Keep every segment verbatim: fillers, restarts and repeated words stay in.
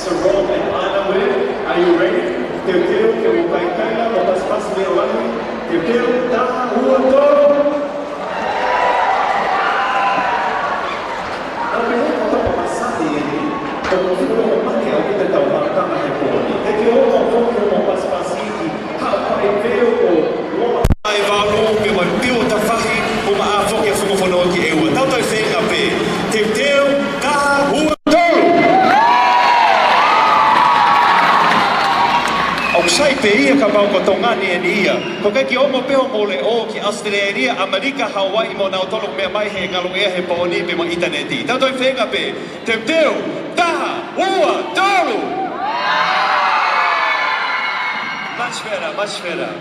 Sarong and Underwear, are you ready? Teuteu ke mou kaikaila, mou pasipasi leʻo lahi. Teuteu, taha, ua, tolu. Naʻa pehē ko e tapa masani eni, ko e fuʻu loto mate ʻaupito ʻetau mātanga he pō ni. Teuteu, mou foki, mou pasipasi ki Haʻapai Veo ʻo Loma Ai Valu, pea mo e Piu ʻo Tafahi, ʻumaʻā foki e Fukafonua ki ʻEua. Tautau feinga pē, teuteu, taha, ua, tolu. ʻOku sai pē ia kapau ko Tonga ni eni ia. Ko e kiʻi ongo pē hoʻomou leʻo ki ʻAositelēlia, ʻAmelika, Hauaiʻi mo nautolu meʻa mai he ngaluʻea he pō ni pea mo e ʻinitaneti. Tautau feinga pē, teuteu, taha, ua, tolu. Much better, much better.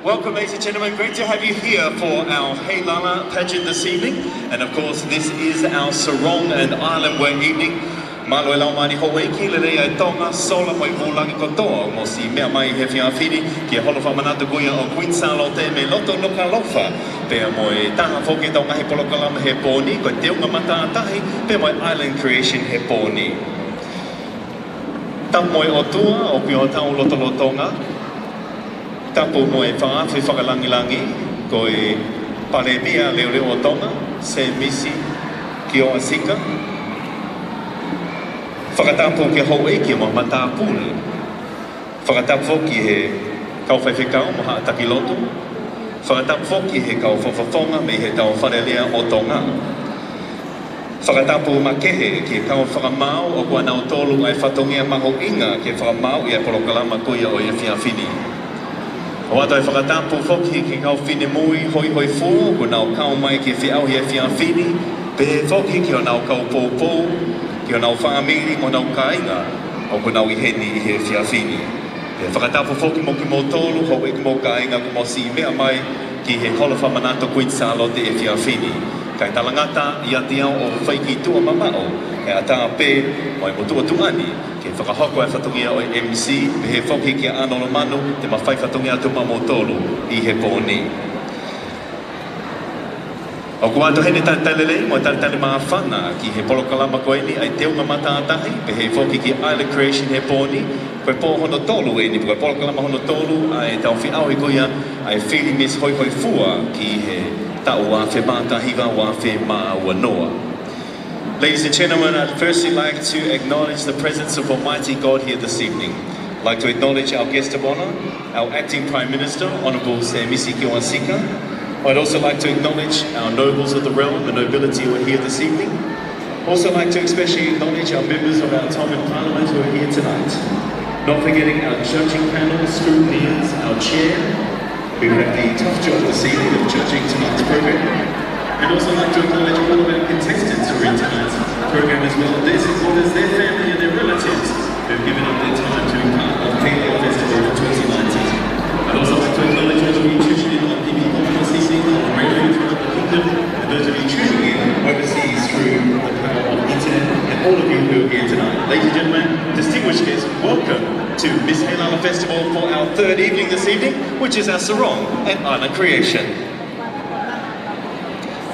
Welcome, ladies and gentlemen. Great to have you here for our Heilala pageant this evening. And of course, this is our Sarong and Island Wear evening. Mālō e laumālie houʻeiki, lelei ʻa e Tonga, sola mo e vūlangi kotoa, mou siʻi meʻa mai he efiafi ni ki he holo fakamanatu ko ia ʻo Queen Sālote mei loto Nukuʻalofa. Pea mo e taha foki ʻetau ngaahi polokalama he pō ni, ko e teunga matātahi, pea mo e Island Creation he pō ni. Tapu mo e ʻOtua ʻoku ʻi hotau lotolotonga. Tapu mo e fakaafe fakalangilangi, ko e Palēmia Leʻoleʻo ʻo Tonga, Sēmisi Kioasika. Fakatapu ki he houʻeiki mo e matāpule. Fakatapu foki he kau faifekau mo e haʻa taki lotu. Fakatapu foki he kau fakafofonga mei heʻetau Fale Alea ʻo Tonga. Fakatapu makehe ki he kau fakamaau ʻoku ʻanautolu ʻa e fatongia mahuʻinga ke fakamaauʻi ʻa e polokalama ko ia ʻo e efiafi ni. ʻOatu e fakatapu foki ki he kau finemui hoihoifua kuo nau kau mai ki he feʻauhi efiafi ni, pehē foki ki honau kau poupou, ki honau fāmili mo honau kāinga ʻoku nau ʻi heni ʻi he efiafi ni. Pea fakatapu foki mo kimoutolu, houʻeiki mo e kāinga kuo mou siʻi meʻa mai ki he holo fakamanatu Queen Sālote efiafi ni. Kae talangata ʻiate au ʻoku fai ki tuʻa mamaʻo, he ʻatā pē mo e motuʻa tuʻa ni ke fakahoko e fatongia ʻo e M C, pehē foki kia ʻAno Lomanu, te ma fai fatongia atu maʻa moutolu ʻi he pō ni. ʻOku ʻoatu heni e talitali lelei mo e talitali māfana ki he polokalama ko eni, ʻa e teunga matātahi, pehē foki ki he Island Creation he pō ni, ko e pō hono tolu eni, ko e polokalama hono tolu ʻa ʻetau feʻauhi ko ia ʻa e fili Miss Hoihoifua ki he taʻu ua afe mā taha hiva, ua afe mā ua noa. Ladies and gentlemen, I'd firstly like to acknowledge the presence of Almighty God here this evening. I'd like to acknowledge our guest of honor, our Acting Prime Minister, Honorable Sēmisi Kioasika. I'd also like to acknowledge our nobles of the realm, the nobility who are here this evening. Also like to especially acknowledge our members of our Tongan Parliament who are here tonight. Not forgetting our judging panel, scrutineers, our chair, who have the tough job this evening of judging tonight's program. And also like to acknowledge all of our contestants who are in tonight's program as well, their supporters, their family and their relatives who have given up their time to be part of Heilala Festival for twenty nineteen. I'd also like to acknowledge all of you tuning in on T V this evening, on radio throughout the kingdom, and those of you tuning in overseas through the power of internet, and all of you who are here tonight. Ladies and gentlemen, distinguished guests, welcome to Miss Heilala Festival for our third evening this evening, which is our Sarong and Island Creation.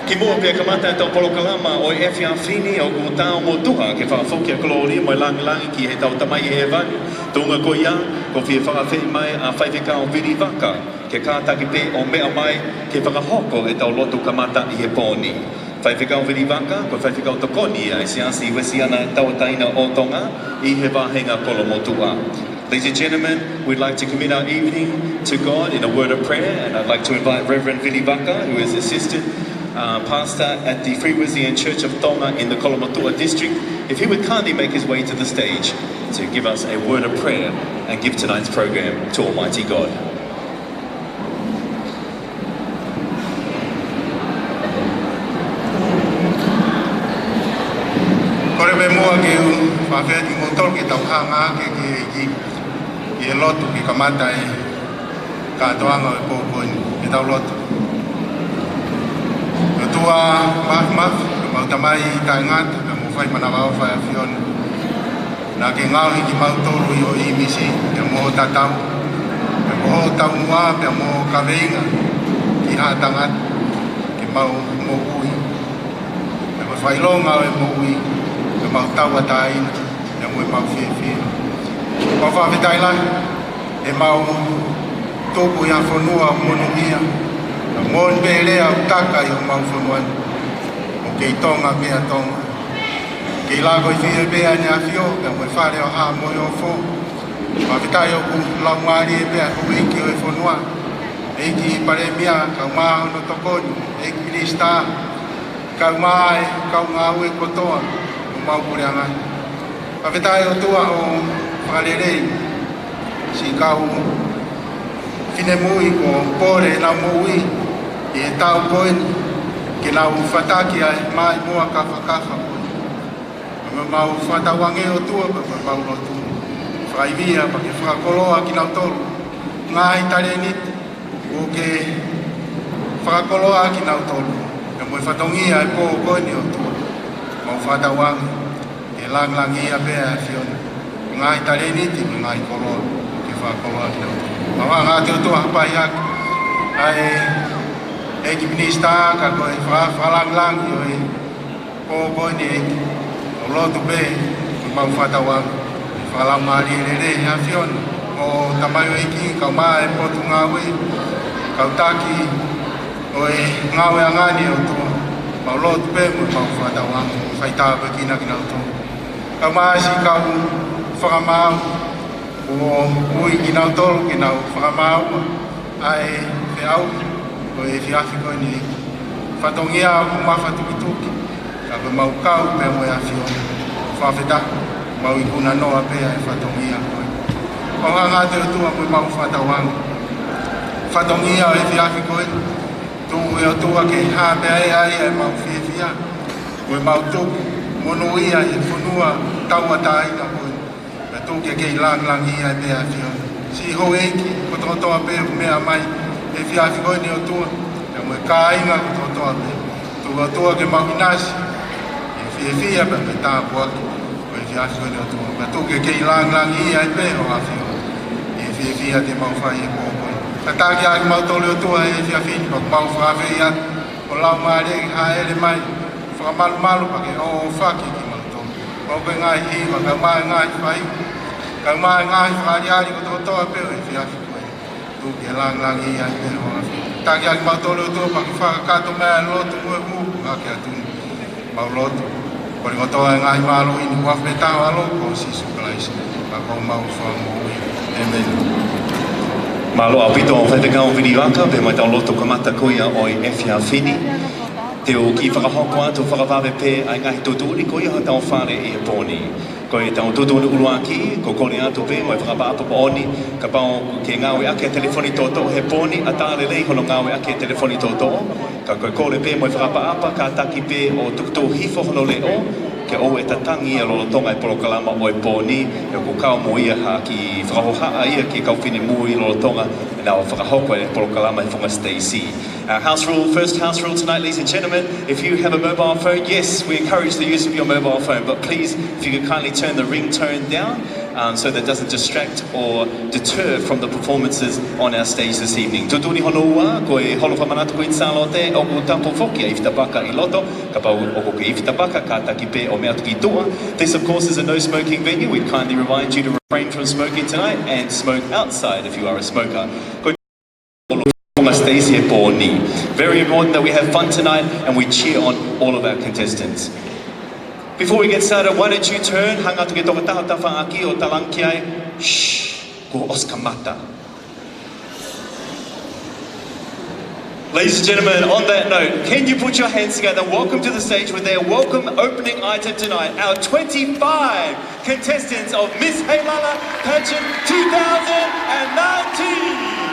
Kimuʻa pea kamata ʻetau polokalama ʻo e efiafi ni, ʻoku tau motuha ke fakafoki ʻa e kolōlia mo e langilangi ki heʻetau Tamai ʻi Hēvani. Tuʻunga ko ia, kuo fie fakaafeʻi mai ʻa Faifekau Vili Vaka ke kātaki pē ʻo meʻa mai ke fakahoko ʻetau lotu kamata ʻi he pō ni. Faifekau Vili Vaka, ko e faifekau tokoni ia ʻa e Siasi Uēsiliana Tauʻatāina ʻo Tonga ʻi he vāhenga kolomotuʻa. Ladies and gentlemen, we'd like to commit our evening to God in a word of prayer, and I'd like to invite Reverend Vili Vaka, who is Assistant, uh, Pastor at the Free Wesleyan Church of Tonga in the Kolomotuʻa District, if he would kindly make his way to the stage to give us a word of prayer and give tonight's program to Almighty God. Kole pē muʻa ke u fakafeʻao kimoutolu ke tau hanga hake ki he ʻEiki ʻi he lotu ke kamata e kātoanga ʻo e pō ko eni, ke tau lotu. ʻOtua Māfimafi, ʻemau Tamai taʻengata, pea mo e fai manavaʻofa ʻa e ʻAfiona. Naʻa ke ngaohi kimautolu ʻi ho ʻīmisi, pea mo ho tatau, pea mo ho taumuʻa, pea mo ho kaveinga ki haʻa tangata, ke mau moʻui, pea mo e fakaʻilonga ʻo e moʻui, ke mau tauʻatāina, ke Mo e mau fiefia. Mau fakafetaʻi lahi, ʻemau tupu ʻi ha fonua monūʻia. Moʻoni pē lea ʻoku taka ʻi homau fonua ni. ʻOku kei Tonga pē ʻa Tonga. Kei lako ʻi fē pē ʻa ʻEne ʻAfio, pea mo e Fale ʻo Haʻa Moheofo. Fakafetaʻi ʻoku laumālie pē ʻa e houʻeiki ʻo e fonua. ʻEiki Palēmia, kae ʻumaʻā hono tokoni, ʻEiki Minisitā, kae ʻumaʻā e kau ngāue kotoa ʻo homau puleʻanga. Fakafetaʻi ʻOtua hoʻo fakalelei siʻi kau finemui kuo pole ʻenau moʻui ʻi he taʻu ko eni, ke nau fataki ʻa e maʻimoa kafakafa ko eni. Pea mau fakatauange ʻOtua, pea mau lotu, fakaivia, pea ke fakakoloa kinautolu. Ngaahi talēniti, ʻoku ke fakakoloa kinautolu. Pea mo e fatongia ʻo e pō ko eni ʻOtua, mau fakatauange ke langilangiʻia pē ʻa e ʻAfiona. Ngaahi talēniti, mo e ngaahi koloa, ke fakakoloa kinautolu. Mau hanga atu ʻOtua ʻo hapai hake ʻa e ʻEiki Minisitā, ka ko e faka-, fakalangilangi ʻo e pō ko eni ʻEiki. ʻOku lotu pē, mau fakatauange ke fakalaumālie lelei ʻa e ʻAfiona, ʻo tamaioʻeiki, kae ʻumaʻā e potungāue, kau taki ʻo e ngāueʻanga ni ʻOtua. Mau lotu pē mo mau fakatauange ke fai tāpuekina kinautolu. Kae ʻumaʻā siʻi kau fakamaau, ʻoku ui kinautolu ke nau fakamaau ʻa e feʻauhi ʻo e efiafi ko eni. Fatongia ʻoku mafatukituki, ka ko e mau kau pē mo e ʻAfiona. Fakafetaʻi, mau ikuna noa pē ʻa e fatongia ko ē. Mau hanga atu ʻOtua mo mau fakatauange. Fatongia ʻo e efiafi ko ē. Tuku ʻe ʻOtua ke hā pē ai ʻa e mau fiefia. Ko e mau tupu monūʻia ʻi he fonua tauʻatāina ko ē. Pea tuku ke kei langilangiʻia pē ʻa e ʻAfiona. Siʻi houʻeiki kotokotoa pē ʻoku meʻa mai he efiafi ko eni ʻOtua. Pea mo e kāinga kotokotoa pē. Tuku ʻOtua ke mau ʻinasi ʻi he fiefia pea mo e tāpuaki ʻo e efiafi ko eni ʻOtua. Pea tuku ke kei langilangiʻia pē ho ʻAfio ʻi he fiefia te mau fai he pō ko ē. Tataki ʻa kimautolu ʻOtua he efiafi ni, pea mau fakaafeʻi atu ho Laumālie ke hāʻele mai, fakamalumalu pea ke ʻōfaki kimautolu. Kau pē ngaahi hiva, kau mai ngaahi fai, kau mai ngaahi fakaʻaliʻali kotokotoa pē ʻo e efiafi ko ē. Tuku ke langilangiʻia pē ho ʻAfio. Tataki ʻa kimautolu ʻOtua pea ke fakakakato mai ʻa e lotu mo e ʻuhu hake atu ni. Mau lotu, kole kotoa e ngaahi mālohi ni, ʻoku ʻi he huafa pē taha ʻo ho ʻAlo ko Sīsū Kalaisi, ka ko homau Fakamoʻui. ʻĒmeni. Mālō ʻaupito Faifekau Vili Vaka, pea mo ʻetau lotu kamata ko ia ʻo e efiafi ni. Te u kiʻi fakahoko atu fakavave pē ʻa e ngaahi tuʻutuʻuni ko ia hotau fale ʻi he pō ni. Ko ʻetau tuʻutuʻuni ʻuluaki, ko e kole atu pē mo e fakaʻapaʻapa moʻoni, kapau ʻoku ke ngāueʻaki e telefoni toʻotoʻo he pō ni, ʻatā lelei hono ngāueʻaki e telefoni toʻotoʻo, ka ko e kole pē mo e fakaʻapaʻapa, kātaki pē ʻo tukutuku hifo hono leʻo, ke ʻoua ʻe tatangi ia lolotonga e polokalama ʻo e pō ni, he ʻoku kau mo ia ha kiʻi fakahohaʻa ia ki he kau finemui lolotonga ʻenau fakahoko e polokalama he funga siteisi. Our house rule, first house rule tonight, ladies and gentlemen, if you have a mobile phone, yes, we encourage the use of your mobile phone, but please, if you could kindly turn the ringtone down, um, so that it doesn't distract or deter from the performances on our stage this evening. Tuʻutuʻuni hono ua, ko e Holo Fakamanatu Kuini Sālote, ʻoku tapu foki ʻa e ifi tapaka ʻi loto, kapau ʻoku ke ifi tapaka, kātaki pē ʻo meʻa atu ki tuʻa. This, of course, is a no smoking venue. We kindly remind you to refrain from smoking tonight and smoke outside if you are a smoker. Ko e funga siteisi he pō ni. Very important that we have fun tonight and we cheer on all of our contestants. Before we get started, why don't you turn, hanga atu ki he tokotaha ʻoku ke tafaʻaki ʻo talaange ki ai, "Shh, kuo ʻosi kamata." Ladies and gentlemen, on that note, can you put your hands together and welcome to the stage with their welcome opening item tonight, our twenty-five contestants of Miss Heilala Pageant two thousand and nineteen.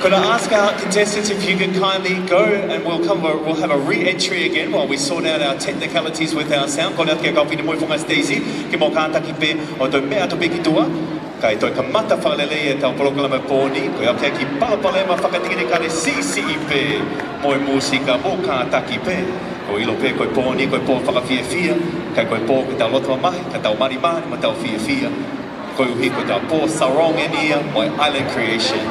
Could I ask our contestants if you could kindly go and we'll come, we'll have a re-entry again while we sort out our technicalities with our sound. Kole atu ki he kau finemui he funga siteisi ke mou kātaki pē ʻo toe meʻa atu pē ki tuʻa. Kae toe kamata fakalelei ʻetau polokalama he pō ni, ko ia pē ki he palopalema fakatikenikale siʻisiʻi pē mo e mūsika, mou kātaki pē. Ko e ʻilo pē ko e pō ni, ko e pō fakafiefia, kae ko e pō ke tau loto mamahi, ka tau malimali mo tau fiefia. Koeʻuhi ko ʻetau pō sarong eni ia mo e Island Creation.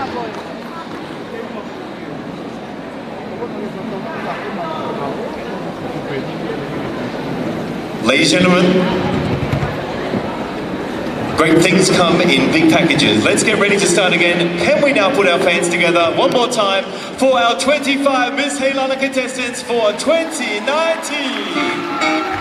Ladies and gentlemen, great things come in big packages. Let's get ready to start again. Can we now put our hands together one more time for our twenty-five Miss Heilala contestants for twenty nineteen?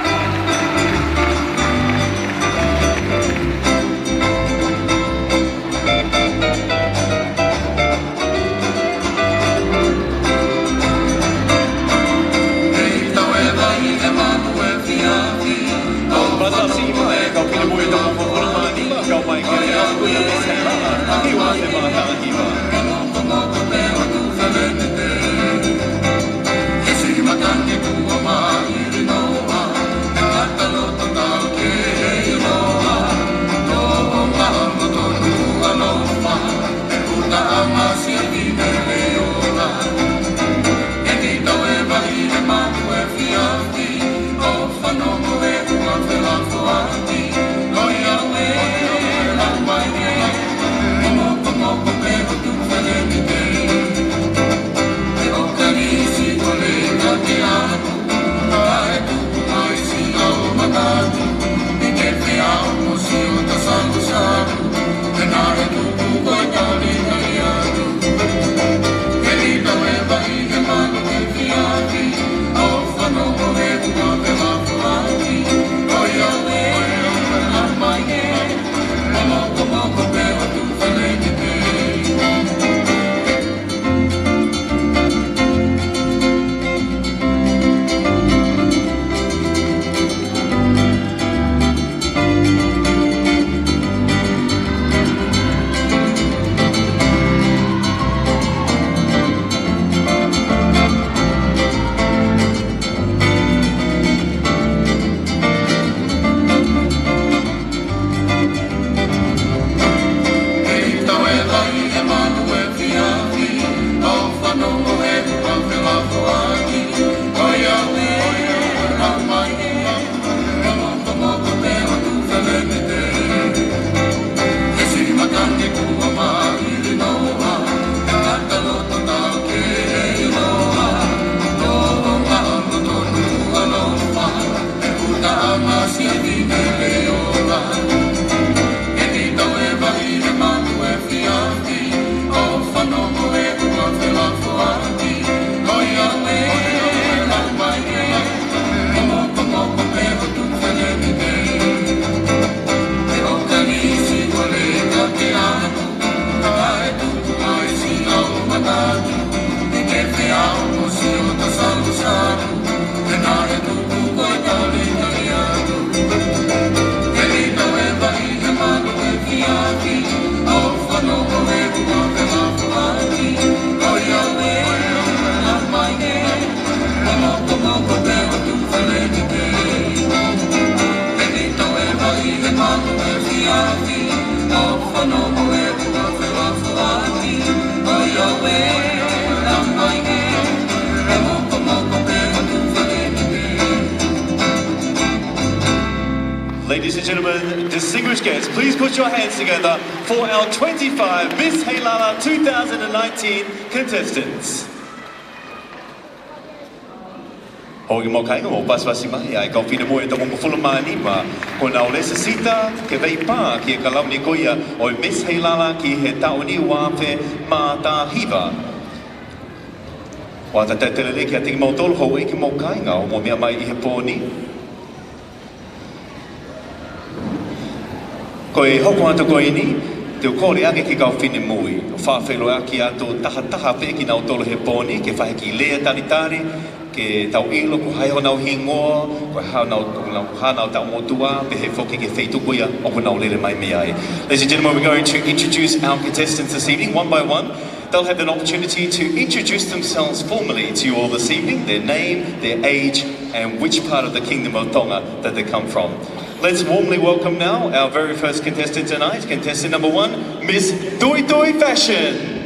Ladies and gentlemen, distinguished guests, please put your hands together for our twenty-five Miss Heilala two thousand and nineteen contestants. Houʻeiki mo kāinga, mou pasipasi mai ʻa e kau finemui ʻe toko hongofulu mā nima kuo nau lēsisita ke veipā ki he kalauni ko ia ʻo e Miss Heilala ki he taʻu ni ua afe mā taha hiva. ʻOatu ʻa e talitali lelei kiate kimoutolu, houʻeiki mo kāinga, hoʻomou meʻa mai ʻi he pō ni. Ko e hoko atu ko eni, te u kole ange ki he kau finemui ʻo faʻa feʻiloaki atu taha taha pē kinautolu he pō ni, ke fai ha kiʻi lea talitali, ke tau ʻilo ko hai honau hingoa, ko e hā honau, ko honau, hā honau taʻu motuʻa, pehē foki ki he feituʻu ko ia ʻoku nau lele mai mei ai. Ladies and gentlemen, we're going to introduce our contestants this evening, one by one. They'll have an opportunity to introduce themselves formally to you all this evening, their name, their age, and which part of the Kingdom of Tonga that they come from. Let's warmly welcome now our very first contestant tonight, contestant number one, Miss Tui Tui Fashion.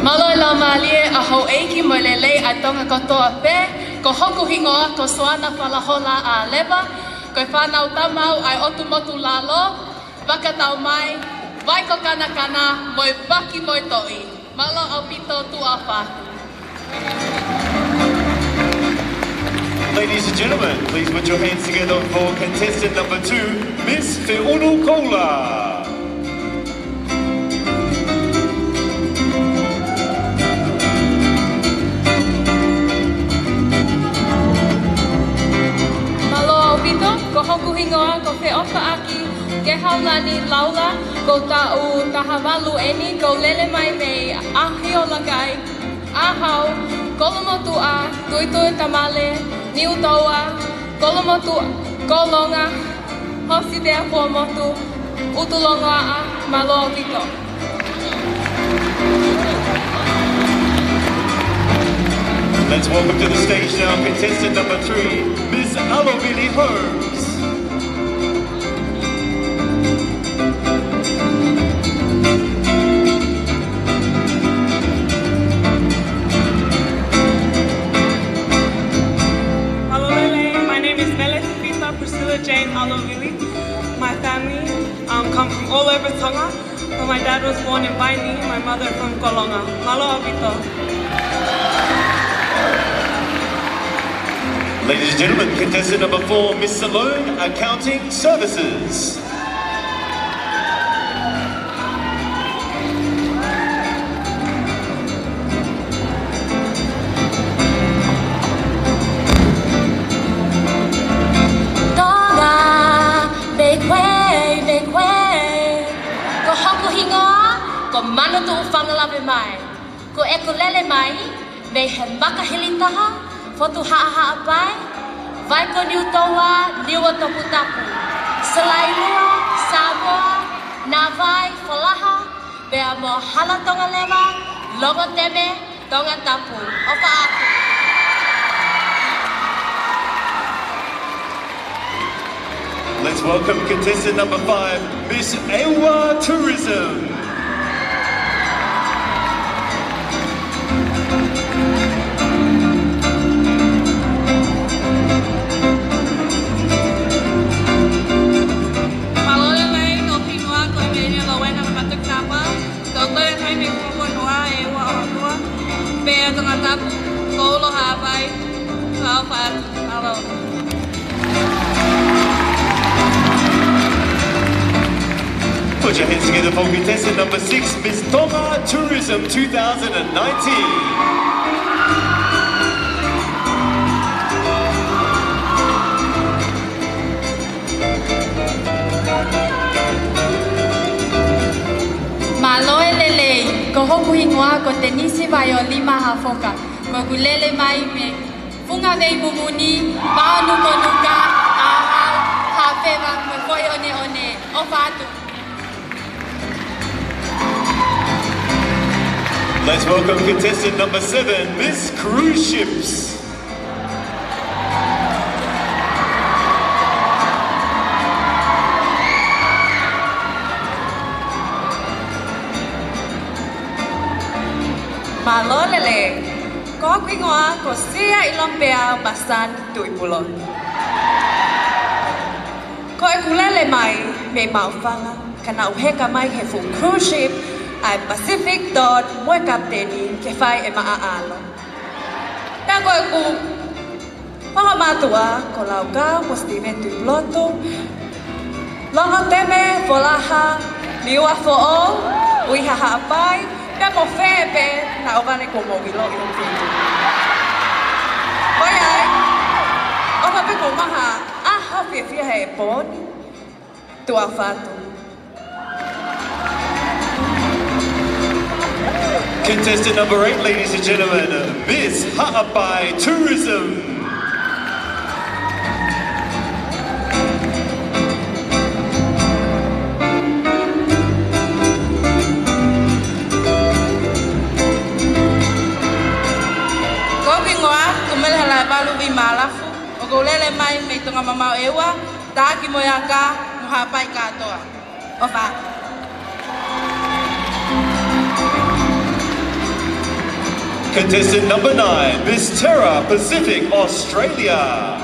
Mālō e laumālie ʻa houʻeiki mo e lelei ʻa Tonga kotoa pē, ko hoku hingoa ko Soana Falahola ʻAleva, ko e fānau tama au ʻa e ʻotu motu lalo, Vakataumai, Vai ko Kanakana, mo e Paki mo e Toʻi. Mālō ʻaupito, tuʻa ʻofa atu. Ladies and gentlemen, please put your hands together for contestant number two, Miss Feʻunu Koula. Mālō ʻaupito, ko hoku hingoa ko Feʻofaʻaki Kehaulani Laula, ko e taʻu taha valu eni, ko e lele mai mei ʻAhiolakai, ʻAhau, Kolomotuʻa, Tuʻituʻitamale, Niutoua, Kolomotuʻa, Kolonga, Hōsipea Fuaʻamotu, ʻUtulongoaʻa, mālō ʻaupito. Let's welcome to the stage now contestant number three, Miss Alovili Holmes. Mālō e lelei, my name is Vele Fifita Priscilla Jane Alovili. My family, um, come from all over Tonga, but my dad was born in Vaini, my mother from Kolonga. Mālō ʻaupito. Ladies and gentlemen, contestant number four, Miss Saloon Accounting Services. Tonga, make way, make way. Ko hoku hingoa ko Manutuʻu Fanga Lavemai. Ko ʻeku lele mai mei he Makahilitaha, Fotu Haʻahaʻapai, Vai ko Niutoua, Niuatoputapu, Salailua, Samoa, Navai, Folaha, pea mo Halatongaleva, Longoteme, Tongatapu. ʻOfa atu. Let's welcome contestant number five, Miss Ewa Tourism. Mālō e lelei, ko hoku hingoa ko Emelia Lowena Matukapa. Ko e lele mai mei Fuakoloa, ʻEua ʻOtua, pea Tongatapu, Koulo Haʻapai, ʻofa atu, mālō. Put your hands together for contestant number six, Miss Tonga Tourism two thousand and nineteen. Mālō e lelei, ko hoku hingoa ko Tenisi Vaiolima Hafoka. Ko ʻeku lele mai mei Fungavei Mumuni, Paonukonuka, ʻAhau, Haʻafeva, mo Foʻioneone. ʻOfa atu. Let's welcome contestant number seven, Miss Cruise Ships. Mālō e lelei. Ko hoku hingoa ko Sia ʻIlomipea Masani Tuʻipulotu. Ko ʻeku lele mai mei Maʻufanga, ka naʻá ku heka mai he fuʻu cruise ship ʻa e Pacific Dawn mo e kapiteni ke fai ʻema ʻaʻalo. Pea ko ʻeku ongo mātuʻa ko Laukau mo Steven Tuʻipulotu, Longoteme, Folaha, Niuafoʻou, Uiha Haʻapai, Pea mo fē pē naʻa ʻoku vale kuo mou ʻiloʻi hoku feituʻu. ʻOiauē, ʻofa pē kuo maha ʻaho fiefia he pō ni, tuʻa ʻofa atu. Contestant number eight, ladies and gentlemen, Miss Haʻapai Tourism. Ko hoku hingoa ko Mele Halaevalu Vimalafu, ʻoku ou lele mai mei Tonga Mamaʻo ʻEua, Taʻaki mo e Aka, mo Haʻapai kātoa. ʻOfa. Contestant number nine, Miss Terra Pacific Australia.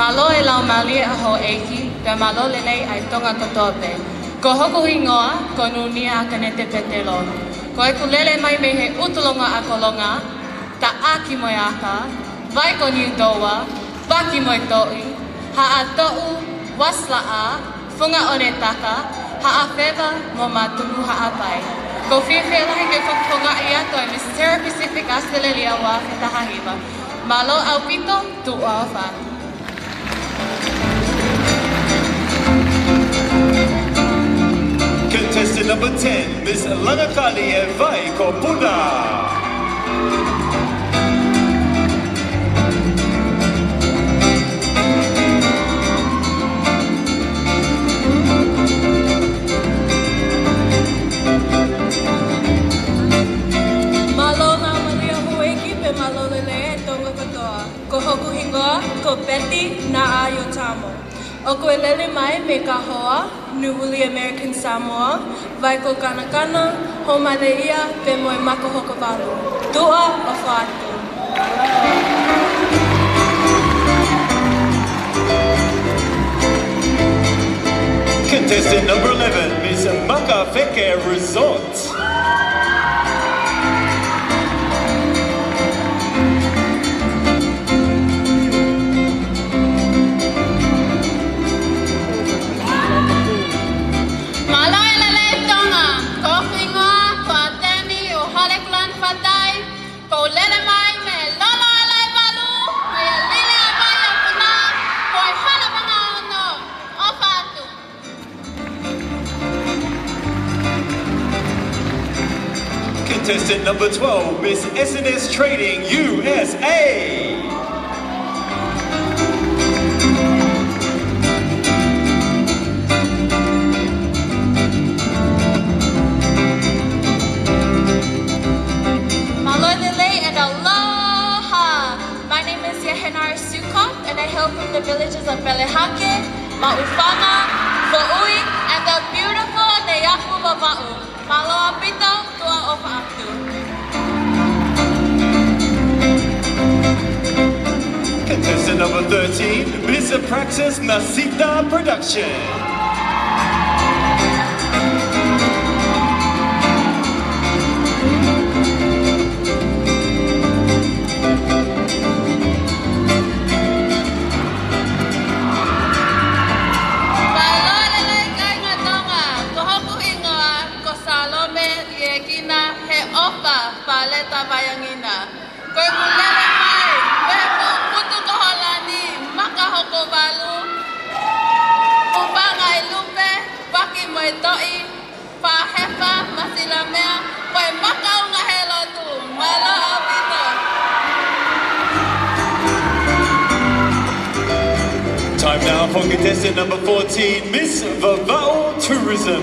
Mālō e laumālie ʻa houʻeiki, pea mālō lelei ʻa e Tonga kotoa pē. Ko hoku hingoa ko Nunia ʻAkanete Petelo. Ko ʻeku lele mai mei he ʻUtulonga ʻa Kolonga, Taʻaki mo e Aka, Vai ko Niutoua, Paki mo e Toʻi, Haʻatoʻu, Uasilaʻā, Funga ʻOnetaka, Haʻafeva mo Matuku Haʻapai. ʻOku ou fiefia lahi ke fakafofongaʻi atu e Miss Terra Pacific Australia ua afe taha hiva. Mālō ʻaupito, tuʻa ʻofa. Contestant number ten, Miss Langakali e Vai ko Puna. Mālō laumālie houʻeiki pea mālō lelei e Tonga kotoa. Ko hoku hingoa ko Betty Naʻaioitamo. ʻOku ou lele mai mei Kahoa, Nuʻuhuli American Samoa, Vai ko Kanakana, Hōmaleia, pea mo e Maka Hokovalu. Tuʻa ʻofa atu. Contestant number eleven, Miss Makafeke Resort. Mālō e lelei Tonga, ko hoku hingoa ko ʻAteni ʻUholekulana Fatai, ʻoku ou lele mai mei Lolo ʻa Laevalu, mei he lile ʻa Vai ʻa Puna, ko e hala vanga ono, ʻofa atu. Contestant number twelve, Miss S and S Trading U S A. Mālō e lelei and aloha. My name is Yehenara Sukop, and I hail from the villages of Pelehake, Maʻufanga, Foʻui, and the beautiful Neiafu, Vavaʻu. Mālō ʻaupito, tuʻa ʻofa atu. Contestant number thirteen, Miss Praxis Nasita Production. Mālō e lelei kāinga Tonga, ko hoku hingoa ko Salome Liekina he ʻOfa Paleta Vaiangina. Ko ʻeku lele mai mei he Putu ko Holani, Maka Hokovalu, Pupanga ʻi Lupe, Paki mo e Toʻi, Pahefa, Masilamea, ko e Makaunga he Lotu. Mālō ʻaupito. Time now for contestant number fourteen, Miss Vavaʻu Tourism.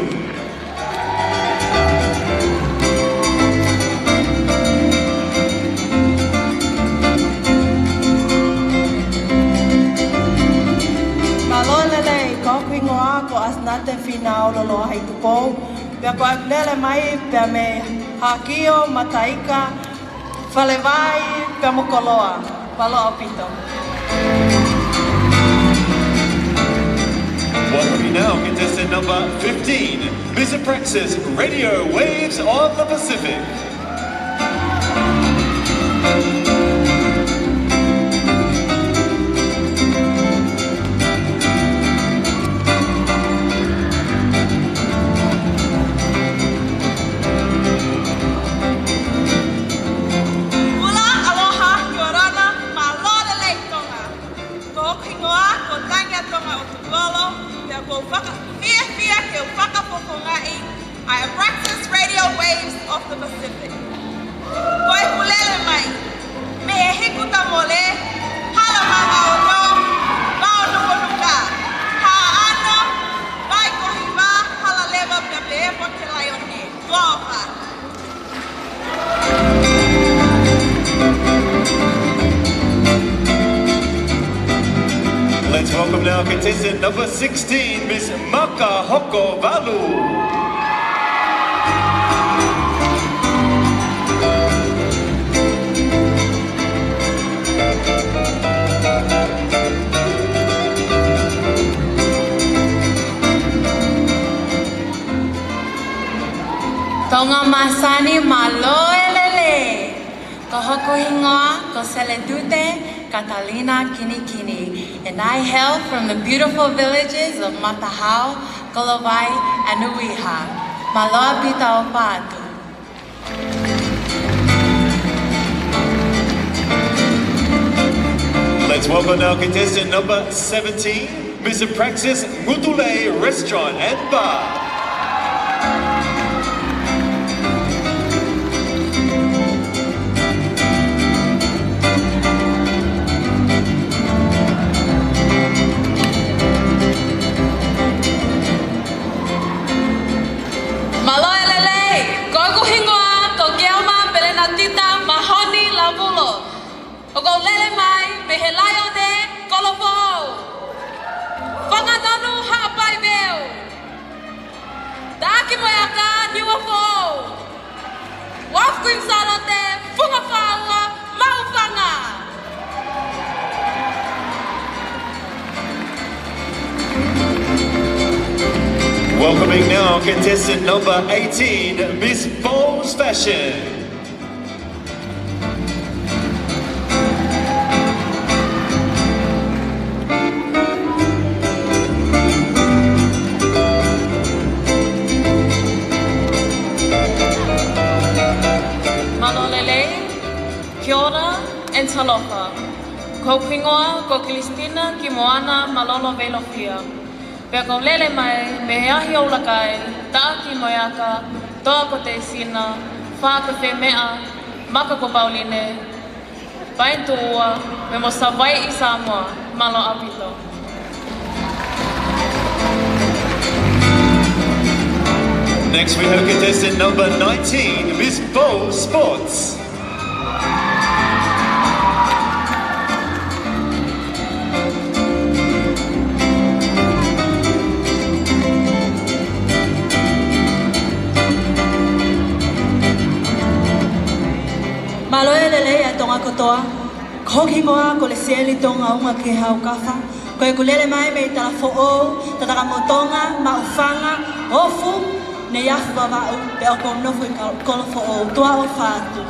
Mālō e lelei, ko hoku hingoa ko ʻAsinate Fina Ololoa Haitupou. Pea ʻoku ou lele mai pea mei Hakio, Mataika, Falevai, pea mo Koloa. Mālō ʻaupito. Welcoming now contestant number fifteen, Miss Praxis Radio Waves of the Pacific. Hola, aloha, kia orana, mālō e lelei Tonga. Ko hoku hingoa ko Tangiatonga ʻOtukolo, pea ʻoku ou fakafiefia ke u fakafofongaʻi ʻa e Abraxas Radio Waves of the Pacific. Ko ʻeku lele mai mei he Hiku Tamole, Hala Mavaono, Vao Nukanuka, Haʻano, Vaikohiva, Hala Leva, pea pehē foki ki Laione. Tuʻa ʻofa atu. Let's welcome now contestant number sixteen, Miss Makahokovalu. Tonga Masani, mālō e lelei. Ko hoku hingoa ko Seledute Katalina Kinikini, and I hail from the beautiful villages of Matahao, Kolovai, and Uiha. Mālō ʻaupito, ʻofa atu. Let's welcome now contestant number seventeen, Miss Apraxis Ngutulei Restaurant and Bar. Mālō e lelei, ko hoku hingoa ko Keoma Pelenatita Mahoni Lavulo. ʻOku ou lele mai mei he Laione, Kolofoʻou. Fanganonu, Haʻapai, Veu. Taʻaki mo e aka, Niuafoʻou. Wharf Queen Sālote, Funga Fāua, Maʻufanga. Welcoming now contestant number eighteen, Miss Bowles Fashion. Mālō e lelei, kia ora and talofa. Ko hoku hingoa ko Kilistina Kimoana Malolo Veilofia. Pea ʻoku ou lele mai mei he ʻahi ʻo ʻUlakai, taʻaki mo e aka, toa ko Teisina, fā ko Femeʻa, maka ko Pauline, Paentuʻua, pea mo Savaiʻi, Samoa. Mālō ʻaupito. Next we have contestant number nineteen, Miss Bow Sports. Mālō e lelei ʻa Tonga kotoa. Ko hoku hingoa ko Lesieli Tonga Unga ki he Haukafa. Ko ʻeku lele mai mei Talafoʻou, Tatakamotonga, Maʻufanga, Ofu, Neiafu, Vavaʻu, pea ʻoku ou nofo ʻi Ka-, Kolofoʻou. Tuʻa ʻofa atu.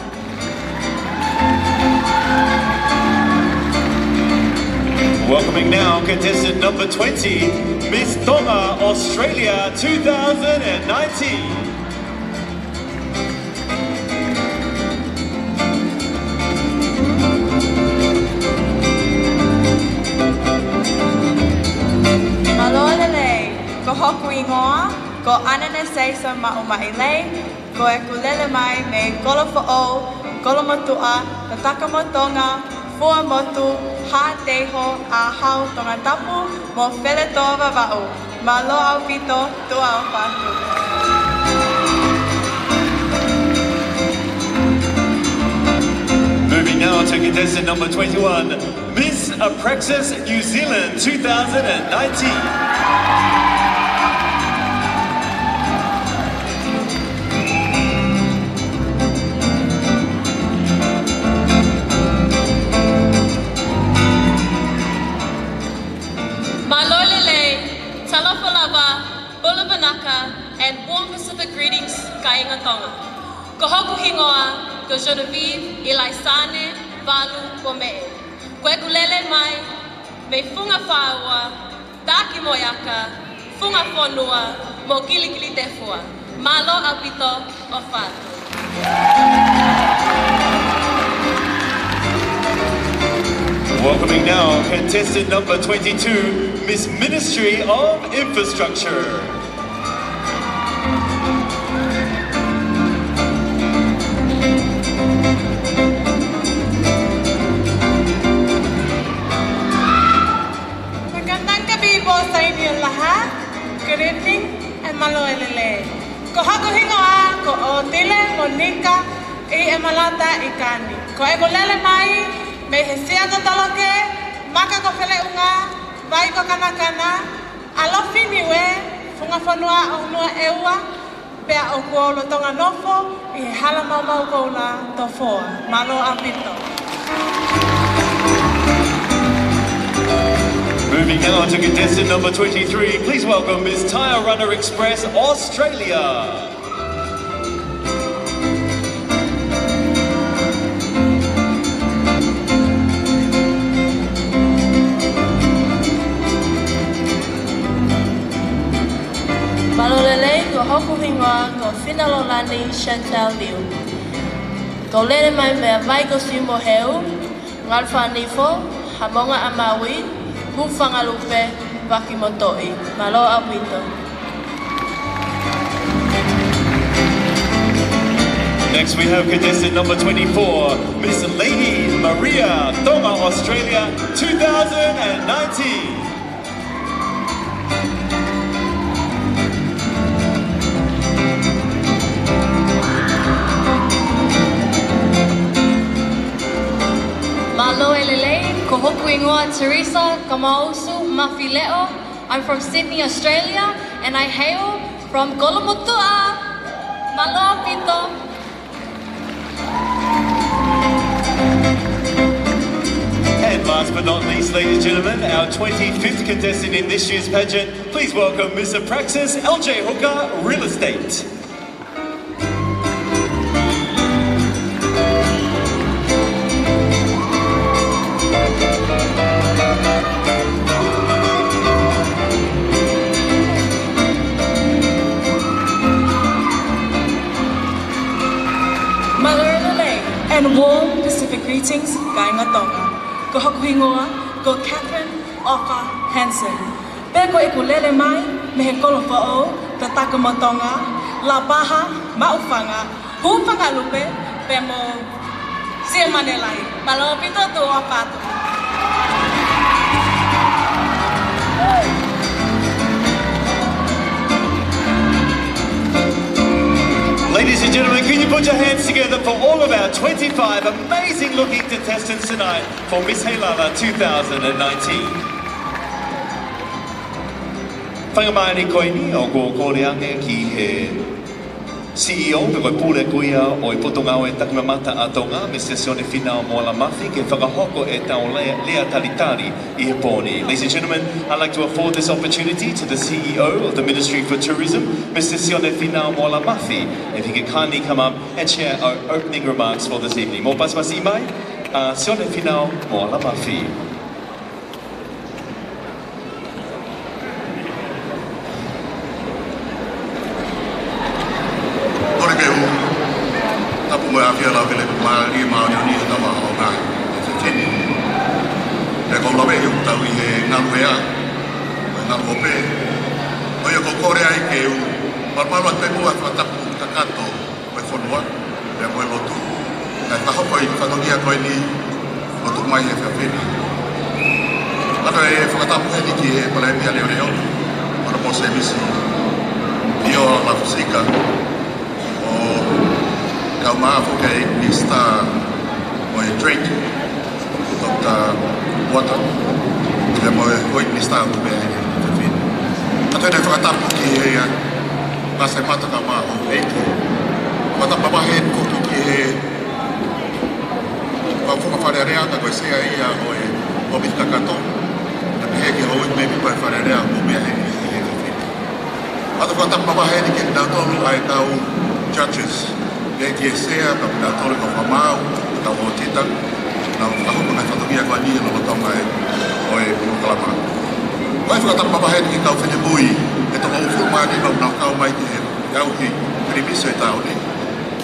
Welcoming now contestant number twenty, Miss Tonga Australia two thousand and nineteen. Mālō e lelei, ko hoku hingoa ko Anana Seisa Maʻumaʻilei, ko ʻeku lele mai mei Kolofoʻou, Kolomotuʻa, Tatakamotonga, Fuaʻamotu, Haʻateiho, ʻAhau, Tongatapu, mo Feletoʻa, Vavaʻu. Mālō ʻaupito, tuʻa ʻofa atu. Moving now to contestant number twenty-one, Miss Apraxis New Zealand two thousand and nineteen. Mālō e lelei, talofa lava, bula vinaka, and warm Pacific greetings, kāinga Tonga. Ko hoku hingoa Ko Genevieve ʻIlaisane Valu Pomeʻe. Ko ʻeku lele mai mei Funga Faua, Taki mo e Aka, Funga Fonua mo Kilikitefua. Mālō ʻaupito, ʻofa atu. Welcoming now contestant number twenty-two, Miss Ministry of Infrastructure. Makatanga bibo saini laha. Good evening, ʻe mālō e lelei. Ko hoku hingoa ko ʻOtile Monika ʻi ʻEmalata ʻIkani. Ko ʻeku lele mai mei he Sea Totoloke, Maka ko Feleʻunga, Vai ko Kanakana, ʻAlofi Niue, Funga Fonua ʻo Honua ʻEua, pea ʻoku ou lolotonga nofo ʻi he hala maumau koula Tofoa. Mālō ʻaupito. Moving now on to contestant number twenty-three. Please welcome Miss Tyre Runner Express, Australia. Mālō e lelei, ko hoku hingoa ko Finalolani Chantel Liu. Ko ʻeku lele mai mei Vai ko Siumoheu, Ngalufanifo, Hamonga ʻa Maui, Hūfangalupe, Vaki mo Toʻi. Mālō ʻaupito. Next we have contestant number twenty-four, Miss Lady Maria, Tonga, Australia, two thousand and nineteen. Mālō e lelei, ko hoku hingoa Teresa Kamausu Mafileʻo. I'm from Sydney, Australia, and I hail from Kolomotuʻa. Mālō ʻaupito. And last but not least, ladies and gentlemen, our twenty-fifth contestant in this year's pageant, please welcome Miss Apraxis L J Hooker, Real Estate. Mālō e lelei, and warm Pacific greetings, kāinga Tonga. Ko hoku hingoa ko Catherine ʻOfa Hanson. Pea ko ʻeku lele mai mei he kolo foʻou, Tatakamotonga, Lapaha, Maʻufanga, Hūfangalupe, pea mo Siamane Lahi. Mālō ʻaupito, tuʻa ʻofa atu. Ladies and gentlemen, can you put your hands together for all of our twenty-five amazing looking contestants tonight for Miss Heilala two thousand and nineteen. Faingamālie ko eni ʻoku ou kole ange ki he C E O, pe ko e pule ko ia ʻo e Potungāue Takimamata ʻa Tonga, Mister Sione Finau Moala Mafi, ke fakahoko ʻetau lea, lea talitali ʻi he pō ni. Ladies and gentlemen, I'd like to afford this opportunity to the C E O of the Ministry for Tourism, Mister Sione Finau Moala Mafi, if he could kindly come up and share our opening remarks for this evening. Mou pasipasi mai, uh, Sione Finau Moala Mafi. Kole ke u tapu mo e ʻafio lau ke le mālie māʻoniʻoni ʻo e tama o ngā e fefine. Pea ʻoku ou lave ʻi hoku tau ʻi he ngaluʻea, ʻo e ngaluʻope. ʻOku ou kole ai ke u malumalu atu pē muʻa fakatapu kakato mo e fonua, pea mo e lotu. Kae fakahoko e fatongia ko eni ʻo tuku mai he efiafi ni. ʻOatu e fakatapu heni ki he Palēmia Leʻoleʻo, Honourable Semisi ʻIo Lafusika, ʻo kau mai foki e Minisitā ʻo e Trade, Doctor Wata, pea mo e houʻeiki minisitā ʻoku meʻa heni he efiafi ni. ʻOatu e fakatapu ki he, ʻa, Pasi Mata kae ʻumaʻā houʻeiki. Fakatapu mavahe eni foki ki he, ʻa, Fofonga Fale Alea, ka ko e sea ia ʻo e ʻŌmisi Kakato. Pea pehē ki he houʻeiki mēmipa ʻo e Fale Alea ʻoku meʻa heni he efiafi ni. ʻOatu e fakatapu mavahe eni kiate kinautolu ʻa e kau judges. Pehē ki he sea, kau kinautolu kau fakamaau, kau ʻōtita, naʻa nau fakahoko e ngaahi fatongia ko eni ʻi he lolotonga ʻo e polokalama. Ko e fakataka mavahe eni ki he kau finemui ʻe toko hongofulu mā nima ʻoku nau kau mai ki he tauhi pilimisi ʻo e taʻu ni.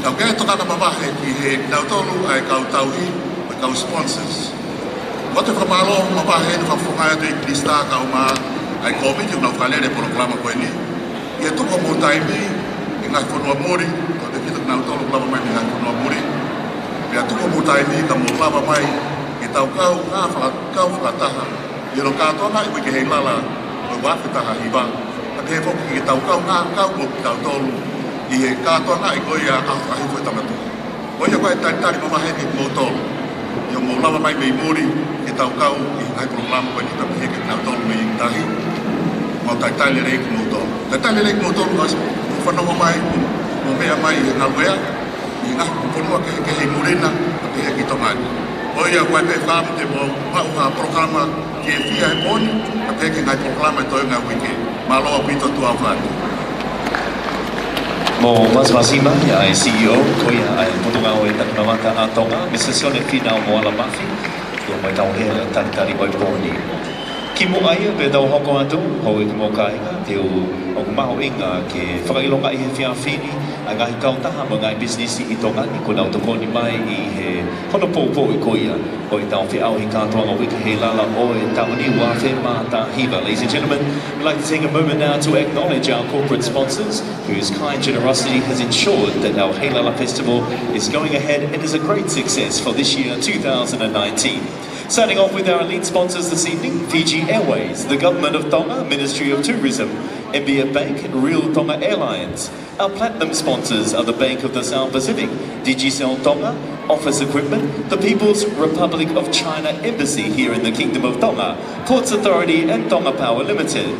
Kau ke tokanga mavahe ki he kinautolu ʻa e kau tauhi, ʻa e kau sponsors. Ko e fakamālō mavahe eni fakafofonga atu ʻEiki Minisitā kae ʻumaʻā e kōmiti ʻoku nau fakalele e polokalama ko eni. ʻI he tuku hoʻomou taimi ki he ngaahi fonua muli, ʻo te kita kinautolu ʻoku lava mai mei he ngaahi fonua muli. Pea tuku hoʻomou taimi ka mou lava mai ke tau kau, ngā faka-, kau fakataha ʻi hono kātoanga ʻi he uike Heilala ʻo e ua afe taha hiva. Ka pehē foki ke tau kau, ngā kau mo kitautolu ʻi he kātoanga ʻi ko ia ʻa e ʻaho fakahifo ʻo e Tama Tuʻi. Ko ia ko e talitali mavahe eni kimoutolu. ʻI hoʻomou lava mai mei muli ke tau kau ʻi he ngaahi polokalama ko eni, pea pehē ki he kinautolu mei Tahi. Mau talitali lelei kimoutolu. Talitali lelei kimoutolu, mau fanongo mai, mau meʻa mai ʻi he ngaluʻea, ʻi he ngaahi fonua kehekehe ʻi muli na, pea pehē ki Tonga ni. Ko ia ko e pehē fakaʻamu te mou maʻu ha polokalama ke fai he pō ni, pea pehē ki he ngaahi polokalama ʻi he toenga e uike. Mālō ʻaupito, tuʻa ʻofa atu. Mou pasipasi mai ʻa e C E O, ko ia ʻa e Potungāue Takimamata ʻa Tonga, Misa Sione Fīnau Moala Mafi, ʻi hoʻomou tauhi ʻa e talitali ʻo e pō ni. Kimuʻa ia pea tau hoko atu, houʻeiki mo e kāinga, te u, ʻoku mahuʻinga ke fakaʻilongaʻi he efiafi ni ʻa e ngaahi kautaha mo e ngaahi pisinisi ʻi Tonga ni kuo nau tokoni mai ʻi he hono poupouʻi ko ia ʻo ʻetau feʻauhi kātoanga uike Heilala ʻo e taʻu ni ua afe mā taha hiva. Ladies and gentlemen, we'd like to take a moment now to acknowledge our corporate sponsors, whose kind generosity has ensured that our Heilala Festival is going ahead and is a great success for this year, two thousand and nineteen. Starting off with our elite sponsors this evening, Fiji Airways, the Government of Tonga, Ministry of Tourism, M B F Bank, Real Tonga Airlines. Our platinum sponsors are the Bank of the South Pacific, Digicel Tonga, Office Equipment, the People's Republic of China Embassy here in the Kingdom of Tonga, Ports Authority, and Tonga Power Limited.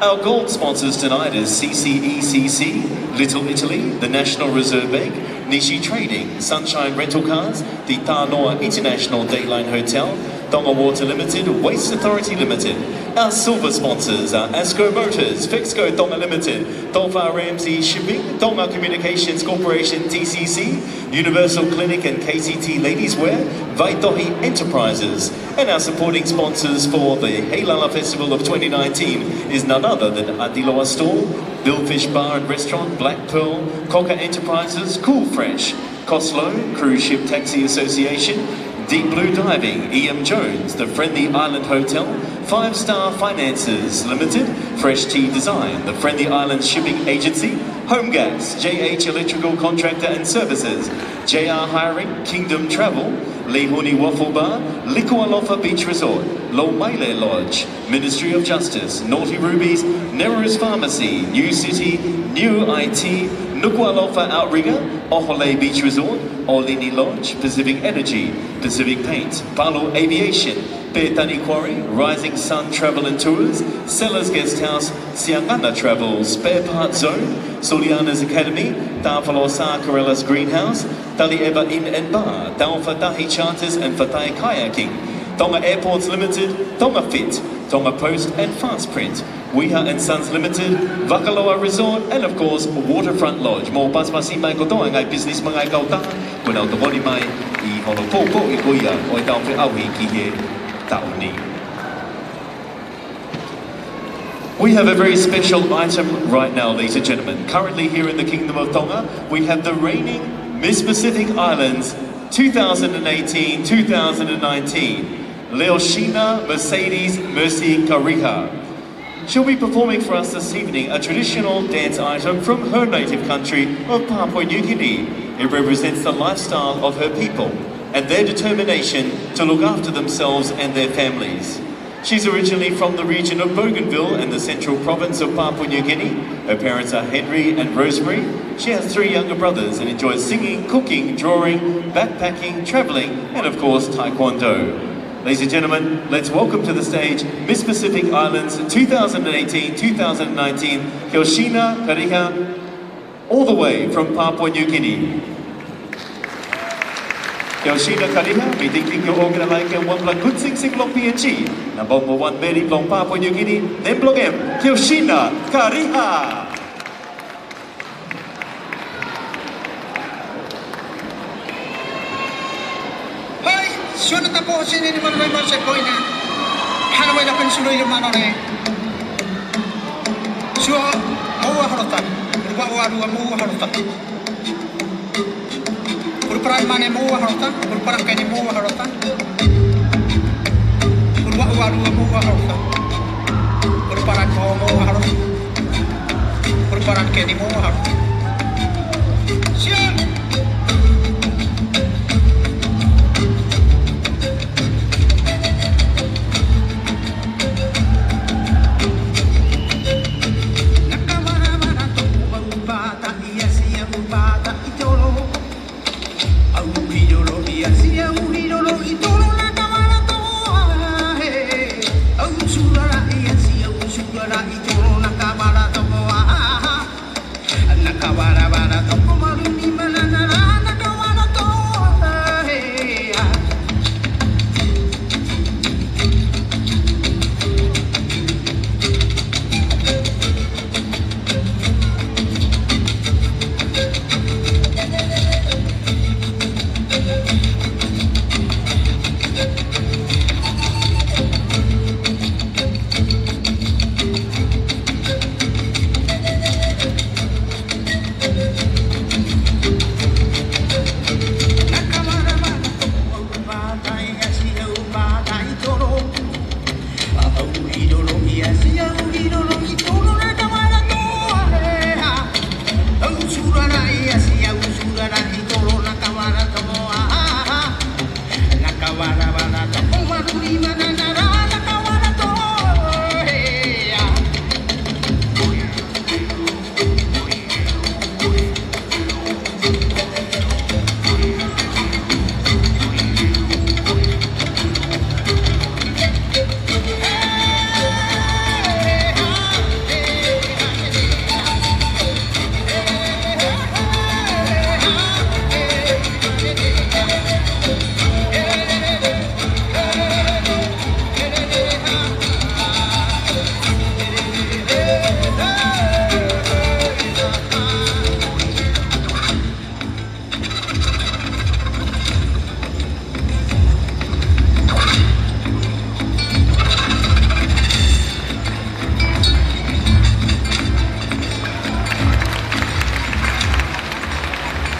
Our gold sponsors tonight is C C E C C, Little Italy, the National Reserve Bank, Nishi Trading, Sunshine Rental Cars, the Tanoa International Dateline Hotel, Tonga Water Limited, Waste Authority Limited. Our silver sponsors are Asco Motors, Fexco Tonga Limited, Tofa Ramsey Shipping, Tonga Communications Corporation, T C C, Universal Clinic and K C T Ladies Wear, Vaitohi Enterprises. And our supporting sponsors for the Heilala Festival of twenty nineteen is none other than Atiloa Store, Billfish Bar and Restaurant, Black Pearl, Cocker Enterprises, Cool Fresh, Coslow, Cruise Ship Taxi Association, Deep Blue Diving, E M Jones, the Friendly Island Hotel, Five Star Finances Limited, Fresh Tea Design, the Friendly Islands Shipping Agency, Home Gas, J H Electrical Contractor and Services, J R Hiring, Kingdom Travel, Lihuni Waffle Bar, Likualofa Beach Resort, Lomaile Lodge, Ministry of Justice, Naughty Rubies, Neru's Pharmacy, New City, New I T, Nukuʻalofa Outrigger, ʻOhole Beach Resort, ʻOlini Lodge, Pacific Energy, Pacific Paint, Palu Aviation, Petani Quarry, Rising Sun Travel and Tours, Sellers Guest House, Siangana Travel, Spare Parts Zone, Suliana's Academy, Tāfalosa Corellas Greenhouse, Talieva Inn and Bar, Taufa Tahi Charters and Fatai Kayaking, Tonga Airports Limited, Tonga Fit, Tonga Post and Fast Print, Weha and Sons Limited, Vakaloa Resort, and of course, Waterfront Lodge. Mou pasipasi mai kotoa e ngaahi pisinisi mo e ngaahi kautaha kuo nau tokoni mai ʻi hono poupouʻi ko ia ʻo ʻetau feʻauhi ki he taʻu ni. We have a very special item right now, ladies and gentlemen. Currently here in the Kingdom of Tonga, we have the reigning Miss Pacific Islands two thousand and eighteen, two thousand and nineteen, Leoshina Mercedes Mercy Kariha. She'll be performing for us this evening a traditional dance item from her native country of Papua New Guinea. It represents the lifestyle of her people and their determination to look after themselves and their families. She's originally from the region of Bougainville in the central province of Papua New Guinea. Her parents are Henry and Rosemary. She has three younger brothers and enjoys singing, cooking, drawing, backpacking, travelling, and of course, Taekwondo. Ladies and gentlemen, let's welcome to the stage Miss Pacific Islands two thousand and eighteen, two thousand and nineteen, Leoshina Kariha, all the way from Papua New Guinea. Leoshina Kariha, meeting your organ like a one block good sing sing block P N G. Number one, Mary block Papua New Guinea, then block M, Leoshina Kariha. Sione Tapo Hosene ni mano mai mano se poina. Hana mai la pensula i le mano ne. Sio, moua holo taha. Ua ua lua, moua holo taha. Ulupalan Mane, moua holo taha. Ulupalan Keni, moua holo taha. Uluaʻu ʻAlua, moua holo taha. Ulupalan Mo, moua holo taha. Ulupalan Keni, moua holo taha. Sio.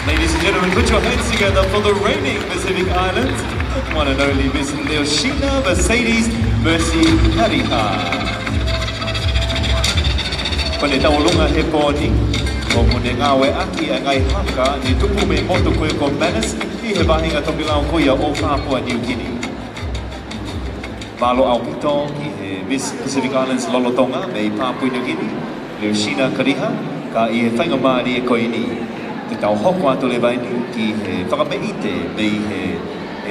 Ladies and gentlemen, put your hands together for the reigning Pacific Islands, one and only Miss Leoshina Mercedes Mercy Kariha. Ko ʻene tauʻolunga he pō ni, ʻoku ne ngāueʻaki ʻa e ngaahi haka ne tupu mei he motu ko ia ko Manus ʻi he vahenga tokelau ko ia ʻo Papua New Guinea. Mālō ʻaupito ki he Miss Pacific Islands lolotonga mei Papua New Guinea, Leoshina Kariha, ka ʻi he faingamālie ko eni, te tau hoko atu leva eni ki he fakameʻite mei he,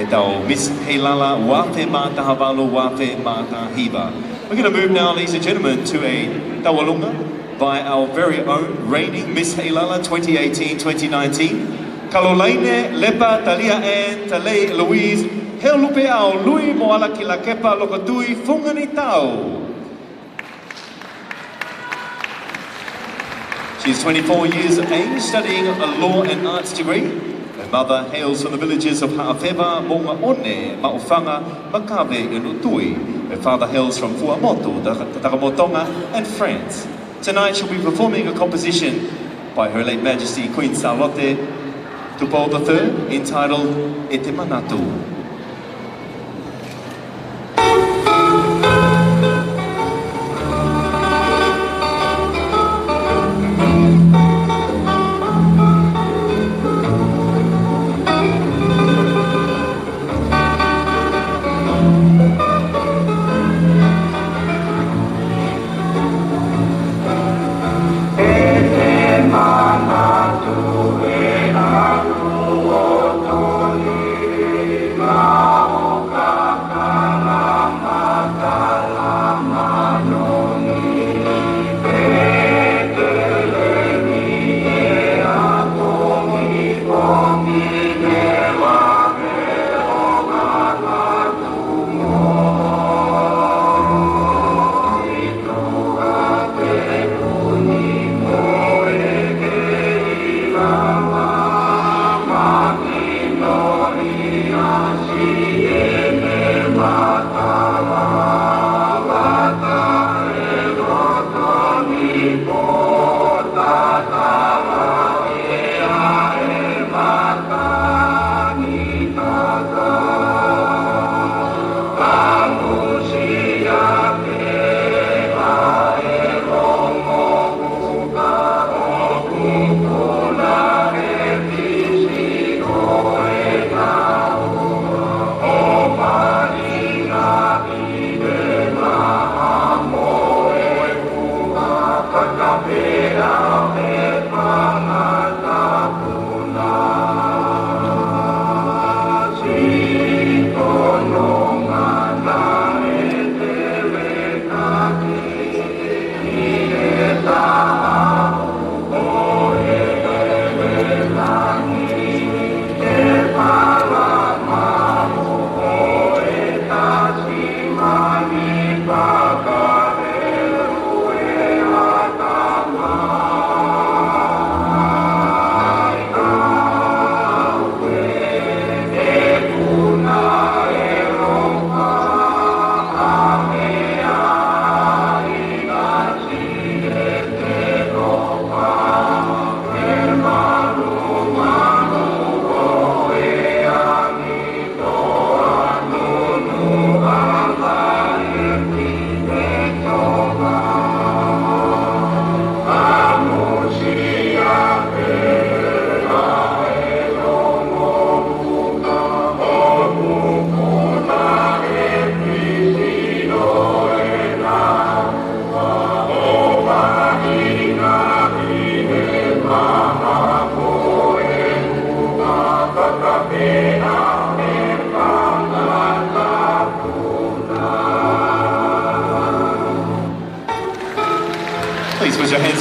ʻetau Miss Heilala ua afe mā taha valu, ua afe mā taha hiva. We're gonna move now, ladies and gentlemen, to a tauʻolunga by our very own reigning Miss Heilala twenty eighteen twenty nineteen, Kalolaine Lepa Talia Ann Talei Louise Heolupeʻau Lui Moalakilakepa Lokotui Funganitau. She's twenty-four years of age, studying a law and arts degree. Her mother hails from the villages of Haʻafeva, Moʻungaʻone, Maʻufanga, Makave, and Utui. Her father hails from Fuaʻamotu, Ta-, Takamotonga, and France. Tonight she'll be performing a composition by Her Late Majesty Queen Sālote Tupou the third entitled ʻE Te Manatu.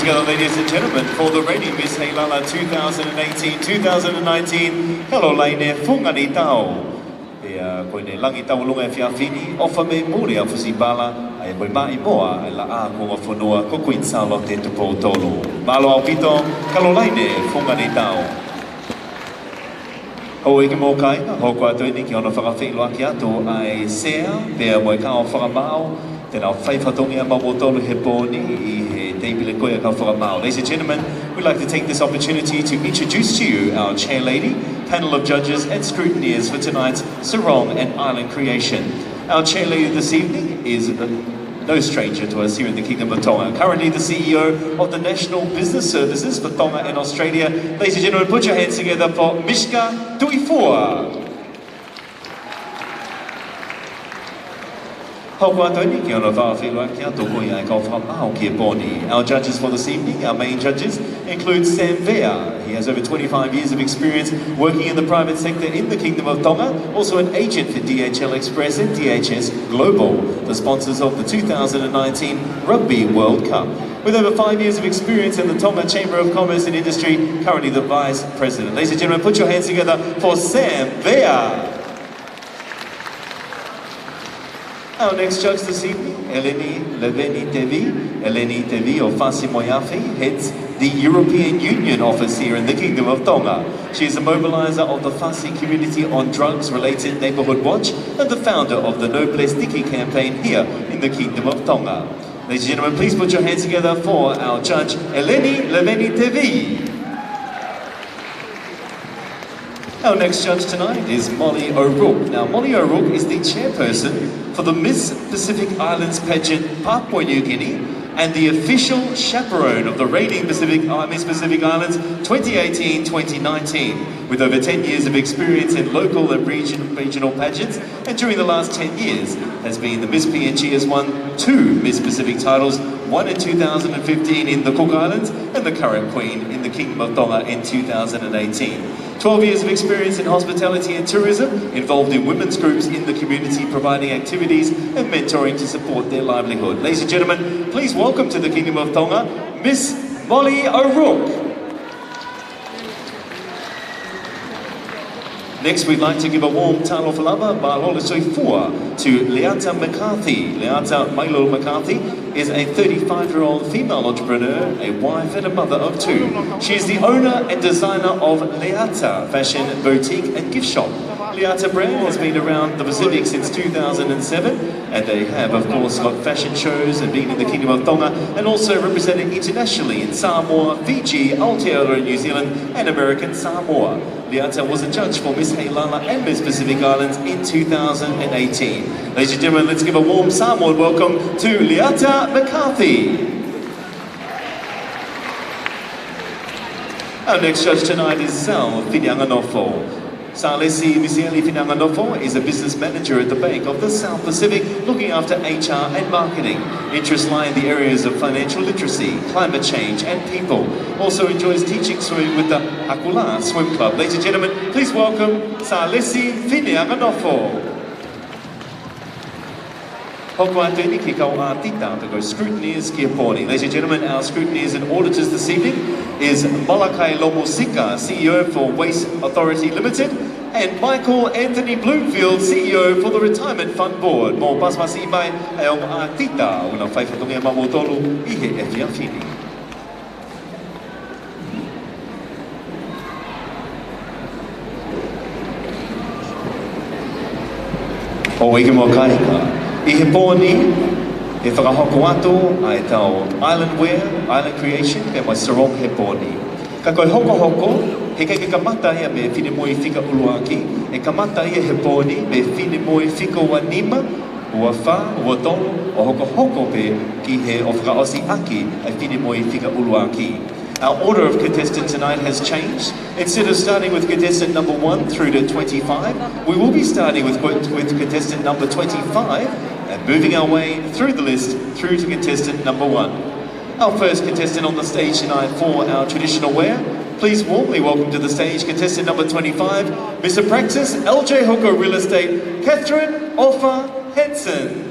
Together, ladies and gentlemen, for the reigning Miss Heilala two thousand and eighteen, two thousand and nineteen, Kalolaine Funganitau. Pea ko ʻene langi tauʻolunga he efiafi ni, ʻofa mei muli ʻa Fusipala, ʻa ia ko e maʻimoa ʻa e Laʻā kuonga fonua ko Kuini Sālote Tupou Tolu. Mālō ʻaupito, Kalolaine Funganitau. Houʻeiki mo e kāinga, hoko atu eni ki hono fakafeʻiloaki atu ʻa e sea, pea mo e kau fakamaau, te nau fai fatongia maʻatautolu he pō ni ʻi he teipile ko ia ʻo e kau fakamaau. Ladies and gentlemen, we'd like to take this opportunity to introduce to you our chair lady, panel of judges and scrutineers for tonight's Sarong and Island Creation. Our chair lady this evening is, uh, no stranger to us here in the Kingdom of Tonga. Currently the C E O of the National Business Services for Tonga and Australia. Ladies and gentlemen, put your hands together for Mishka Tuifua. Hoko atu eni ki hono fakafeʻiloaki atu ko ia ʻa e kau fakamaau ki he pō ni. Our judges for this evening, our main judges, include Sam Vea. He has over twenty-five years of experience working in the private sector in the Kingdom of Tonga, also an agent for D H L Express and D H S Global, the sponsors of the two thousand and nineteen Rugby World Cup. With over five years of experience in the Tonga Chamber of Commerce and Industry, currently the Vice President. Ladies and gentlemen, put your hands together for Sam Vea. Our next judge this evening, Eleni Leveni Tevi. Eleni Tevi ʻo Fasi Moeafe, heads the European Union office here in the Kingdom of Tonga. She is a mobilizer of the Fasi community on drugs-related neighborhood watch and the founder of the No Plastiki campaign here in the Kingdom of Tonga. Ladies and gentlemen, please put your hands together for our judge, Eleni Leveni Tevi. Our next judge tonight is Molly O'Rourke. Now, Molly O'Rourke is the chairperson for the Miss Pacific Islands pageant, Papua New Guinea, and the official chaperone of the reigning Pacific, uh, Miss Pacific Islands twenty eighteen twenty nineteen. With over ten years of experience in local and region, regional pageants, and during the last ten years has been the Miss P N G, has won two Miss Pacific titles, one in two thousand and fifteen in the Cook Islands and the current Queen in the Kingdom of Tonga in two thousand and eighteen. Twelve years of experience in hospitality and tourism, involved in women's groups in the community, providing activities and mentoring to support their livelihood. Ladies and gentlemen, please welcome to the Kingdom of Tonga, Miss Molly O'Rourke. Next, we'd like to give a warm talofa lava, mālō e soifua, to Leata McCarthy. Leata Mailolo McCarthy is a thirty-five-year-old female entrepreneur, a wife and a mother of two. She is the owner and designer of Leata Fashion Boutique and Gift Shop. Leata brand has been around the Pacific since two thousand and seven, and they have, of course, got fashion shows and been in the Kingdom of Tonga, and also represented internationally in Samoa, Fiji, Aotearoa, New Zealand, and American Samoa. Leata was a judge for Miss Heilala and Miss Pacific Islands in two thousand and eighteen. Ladies and gentlemen, let's give a warm Samoan welcome to Leata McCarthy. Our next judge tonight is Sal Fineanganofo. Salesi Misieli Fineanganofo is a business manager at the Bank of the South Pacific, looking after H R and marketing. Interests lie in the areas of financial literacy, climate change, and people. Also enjoys teaching swimming with the Hakula Swim Club. Ladies and gentlemen, please welcome Salesi Fineanganofo. Hoko atu eni ki he kau ʻātita, pe ko e scrutineers ki he pō ni. Ladies and gentlemen, our scrutineers and auditors this evening is Malakai Lomusika, C E O for Waste Authority Limited, and Michael Anthony Bloomfield, C E O for the Retirement Fund Board. Mou pasipasi mai ʻa e ongo ʻātita ʻoku nau fai fatongia maʻatautolu ʻi he efiafi ni. Houʻeiki mo e kāinga, ʻi he pō ni, ʻe fakahoko atu ʻa e tau Island Wear, Island Creation, pea mo e sarong he pō ni. Ka ko e hokohoko, heʻikai ke kamata ia mei he finemui fika ʻuluaki, ʻe kamata ia he pō ni mei he finemui fika ua nima, ua fā, ua tolu, ʻo hokohoko pē ki he ʻo fakaʻosi ʻaki ʻa e finemui fika ʻuluaki. Our order of contestants tonight has changed. Instead of starting with contestant number one through to twenty-five, we will be starting with, with contestant number twenty-five and moving our way through the list through to contestant number one. Our first contestant on the stage tonight for our traditional wear. Please warmly welcome to the stage contestant number twenty-five, Miss Abraxas L J Hooker Real Estate, Catherine Offa Henson.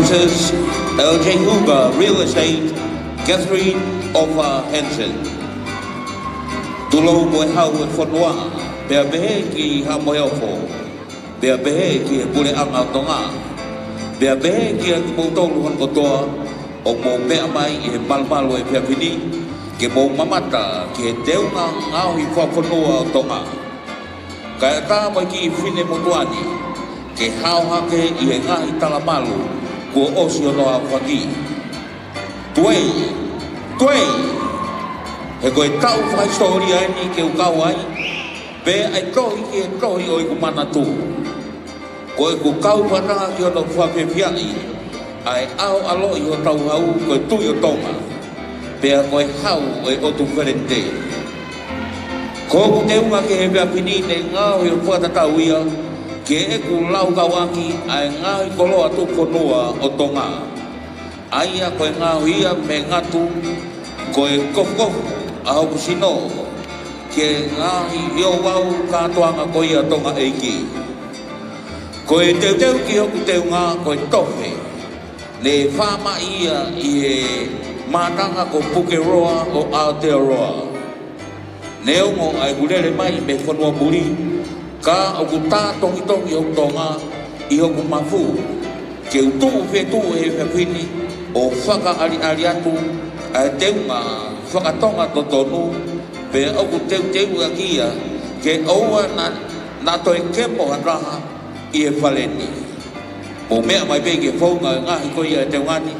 Missus L J Hooker Real Estate, Catherine Offa Hansen. Tulou mo e hau e fonua, pea pehē ki Haʻa Moheofo, pea pehē ki he Puleʻanga ʻo Tonga, pea pehē kiate kimoutolu hono kotoa ʻoku mou meʻa mai ʻi he malumalu ʻo e efiafi ni, ke mou mamata ki he teunga ngaohi fakafonua ʻo Tonga. Kae ʻatā mo e kiʻi finemotuʻa ni ke hao hake ʻi he ngaahi talamalu kuo ʻosi hono aofaki. Tuei, tuei, he ko e taʻu fakahisitōlia eni ke u kau ai, pea ʻai tohi ki he tohi ʻo ʻeku manatu. Ko ʻeku kau fakataha ki hono fakafiefiaʻi ʻa e ʻaoʻaloʻi hotau hau ko e Tuʻi ʻo Tonga, pea ko e hau ʻo e ʻOtu Felenite. Ko hoku teunga ki he efiafi ni ne ngaohi ʻo fakatatau ia ki heʻeku laukauʻaki ʻa e ngaahi koloa tuʻufonua ʻo Tonga. ʻA ia ko e ngaohi ia mei he ngatu, ko e kofukofu ʻa hoku sino ki he ngaahi ouau kātoanga ko ia ʻo Tonga ʻeiki. Ko e teuteu ki hoku teunga ko e tofe, ne fāmaʻi ia ʻi he mātanga ko Pukeroa ʻo Aotearoa. Neongo ʻa ʻeku lele mai mei he fonua muli, ka ʻoku tā tongitongi hoku toʻonga ʻi hoku mafu, ke u tuʻu fetuʻu he efiafi ni ʻo fakaʻaliʻali atu ʻa e teunga fakatonga totonu, pea ʻoku teuteuʻaki ia ke ʻoua naʻa, naʻa toe kemo ha taha ʻi he fale ni. Mou meʻa mai pē ki he founga ʻo e ngaohi ko ia e teunga ni.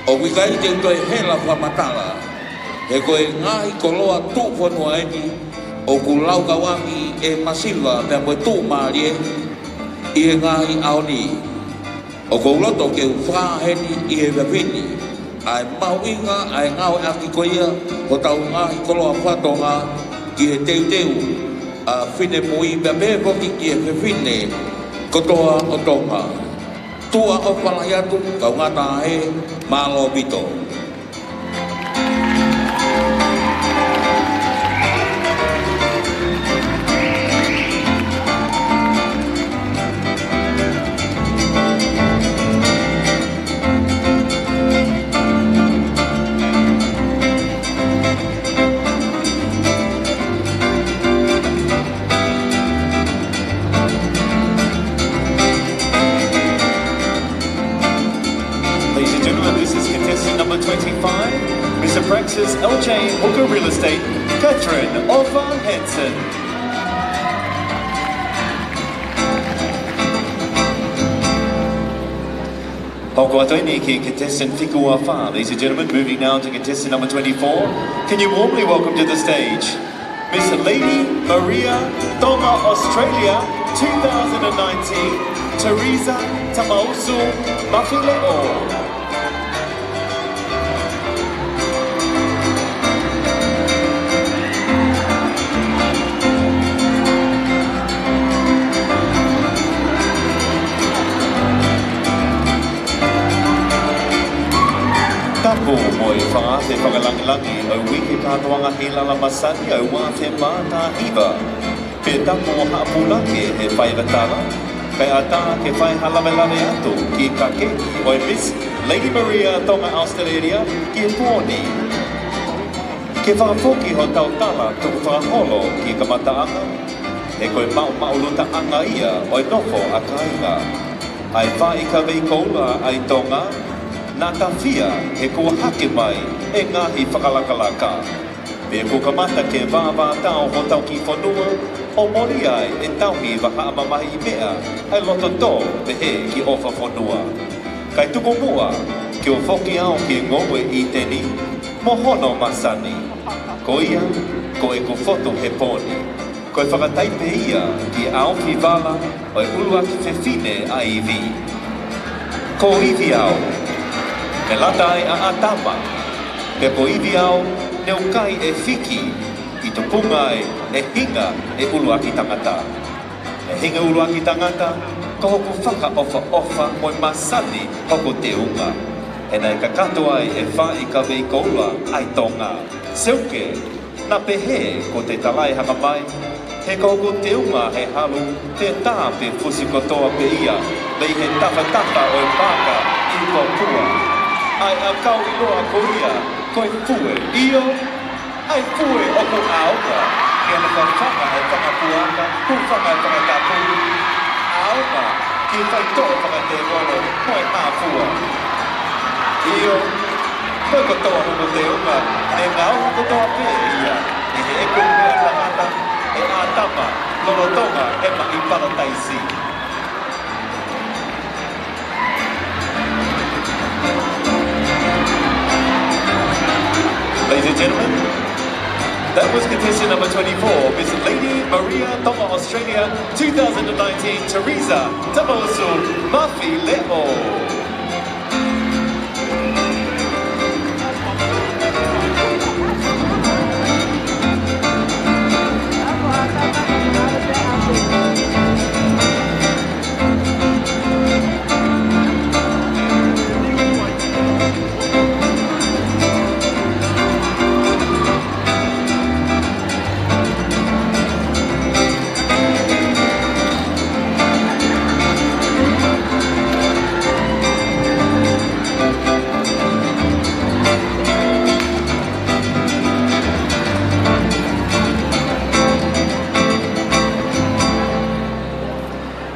ʻOku ʻikai te u toe hela fakamatala, he ko e ngaahi koloa tuʻufonua eni ʻoku laukauʻaki ʻe masiva pea mo e tuʻumālie ʻi he ngaahi ʻaho ni. ʻOku ou loto ke u fakahā heni ʻi he efiafi ni ʻa e mahuʻinga ʻa e ngāueʻaki ko ia hotau ngaahi koloa fakatonga ki he teuteu ʻa finemui pea pehē foki ki he fefine kotoa ʻo Tonga. Tuʻa ʻofa lahi atu, kaungā taʻahē, mālō ʻaupito. Ladies and gentlemen, this is contestant number twenty-five, Miss Abraxas L J Hooker Real Estate, Catherine Offa Hansen. Hoko atu eni ki he contestant fika ua fā. Ladies and gentlemen, moving now to contestant number twenty-four. Can you warmly welcome to the stage Miss Lady Maria Tonga Australia two thousand and nineteen, Teresa Tamausu Mafileʻo. Tapu mo e fakaafe fakalangilangi ʻo e Uike Kātoanga Heilala Masani ʻo e ua afe mā taha hiva. Pea tapu mo haʻa punake he faiva tala, kae ʻatā ke fai ha lavelave atu ki he kakeʻi ʻo e Miss Lady Maria Tonga Australia ki he pō ni. Ke fakafoki hotau tala tukufakaholo ki he kamataʻanga, he ko e maʻumaʻulutaʻanga ia ʻo e nofo ʻa kāinga. ʻA e faaʻi kavei koula ʻa e Tonga, naʻa tafia he kuo hake mai e ngaahi fakalakalaka. Pea kuo kamata ke vāvātao hotau kiʻi fonua, ʻo mole ai e tauhi vahaʻa mamahiʻi meʻa ʻa e loto tō pehē ki ʻofa fonua. Kae tuku muʻa ke u foki au ki he ngoue ʻi ʻĪteni mo hono masani. Ko ia, ko ʻeku fotu he pō ni. Ko e fakataipe ia ki he ʻaofi vala ʻo e ʻuluaki fefine ʻa ʻIvi. Ko ʻIvi au, ne lata ai ʻa ʻĀtama, pea ko ʻIvi au ne u kai e fiki ʻi tupunga ai e hinga e ʻuluaki tangata. E hinga ʻuluaki tangata, ko hoku fakaʻofoʻofa mo e masani hoku teunga. He naʻe kakato ai e faaʻi kavei koula ʻa e Tonga. Seuke, naʻa pehē ko te talaʻehanga mai, he ko hoku teunga he halu, te tā pe fusi kotoa pē ia. Mei he tafatafa ʻo e paaka ʻi Popua. ʻA e ʻakau ʻiloa ko ia ko e fue. ʻIo, ʻa e fue ʻoku ʻaonga ke ne fafanga e fanga puaka, hūfanga e fanga tapu. ʻAonga ke faitoʻo fakatēvolo mo e hā fua. ʻIo, ko e kotoa hono teunga, ne ngaohi kotoa pē ia ʻe he ʻeku meʻa tangata, ʻe ʻĀtama, lolotonga ʻema ʻi Palataisi. Ladies and gentlemen, that was contestant number twenty-four, Miss Lady Maria Tonga Australia two thousand and nineteen, Teresa Tamaoso Mafileʻo.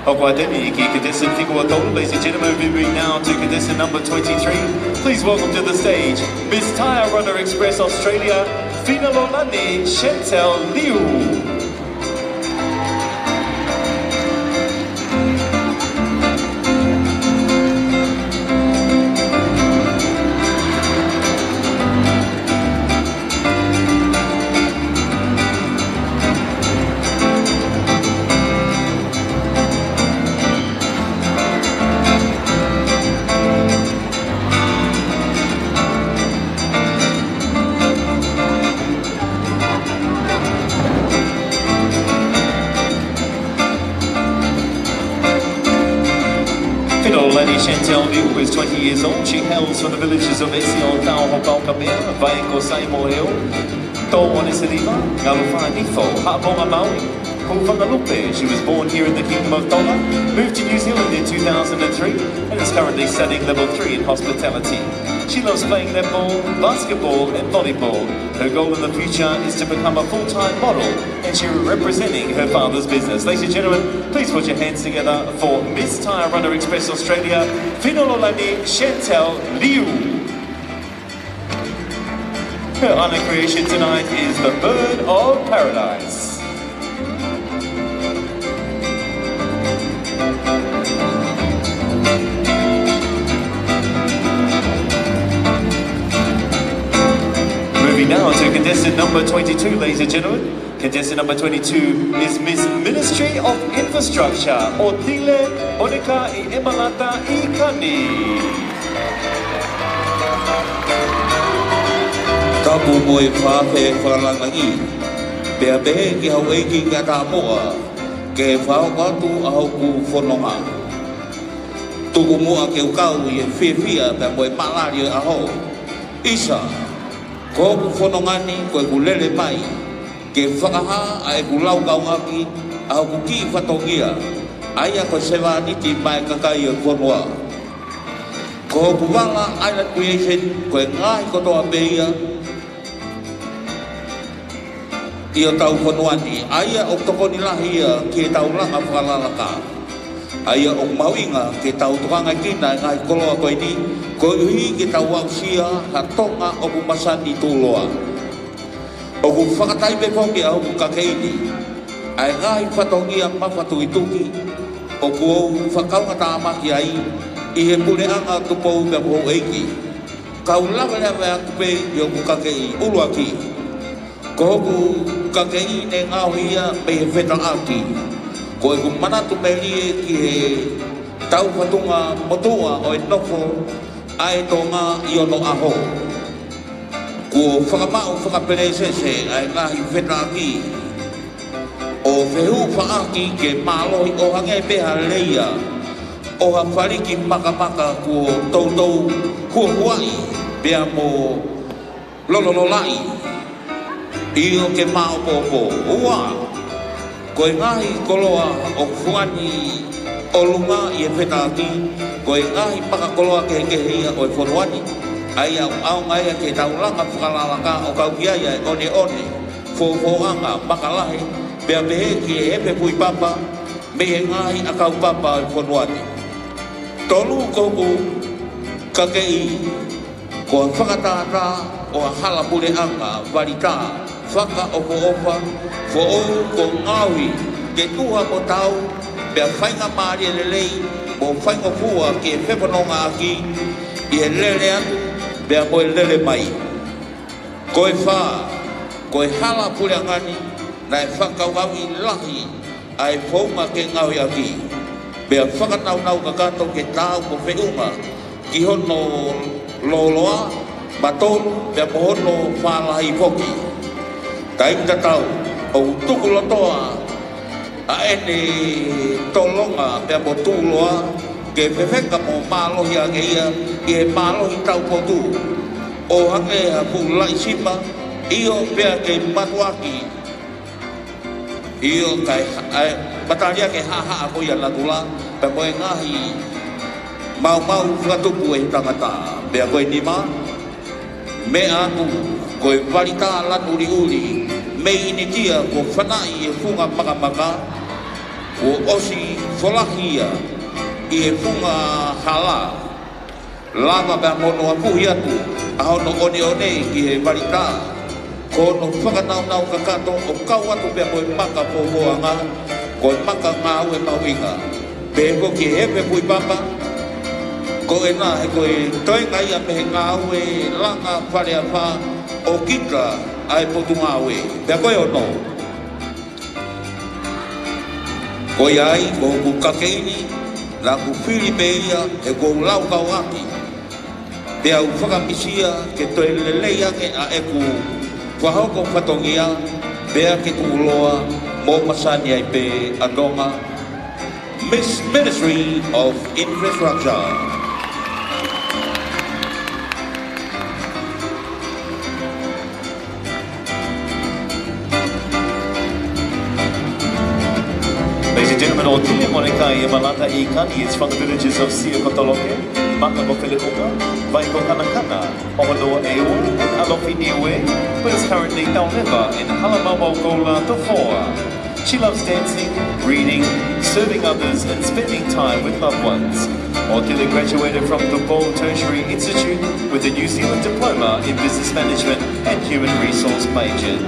Hoko atu eni ki he contestant fika ua tolu, ladies and gentlemen, moving now to contestant number twenty-three. Please welcome to the stage, Miss Tyre Runner Express Australia, Finalolani Chantel Liu. Finalolani Chantel Liu is twenty years old. She hails from the villages of Esi, Ōtao, Hopoaʻa Kaukaua, Vaeko, Samoa, Tō Onesiliva, Ngalufā Nifo, Haʻamonga Maui, Hūfangalupe. She was born here in the Kingdom of Tonga, moved to New Zealand in two thousand and three, and is currently studying level three in hospitality. She loves playing netball, basketball, and volleyball. Her goal in the future is to become a full-time model, and she'll be representing her father's business. Ladies and gentlemen, please put your hands together for Miss Tyre Runner Express Australia, Finalolani Chantel Liu. Her honor creation tonight is the Bird of Paradise. Moving now to contestant number twenty-two, ladies and gentlemen. Contestant number twenty-two is Miss Ministry of Infrastructure, ʻOtile Monica ʻi ʻEmalata ʻi Kani. Tapu mo e faʻahi fakalangi, pea pehē ki houʻeiki kae ʻatā muʻa ke fakahoko atu ʻa hoku fononga. Tuku muʻa ke u kau ʻi he fiefia pea mo e maʻalali ʻo e ʻaho. ʻIsa, ko hoku fononga ni ko ʻeku lele mai ke fakahā ʻa ʻeku laukaungaki ʻa hoku kiʻi fatongia, ʻa ia ko e sevāniti maʻa e kakai ʻo e fonua. Ko hoku vala Island Creation ko e ngaahi kotoa pē ia ʻi hotau fonua ni, ʻa ia ʻoku tokoni lahi ia ki heʻetau langa fakalalaka. ʻA ia ʻoku mahuʻinga ke tau tokangaʻi kinaua e ngaahi koloa ko eni, koeʻuhi ke tau aʻusia ha Tonga ʻoku masani tuʻuloa. ʻOku fakataipe foki ʻa hoku kakeʻi ni, ʻa e ngaahi fatongia mafatukituki ʻoku ou fakaungatāmaki ai ʻi he puleʻanga Tupou pea mo houʻeiki. Kau lavelave atu pē ʻi hoku kakeʻi. ʻUluaki, ko hoku kakeʻi ne ngaohi ia mei he fetaʻaki. Ko ʻeku manatu melie ki heʻetau fatunga motuʻa ʻo e nofo ʻa e Tonga ʻi onoʻaho. Kuo fakamaʻu fakapelesese ʻa e ngaahi fetaʻaki ʻo fehuʻi faʻaki ke mālohi ʻo hangē pē ha leia ʻo ha faliki makamaka kuo toutou huahuaʻi pea mo lolololaʻi. ʻIo, ke māʻopoʻopo. Ua, ko e ngaahi koloa ʻoku fungani ʻolunga ʻi he fetaʻaki, ko e ngaahi makakoloa kehekehe ia ʻo e fonua ni, ʻa ia ʻoku ʻaonga ia ke tau langa fakalalaka ʻo kau ki ai ʻa e ʻoneʻone, fōfōʻanga, maka lahi, pea pehē ki he hepe fuipapa mei he ngaahi ʻakau papa ʻo e fonua ni. Tolu, ko hoku kakeʻi, ko e fakatātā ʻo e hala puleʻanga, valitā, fakaʻofoʻofa, foʻou, ko e ngaohi ke tuha mo tau, pea faingamālie lelei mo faingofua ke fefonongaʻaki ʻi he lele atu pea mo e lele mai. Ko e fā, ko e hala puleʻanga ni naʻe fakakaukauʻi lahi ʻa e founga ke ngaohi ʻaki, pea fakanaunau kakato ke taau mo feʻunga ki hono lōloa, matolu, pea mo hono fālahi foki. Taimi tatau, ʻoku tukulotoa ʻa ʻene tolonga pea mo tuʻuloa ke fefeka mo mālohi ange ia ʻi he mālohi taupotu, ʻo hangē ha fuʻu laʻi sima, ʻio, pea ke matuʻaki, ʻio, kae ha-, ʻa e, matali ʻaki e haʻahaʻa ko ia ʻa natula, pea mo e ngaahi maumau fakatupu ʻa e tangata. Pea ko e nima, meʻa atu, ko e valitā lanu ʻuliʻuli mei ʻInitia, kuo fanaʻi ʻi he funga makamaka, kuo ʻosi folahi ia ʻi he funga hala. Lava pea mo hono apuhi atu ʻa hono ʻoneʻone ki he valitā, ko hono fakanaunau kakato ʻo kau atu pea mo e maka fōfōʻanga, ko e maka ngāue mahuʻinga. Pehē foki ki he hepe fuipapa, ko ena he ko e toenga ia mei he ngāue langa fale afā ʻo kita ʻa e potungāue. Pea ko e ono, ko ia ai, ko hoku kakeʻi ni, naʻa ku fili pē ia he kuo u laukau ʻaki, pea u fakamisia ke toe lelei ange ʻa ʻeku fakahoko fatongia, pea ke tuʻuloa mo masani ai pē ʻa Tonga. Miss Ministry of Infrastructure. Ladies and gentlemen, ʻoku tui mo e kakai ʻo Malata ʻi Kani is from the villages of Siakotoloke, Makakofeleʻunga, Vaikokanakana, Ohonoa ʻEua, and Alofi Niue, but is currently Tauleva in Halemaumau-Koloa, Tofoa. She loves dancing, reading, serving others, and spending time with loved ones. Otili graduated from Tupou Tertiary Institute with a New Zealand Diploma in Business Management and Human Resource major.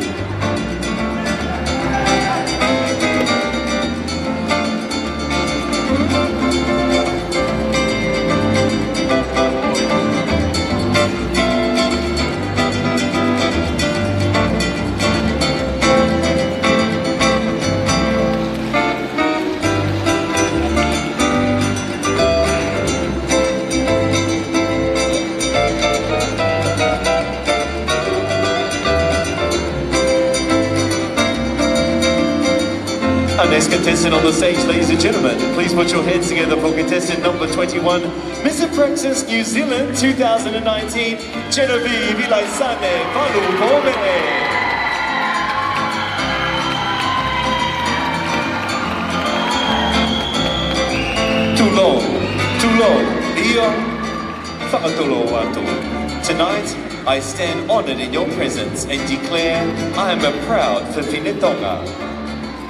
Our next contestant on the stage, ladies and gentlemen, please put your hands together for contestant number twenty-one, Miss Abraxas New Zealand two thousand and nineteen, Genevieve Ilaisane Valu Pome. Tulou, tulou, ʻio, fakatulou atu. Tonight, I stand honored in your presence and declare I am a proud Fafine Tonga.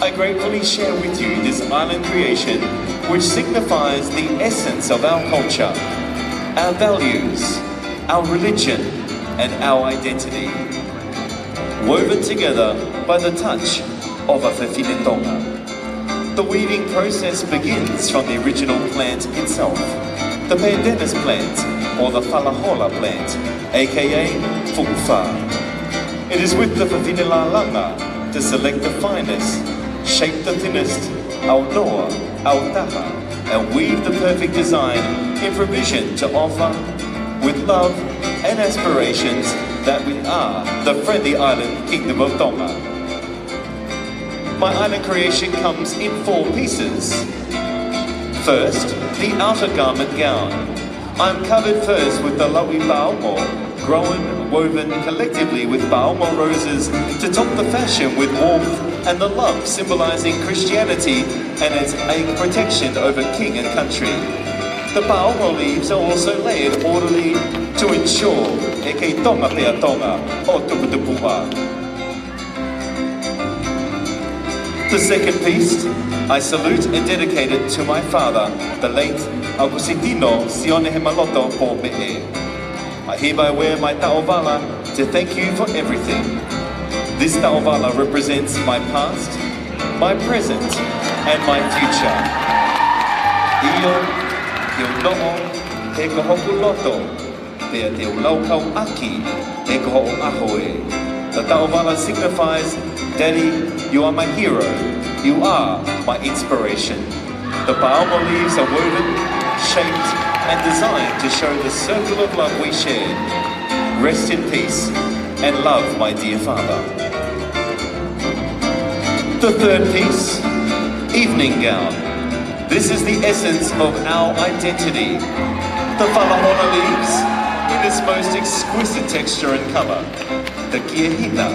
I gratefully share with you this island creation which signifies the essence of our culture, our values, our religion, and our identity. Woven together by the touch of a Fafine Tonga. The weaving process begins from the original plant itself, the pandanus plant or the falahola plant, A K A fuʻu fā. It is with the fafine lālanga to select the finest, shape the thinnest, aunoa, autaha, and weave the perfect design in provision to offer, with love and aspirations, that we are the friendly island kingdom of Tonga. My island creation comes in four pieces. First, the outer garment gown. I'm covered first with the lauʻi paongo, Grown, woven collectively with paongo roses to top the fashion with warmth and the love symbolizing Christianity and its egg protection over king and country. The paongo leaves are also layered orderly to ensure ʻe kei Tonga pē ʻa Tonga ʻo tuputupuʻa. The second piece, I salute and dedicate it to my father, the late ʻAokusitino Sione Hemaloto Pomeʻe. I hereby wear my taʻovala to thank you for everything. This taʻovala represents my past, my present, and my future. ʻIo, ke u noʻo, he ko hoku loto, pea te u laukau ʻaki, he ko hoʻo ʻaho ē. The taʻovala signifies, Daddy, you are my hero. You are my inspiration. The paongo leaves are woven, shaped, and designed to show the circle of love we share. Rest in peace, and love, my dear father. The third piece, evening gown. This is the essence of our identity. The falahona leaves, in its most exquisite texture and colour. The kiehina,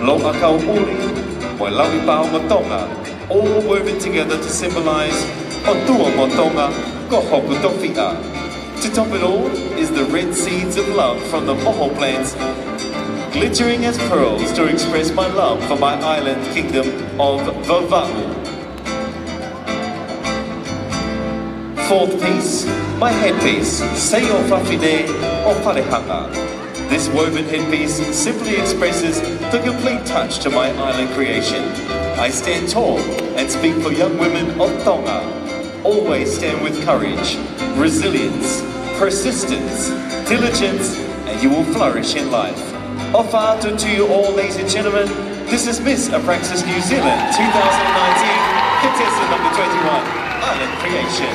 loʻakau ʻuli, mo e lauʻi paongo Tonga, all woven together to symbolise ʻOtua mo Tonga, ko hoku tofiʻa. To top it all is the red seeds of love from the moho plants, glittering as pearls to express my love for my island kingdom of Vavaʻu. Fourth piece, my headpiece, Seiʻo Fafine ʻo Falehanga. This woven headpiece simply expresses the complete touch to my island creation. I stand tall and speak for young women of Tonga. Always stand with courage, resilience, persistence, diligence, and you will flourish in life. ʻOfa atu to you all, ladies and gentlemen. This is Miss Abraxas New Zealand two thousand nineteen, contestant number twenty-one, Island Creation.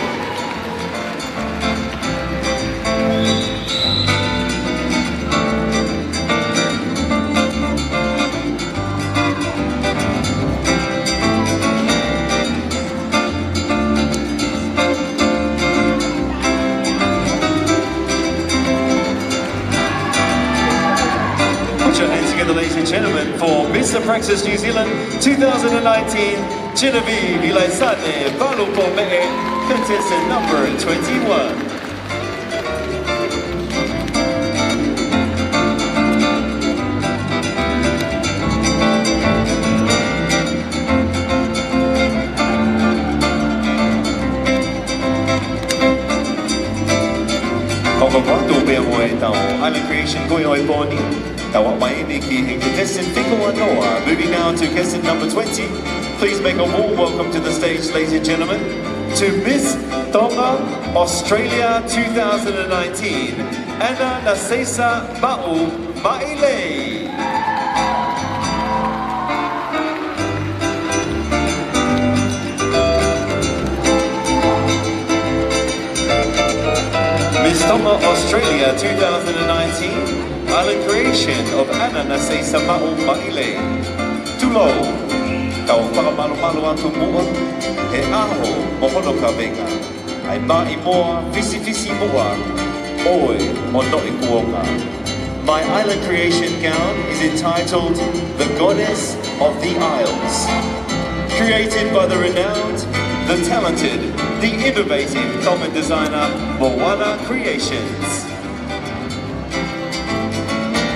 Put your hands together, ladies and gentlemen, for Miss Abraxas New Zealand two thousand nineteen, Genevieve Ilaisane Valu Pomeʻe, contestant number twenty-one. Hoko atu pē mo ʻetau Island Creation ko ia ʻo e pō ni. Tau aʻu mai eni ki he contestant fika ua noa. Moving now to contestant number twenty. Please make a warm welcome to the stage, ladies and gentlemen, to Miss Tonga Australia two thousand nineteen, Anna Nasesa Maʻu Maile. Miss Tonga Australia two thousand nineteen, Island Creation of Anna Nasesa Maʻu Maile. Tulou, tau fakamalumalu atu muʻa he ʻaho mo hono kavenga. ʻAi maʻimoa, fisifisimuʻa, ʻoe mo noʻi kuonga. My Island Creation gown is entitled The Goddess of the Isles. Created by the renowned, the talented, the innovative Tongan designer Moana Creations.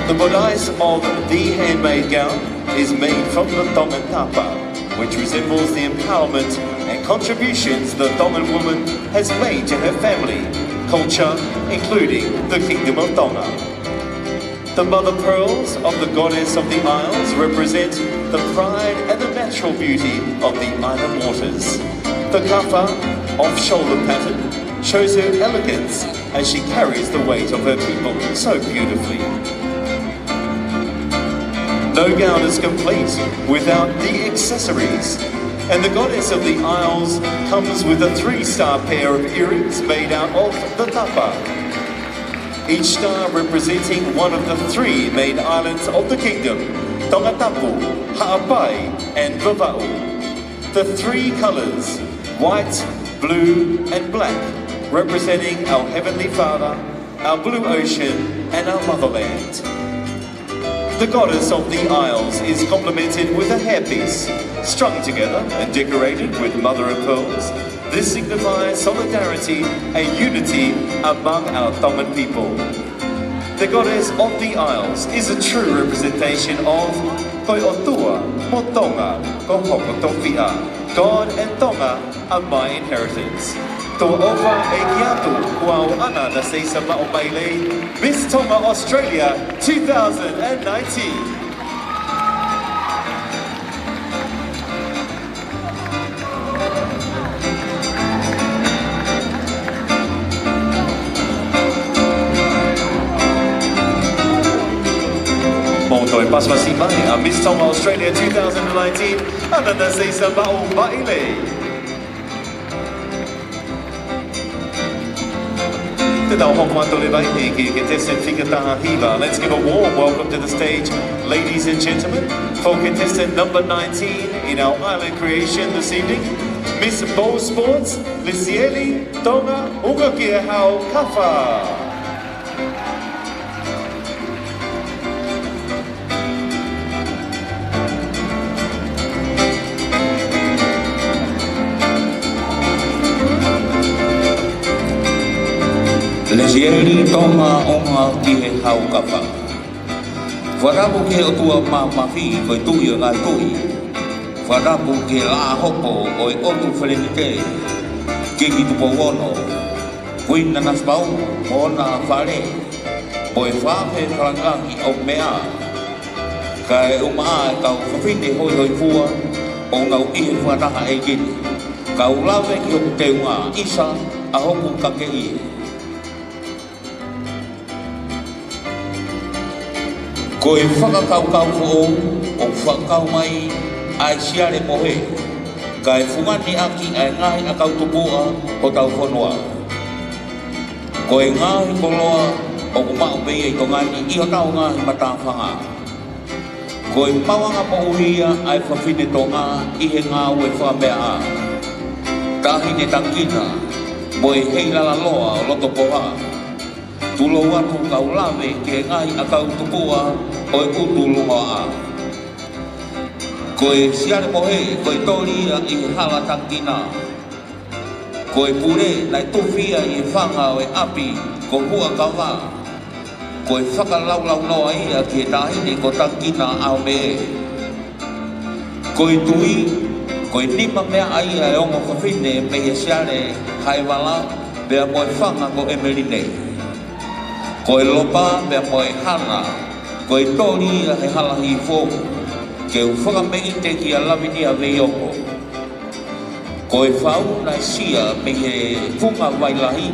The bodice of the handmade gown is made from the Tongan tapa, which resembles the empowerment and contributions the Tongan woman has made to her family, culture, including the Kingdom of Tonga. The mother pearls of the Goddess of the Isles represent the pride and the natural beauty of the island waters. The kafa, off-shoulder pattern, shows her elegance as she carries the weight of her people so beautifully. No gown is complete without the accessories, and the Goddess of the Isles comes with a three-star pair of earrings made out of the tapa, each star representing one of the three main islands of the kingdom, Tongatapu, Haʻapai, and Vavaʻu. The three colours, white, blue, and black, representing our Heavenly Father, our blue ocean, and our motherland. The goddess of the Isles is complemented with a hairpiece, strung together and decorated with mother of pearls. This signifies solidarity and unity among our Tongan people. The goddess of the Isles is a true representation of Ko e ʻOtua mo Tonga, ko hoku tofiʻa. God and Tonga are my inheritance. Tō ʻofa ʻeiki atu, kuo ʻoange ʻa Seisa Maʻu Maile, Miss Tonga Australia two thousand nineteen. Mou toe pasipasi mai ʻa Miss Tonga Australia two thousand nineteen, ʻAnanaseisa Maʻu Maile. Te tau hoko atu leva eni ki he contestant fika taha hiva. Let's give a warm welcome to the stage, ladies and gentlemen, for contestant number nineteen in our island creation this evening, Miss Bowls Sports, Lisieli Tonga Ungakiehaokafa. Lisieli Tonga Ungakiehaokafa. Fakatapu ki he ʻOtua Māfimafi, ko e Tuʻi ʻo e ngaahi tuʻi. Fakatapu ki he Laʻā hopo ʻo e ʻOtu Felenite, Kingi Tupou Ono, Kuini Nanasipauʻu mo hona fale, mo e fefakalangilangi ʻo e meʻa, kae ʻumaʻā e kau fafine hoihoifua ʻoku nau ʻi he fakataha ʻeiki ni. Kau lave ki hoku teunga, ʻisa, ʻa hoku kakeʻi. Ko e fakakaukau foʻou ʻoku fakakau mai ʻa e siale mohe, kae fungani ʻaki ʻa e ngaahi ʻakau tupuʻa hotau fonua. Ko e ngaahi koloa ʻoku maʻu pē ia ʻi Tonga ni ʻi hotau ngaahi matāfanga. Ko e maʻuʻanga moʻui ia ʻa e fafine Tonga ʻi he ngāue fakameaʻa. Taʻahine tangikina mo e heilala loa ʻo loto poha. Tulou atu kau lave ki he ngaahi ʻakau tupuʻa ʻo e ʻutu longoaʻa. Ko e siale mohe, ko e toli ia ʻi he hala tangikina. Ko e pule naʻe tufi ia ʻi he fanga ʻo e ʻapi ko Huʻakava. Ko e fakalaulaunoa ia ki he taʻahine ko Tangikina ʻAhomeʻe. Ko e tui, ko e nima meaʻa ia ʻa e ongo fafine mei he siale Haevala, pea mo e fanga ko ʻEmeline. Ko e lopa pea mo e hana, ko e toli ia he hala hihifo, ke u fakameʻite kia Lavinia Veiongo. Ko e fau naʻe sia mei he funga vai lahi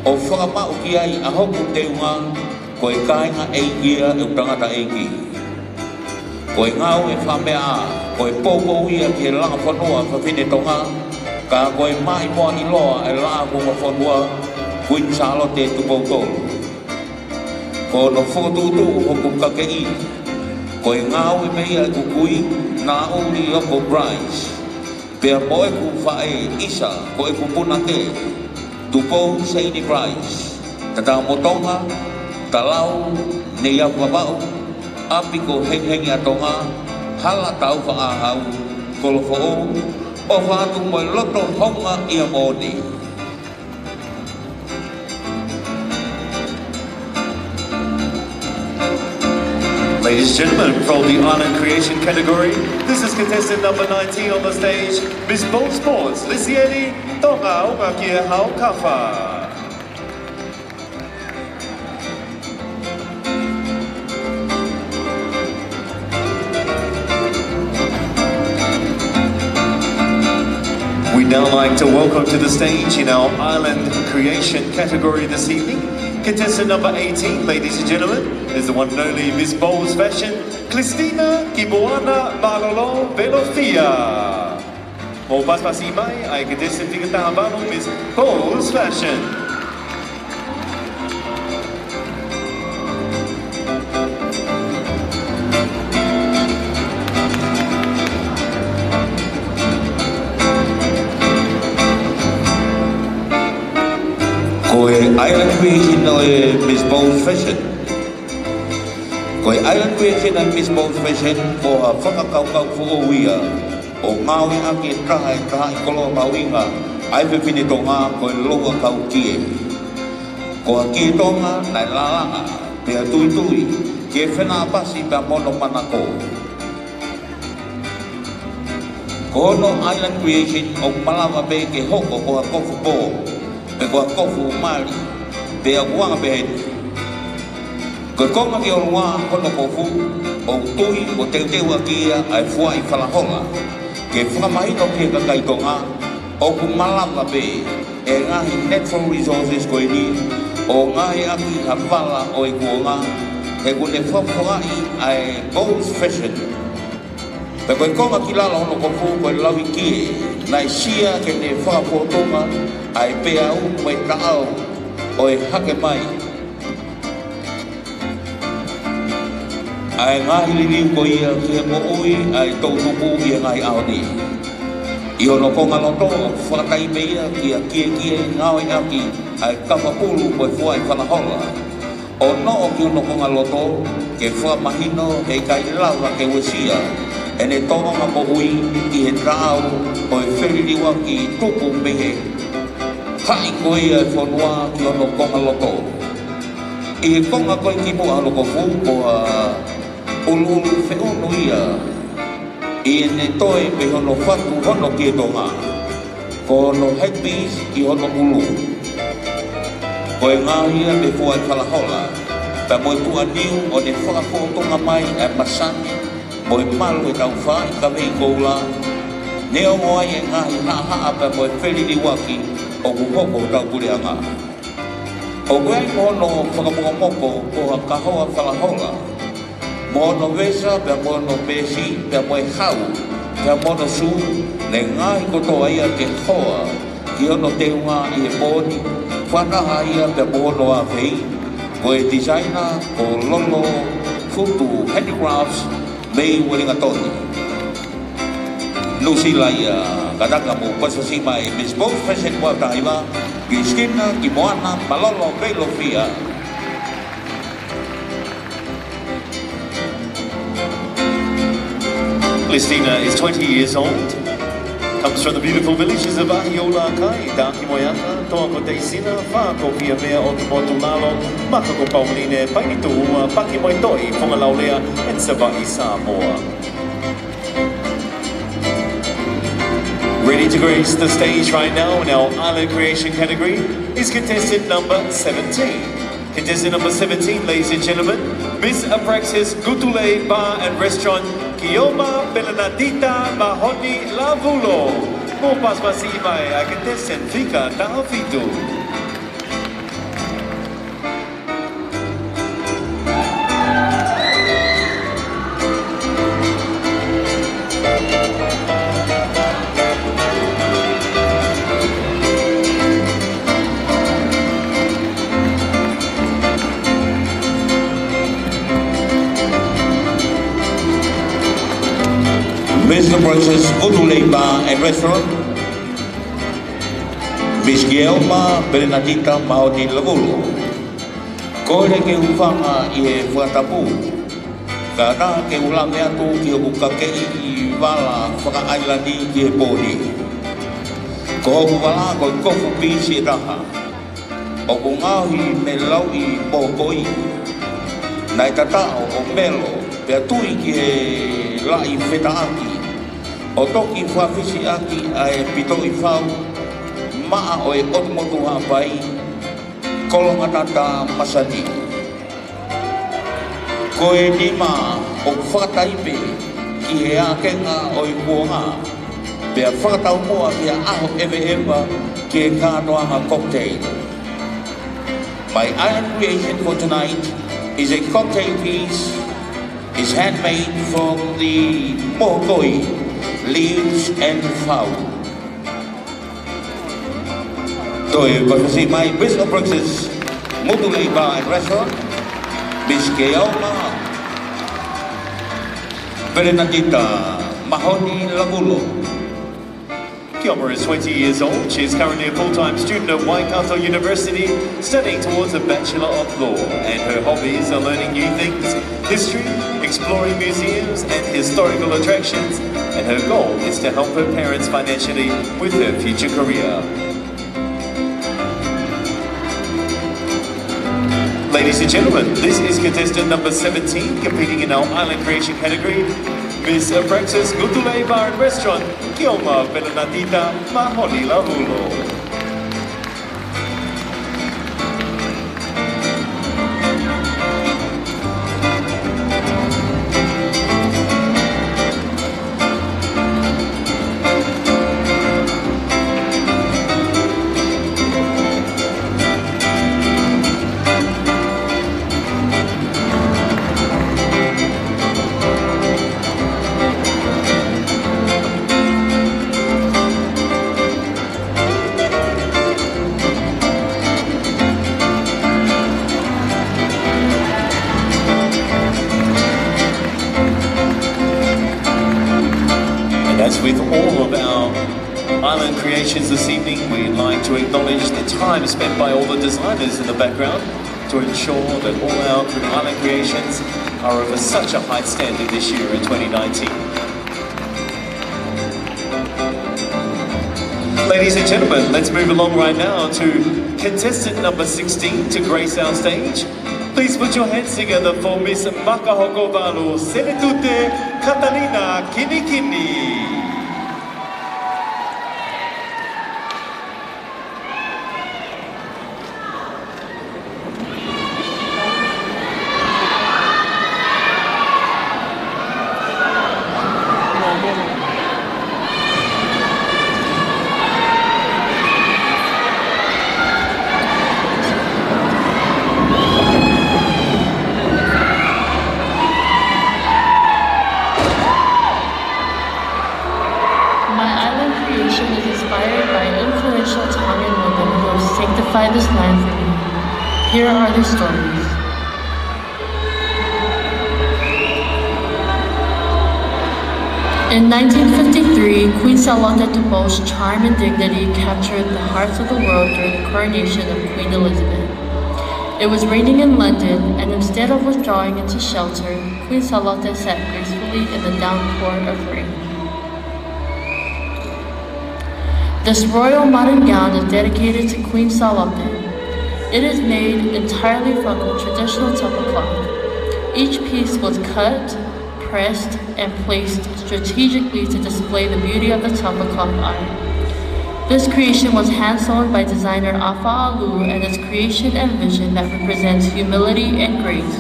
ʻo fakamaʻu ki ai ʻa hoku teunga, ko e kāinga ʻeiki ia ʻeku tangataʻeiki. Ko e ngāue fakameaʻa, ko e poupou ia ki he langa fonua fafine Tonga, ka ko e maʻimoaʻi loa ʻa e Laʻā kuonga fonua, Kuini Sālote Tupou Tolu. Ko hono fokotuʻutuʻu hoku kakeʻi, ko e ngāue mei ʻeku kui, Nauli ʻOko Price. Pea mo ʻeku faʻē, ʻisa, ko ʻeku punake, Tupou Seini Price, Tatau mo Tonga, Talau, Neiafu Vavaʻu, ʻapi ko Hengihengi ʻa Tonga, Hala Taufaʻāhau, Kolofoʻou, ʻofa atu mo e loto houngaʻia moʻoni. Ladies and gentlemen, from the Island Creation category, this is contestant number nineteen on the stage, Miss Bowls Sports, Lisieli Tonga Ungakiehaokafa. We'd now like to welcome to the stage in our island creation category this evening, contestant number eighteen, ladies and gentlemen, is the one and only Miss Bowls Fashion, Christina Kiboana Malolo Velofia. Mou pasipasi mai ʻa e contestant fika taha valu, Miss Bowls Fashion. Ko e island creation ʻo e Miss Bowes Fashion. Ko e Island Creation ʻa e Miss Bowes Fashion, ko ha fakakaukau foʻou ia ʻo ngāueʻaki ʻe taha e taaʻi koloa mahuʻinga ʻa e fefine Tonga, ko e loua kau kie. Ko ha kie Tonga naʻe lālanga pea tuitui ke fenāpasi pea mo hono manako. Ko hono Island Creation ʻoku malava pē ke hoko ko ha kofu pō, pe ko ha kofu mali, pe ʻoku anga pē heni. Ko e konga ki ʻolunga hono kofu, ʻoku tui ʻoku teuteuʻaki ia ʻa e fuaʻi falahola, ke fakamahino ki he kakai Tonga ʻoku malava pē e ngaahi natural resources ko eni ʻo ngāueʻaki ha vala ʻo e kuonga, he ʻoku ne fakafoʻou ʻa e Bowes Fashion. Pea ko e konga ki lalo hono kofu ko e lauʻi kie, naʻe sia ke ne fakafōtunga ʻa e peau mo e taʻau ʻo e hake mai ʻa e ngaahi liliu ko ia ki he moʻui ʻa e toʻutupu ʻi he ngaahi ʻaho ni. ʻI hono konga loto, fakataipe ia ki ha kiekie ngāueʻaki ʻa e kafapulu mo e fuaʻi falahola. ʻO noʻo ki hono konga loto, ke fakamahino heʻikai lava ke uesia ʻene tōʻonga moʻui ʻi he taʻau ʻo e feliliuaki tupu mei he haʻi ko ia e fonua ki hono konga loto. ʻI he konga ko ē ki muʻa hono kofu, ko ha ʻuluʻulu feʻunu ia ʻi heʻene toe mei hono fatu hono kie Tonga, ko hono headpiece ʻi hono ʻulu. Ko e ngaahi ia mei he fuaʻi falahola, pea mo e tuʻaniu ʻo ne fakafōtunga mai ʻa e masani mo e malu ʻetau faʻahikameʻi koula, neongo ai e ngaahi haʻahaʻa pea mo e feliliuaki ʻoku hoko ʻi hotau puleʻanga. ʻOku ʻi ai mo hono fakamokomoko ko ha kahoa falahola, mo hono vesa, pea mo hono peesi, pea mo e hau, pea mo hono sū, ne ngaahi kotoa ia ke hoa ki hono teunga ʻi he pō ni, fakataha ia pea mo hono afeʻi, ko e designer ko Lolo Futu Handicrafts mei Uelingatoni, Nuʻusila ia. Kātaki mo pasipasi mai Miss Bowes Fashion ua taha hiva, Christina Kimoana Malolo Veilofia. Listina is twenty years old, comes from the beautiful villages of Ahiola, Kai, Takimueata, Toa ko Teisina, Fā ko Fiamea, ʻOtu Motu Lalo, Maka ko Pauline, Paini Tuʻua, Paki mo e Toʻi, Fungalaulea, and Savaiʻi Samoa. Ready to grace the stage right now in our Island Creation category is contestant number seventeen. Contestant number seventeen, ladies and gentlemen, Miss Abraxas Gutulei Bar and Restaurant, Kioma Belenatita Mahoni Lavulo. Mou pasipasi mai ʻa e contestant fika taha fitu. Miss Abraxas Gutulei Bar and Restaurant, Miss Kioma Belenatita Mahoni Lavulo. Kole ke u hūfanga ʻi he fakatapu, kae ʻatā ke u lave atu ki hoku kakeʻi vala fakaʻailani ki he pō ni. Ko hoku vala ko e kofu piisi ʻe taha, ʻoku ngaohi mei he lauʻi moho koi. Naʻe tataʻo ʻo melo, pea tui ki he laʻi fetaʻaki, ʻo toki fakafisiʻaki ʻa e pitoʻi fau, maʻa ʻo e ʻOtu Motu Haʻapai, Kologatata Masani. Ko e nima ʻoku fakataipe ki he ākenga ʻo e kuonga, pea fakataumuʻa ki ha ʻaho ʻeveʻeva ki he kātoanga cocktail. My island creation for tonight is a cocktail piece, is handmade from the moho koi leaves and fau. Toe pasipasi mai Miss Abraxas Gutulei Bar and Restaurant, Miss Kioma Belenatita Mahoni Lavulo. Kioma is twenty years old. She is currently a full-time student at Waikato University, studying towards a Bachelor of Law, and her hobbies are learning new things, history, exploring museums and historical attractions, and her goal is to help her parents financially with her future career. Ladies and gentlemen, this is contestant number seventeen, competing in our Island Creation category, Miss Abraxas Ngutu Lei Bar and Restaurant, Kioma Pelanatita Mahoni Lahulo. And as with all of our island creations this evening, we'd like to acknowledge the time spent by all the designers in the background to ensure that all our island creations are of a, such a high standard this year in twenty nineteen. Ladies and gentlemen, let's move along right now to contestant number sixteen to grace our stage. Please put your hands together for Miss Makahokovalu Seletute Katalina Kinikini. My island creation is inspired by influential Tongan women who have sanctified this land for me. Here are their stories. In nineteen fifty-three, Queen Sālote Tupou's charm and dignity captured the hearts of the world during the coronation of Queen Elizabeth. It was raining in London, and instead of withdrawing into shelter, Queen Sālote sat gracefully in the downpour of rain. This royal modern gown is dedicated to Queen Sālote. It is made entirely from traditional tapa cloth. Each piece was cut, pressed, and placed strategically to display the beauty of the tapa cloth art. This creation was hand sewn by designer Afa Alu, and its creation and vision that represents humility and grace.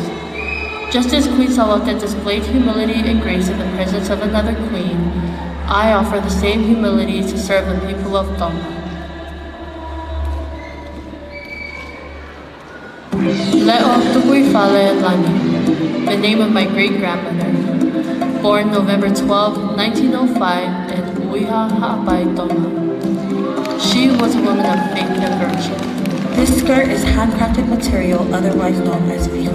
Just as Queen Sālote displayed humility and grace in the presence of another queen, I offer the same humility to serve the people of Tonga. Leʻo Tukuifale Langi, the name of my great-grandmother, born November twelfth, nineteen oh five, in Uiha, Haʻapai, Tonga. She was a woman of faith and virtue. This skirt is handcrafted material, otherwise known as vihu.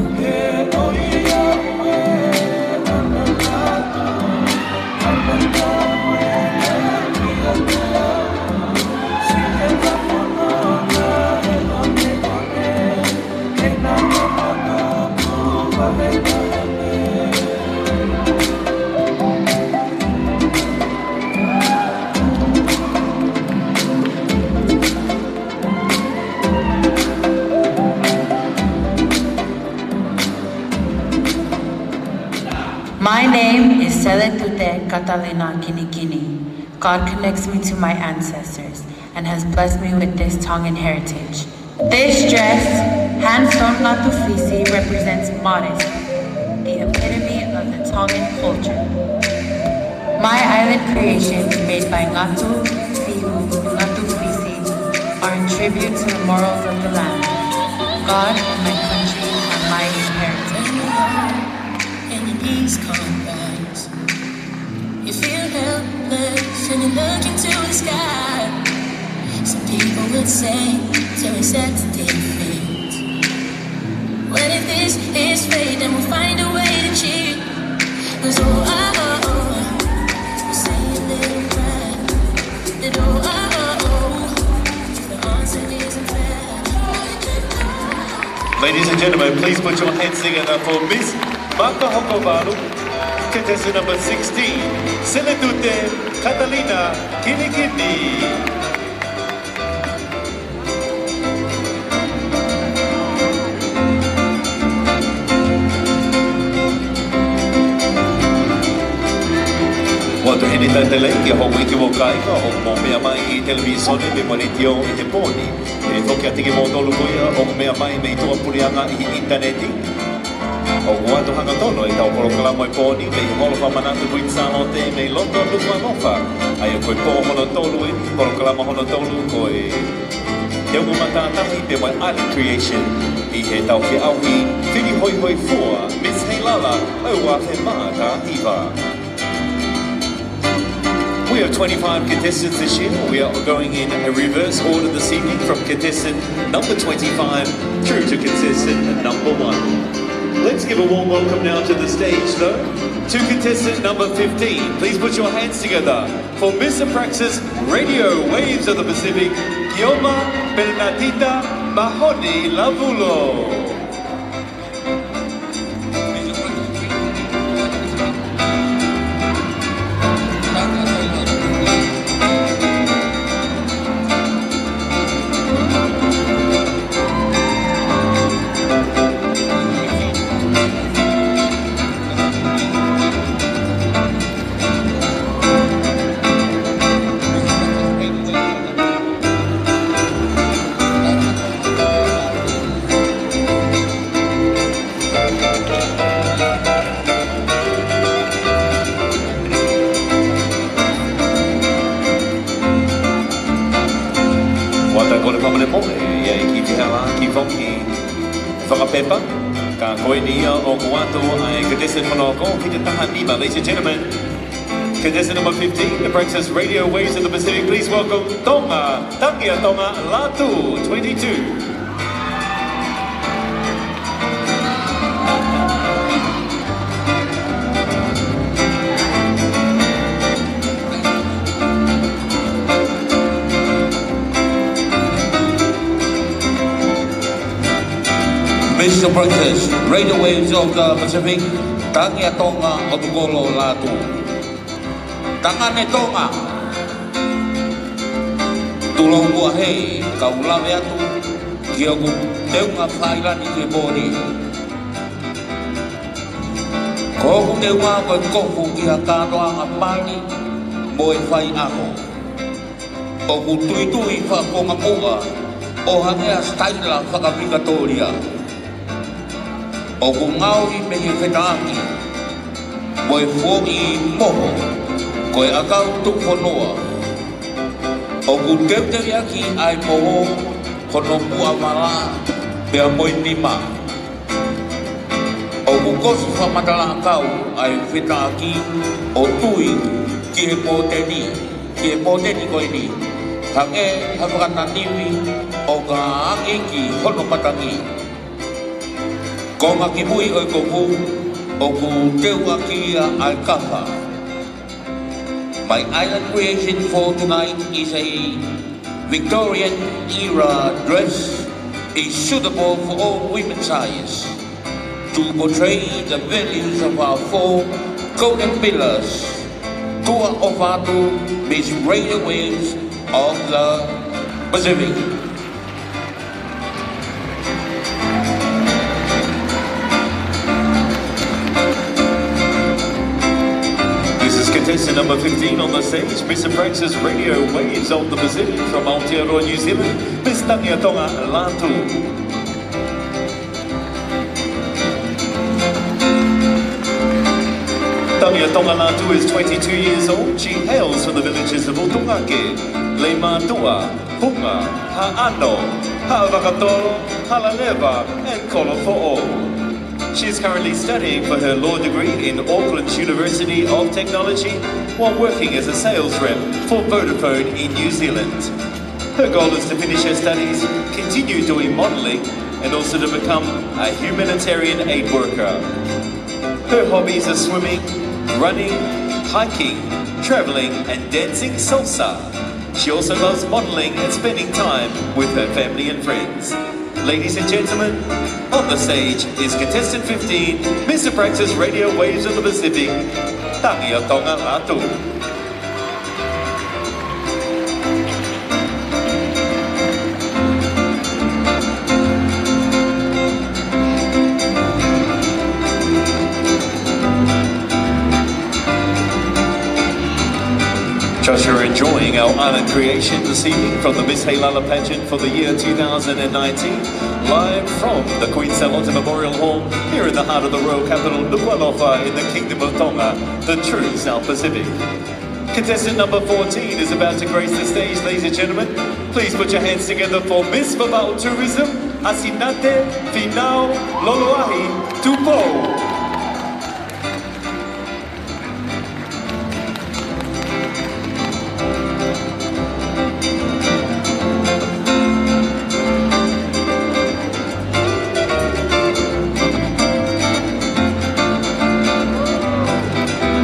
My name is Seletute Katalina Kinikini. God connects me to my ancestors and has blessed me with this Tongan heritage. This dress, hand sewn ngatu fisi, represents modesty, the epitome of the Tongan culture. My island creations, made by ngatu, vihu, ngatu fisi, are a tribute to the morals of the land. God and my country are my inheritance. And your knees can't rise. You feel helpless and you look into the sky. Some people would say to accept defeat. What if this is fate? Then we'll find a way to cheat. 'Cause oh, oh, oh, oh, we'll say a little prayer. That oh, Ladies and gentlemen, please put your hands together for Miss Makahokovalu, contestant number sixteen, Senetute Katalina Kinikini. ʻOatu heni ʻa e tēlei ki hoʻomou ikiuka ʻoku mou meʻa mai ʻi he televīsone mo e letiō ʻi he pō ni. Pehē foki kiate kimoutolu ko ia ʻoku mou meʻa mai mei tuʻapuleʻanga ʻi he ʻinitaneti. ʻOku ʻoatu hangatonu ʻetau polokalama ʻi he pō ni mei he Holo Fakamanatu Kuini Sālote mei loto Nukuʻalofa. ʻA ia ko e pō hono tolu eni, polokalama hono tolu ko e Teunga Matātahi pea mo e Island Creation ʻi heʻetau feʻauhi fili hoihoifua Miss Heilala ua afe mā taha hiva. We have twenty-five contestants this year. We are going in a reverse order this evening from contestant number twenty-five through to contestant number one. Let's give a warm welcome now to the stage, though, to contestant number fifteen. Please put your hands together for Miss Apraxis Radio Waves of the Pacific, Kioma Bernadita Mahoni Lavulo. ʻOatu e kole fakamolemole, ʻe ʻi ai ha kiʻi fehālaaki foki fakapepa, ka ko eni ia ʻoku ʻoatu ʻa e contestant hono hoko, fitungofulu mā nima, ladies and gentlemen. Contestant number fifteen, Apraxis Radio Waves of the Pacific, please welcome Tonga, Tangi ʻa Tonga Lātū, twenty-two. Miss Apraxis Radio Waves of the Pacific, Tangi ʻa Tonga ʻOtukolo Lātū. Tangane Tonga, tulou muʻa hē, kau lave atu ki hoku teunga fakaʻailani ki he pō ni. Ko hoku teunga ko e kofu ki ha kātoanga mali mo e faiako. ʻOku tuitui fakakonga muʻa ʻo hangē ha sitaila faka-Vikatōlia. ʻOku ngaohi mei he fetaʻaki mo e foʻi moho, ko e ʻakau tuku fonua. ʻOku teuteuʻi ʻaki ʻa e moho hono muʻa vala pea mo e nima. ʻOku kosi fakamatala ʻakau ʻa e fetaʻaki ʻo tui ki he pōteni, ki he pōteni ko eni, hangē ha fakananivi ʻo ka angi ki hono matangi. Konga ki mui ʻo e kofu, ʻoku teuʻaki ia ʻa e kafa. My island creation for tonight is a Victorian era dress, is suitable for all women size, to portray the values of our four golden pillars. Tuʻa ʻofa atu, Miss Radio Waves of the Pacific. This is contestant number fifteen on the stage, Miss Apraxis Radio Waves of the Pacific from Aotearoa, New Zealand, Miss Tangi ʻa Tonga Lātū. Tangi ʻa Tonga Lātū is twenty-two years old. She hails from the villages of ʻUtungake, Leimātuʻa, Hunga, Haʻano, Haʻavakatolo, Halaleva, and Kolofoʻou. She is currently studying for her law degree in Auckland's University of Technology while working as a sales rep for Vodafone in New Zealand. Her goal is to finish her studies, continue doing modelling, and also to become a humanitarian aid worker. Her hobbies are swimming, running, hiking, travelling, and dancing salsa. She also loves modelling and spending time with her family and friends. Ladies and gentlemen, on the stage is contestant fifteen, Miss Abraxas Radio Waves of the Pacific, Tangi ʻo Tonga Lātū. Just, you're enjoying our island creation this evening from the Miss Heilala pageant for the year two thousand nineteen, live from the Queen Salote Memorial Hall here in the heart of the royal capital, Nukuʻalofa, in the Kingdom of Tonga, the true South Pacific. Contestant number fourteen is about to grace the stage, ladies and gentlemen. Please put your hands together for Miss Vavaʻu Tourism, ʻAsinate Finau Loloahi Tupou.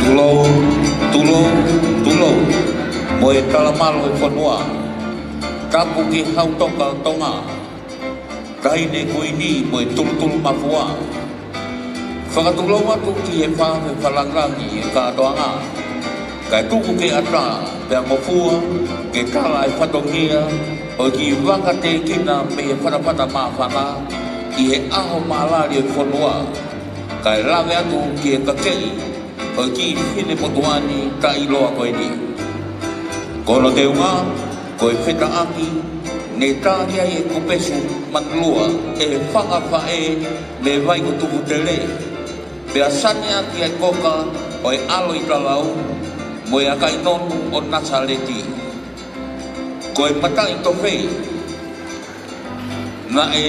Tulou, tulou, tulou, mo e talamalu ʻo e fonua. Tapu ki Hautoka ʻo Tonga, Taʻahine Kuini mo e Tulutulumafua. Fakatulou atu ki he fale fakalāngilangi ʻo e kātoanga, kae tuku ke ʻatā pea ngofua ke tala e fatongia ʻo e kiʻi vaka tēkina mei he fatafata māfana ʻi he ʻaho mālali ʻo e fonua, kae lave atu ki he kakeʻi ʻo e kiʻi finemotuʻa ni taʻeʻiloa ko eni. Ko hono teunga, ko e fetaʻaki ne tā ki ai e kupesu manulua ʻe he fanga faʻē mei Vai ko Tufutele, pea sani ʻaki ʻa e koka ʻo e ʻAlo ʻi Talau mo e ʻAkaʻinonu ʻo Nasaleti. Ko e mataʻitofe naʻe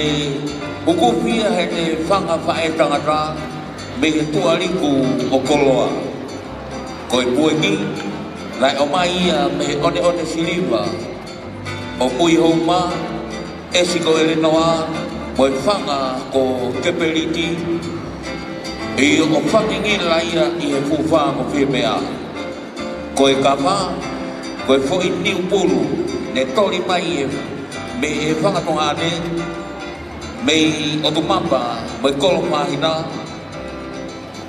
hukufi ia heʻene fanga faʻētangata mei he tuʻa liku ʻo Koloa. Ko e puengi naʻe ʻomai ia mei he ʻoneʻone siliva ʻo Muihouma, ʻesi ko ʻElenoa, mo e fanga ko Kepeliti, ʻio, ʻo fangingila ia ʻi he fuʻu fā ko Fiemea. Ko e kava, ko e foʻi niu pulu ne toli mai ʻe, mei he fanga tuongaʻane mei ʻOtumapa mo e Koloa Māhina,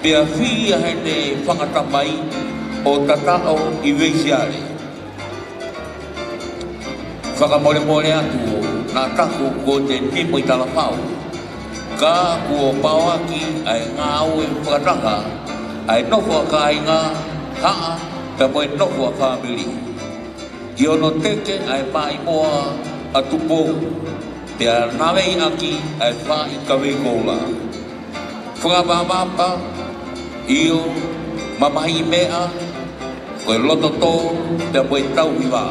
pea fī ia heʻene fanga tamai ʻo Tataʻo ʻi Veisiale. Fakamolemole atu, naʻa taku kuo te nimo ʻi Talafau, ka kuo paoaki ʻa e ngāue fakataha ʻa e nofo ʻa kāinga, haʻa, pea mo e nofo ʻa fāmili, ki hono teke ʻa e maʻimoa ʻa Tupou, pea navei ʻaki ʻa e faʻi kavei koula. Fakavavapa, ʻio, mamahiʻi meʻa, ko e loto tō pea mo e tauhi vā.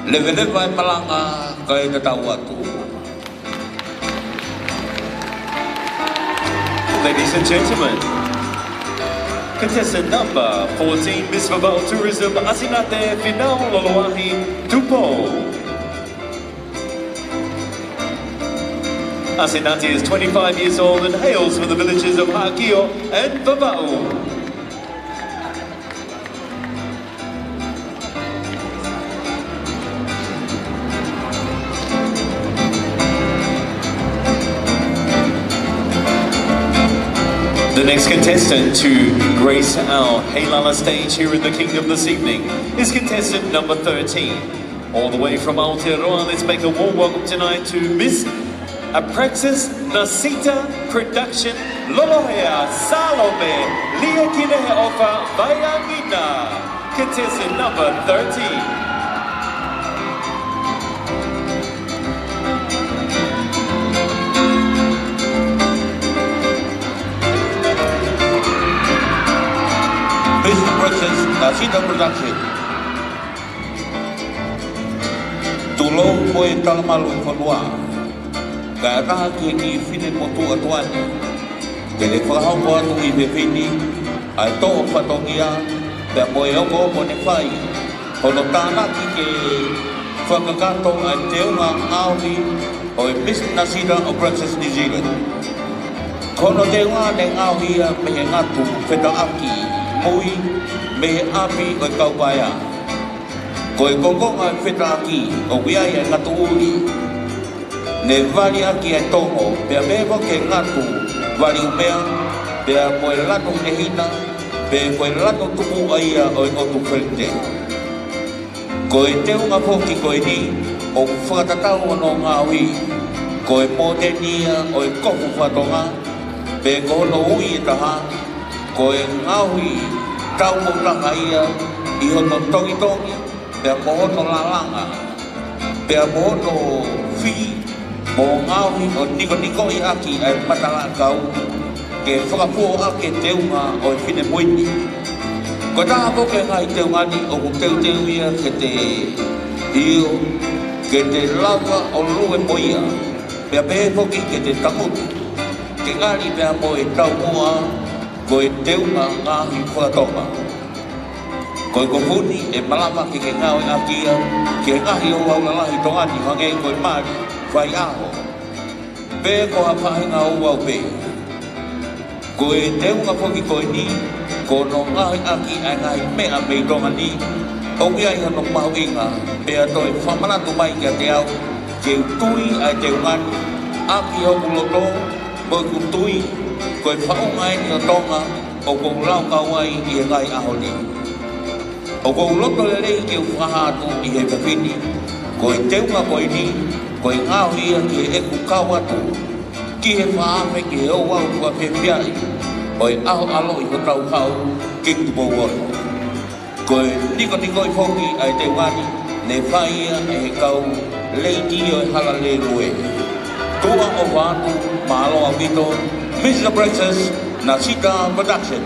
Leveleva e malanga kae tatau atu. Ladies and gentlemen, contestant number fourteen, Miss Vavaʻu Tourism, ʻAsinate Finau Loloahi Tupou. ʻAsinate is twenty-five years old and hails from the villages of Haʻakio and Vavaʻu. The next contestant to grace our Heilala stage here in the Kingdom this evening is contestant number thirteen. All the way from Aotearoa, let's make a warm welcome tonight to Miss Abraxas Nasita Production, Lolohea Salome Liakineheʻofa Vaiangina, contestant number thirteen. Miss Abraxas Nasita Production. Tulou mo e talamalu ʻo e fonua, kae ʻatā ki he kiʻi finemotuʻa tuʻa ni ke ne fakahoko atu ʻi he fefine ʻa e toʻo fatongia pea mo e okooko ne fai, hono tānaki ke fakakakato ʻa e teunga ngaohi ʻo e Miss Nasita Abraxas New Zealand. Ko hono teunga ne ngaohi ia mei he ngatu fetaʻaki mui mei he ʻapi ʻo e Kaupaea. Ko e kongokonga e fetaʻaki ʻoku ʻi ai ʻa e ngatu ʻuli, Ne vali ʻaki ʻa e tongo, pea pehē foki ki he ngatu vali umea, pea ko e lanu hinehina, pe ko e lanu tupuʻa ia ʻo e ʻotu Felite. Ko e teunga foki ko eni, ʻoku fakatatau hono ngaohi ko e mōteni ia ʻo e kofu faka-Tonga, pe ko hono ui ʻe taha, ko e ngaohi taupotu taha ia ʻi hono tongitongi, pea mo hono lalanga, pea mo hono fī, mo ngaohi ʻo nikonikoʻi ʻaki ʻa e matalaʻakau, ke fakafuoʻaki e teunga ʻo e finemui ni. Ko e taha foki e ngaahi teunga ni ʻoku teuteu ia ke te ʻio, ke te lava ʻo lue mo ia, pea pehē foki ke te tangutu, ke ngali pea mo e taumuʻa, ko e teunga ngaohi faka-Tonga. Ko e kofu ni ʻe malava ke ke ngāueʻaki ia ki he ngaahi ouau lalahi Tonga ni hangē ko e mali, faiʻaho, pe ko ha faʻahinga ouau pē. Ko e teunga foki ko eni, ko hono ngāueʻaki ʻa e ngaahi meʻa mei Tonga ni, ʻoku ʻi ai hono mahuʻinga, pea toe fakamanatu mai kiate au, ke u tui ʻa e teunga ni ʻaki hoku loto, mo ʻeku tui, ko e faʻunga eni ʻo Tonga ʻoku ou laukau ai ʻi he ngaahi ʻaho ni. ʻOku ou loto lelei ke u fakahā atu ʻi he efiafi ni, ko e teunga ko eni, ko e ngaohi ia ki heʻeku kau atu ki he fakaafeʻi ki he ouau fakafefiaʻi ʻo e ʻAho ʻAloʻi hotau Hau, King Tupou Ono. Ko e nikonikoʻi foki ʻa e teunga ni, ne fai ia ʻe he kau lady ʻo e hala lēlue. Tuʻa ʻofa atu, mālō ʻaupito, Mister Francis Nasita Production.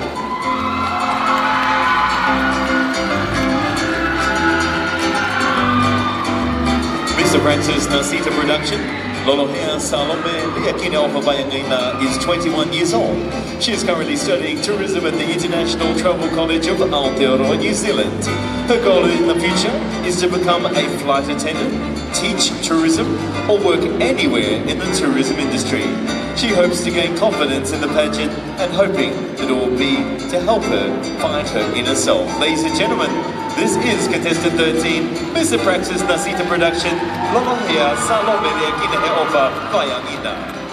Mister Francis Nasita Production, Lolohea Salome Liakineʻofa Vaiangina is twenty-one years old. She is currently studying tourism at the International Travel College of Aotearoa, New Zealand. Her goal in the future is to become a flight attendant, teach tourism, or work anywhere in the tourism industry. She hopes to gain confidence in the pageant and hoping that it will be to help her find her inner self. Ladies and gentlemen, this is contestant thirteen, Mister Francis Nasita Production, Lolohea Salome Liakineʻofa Vaiangina.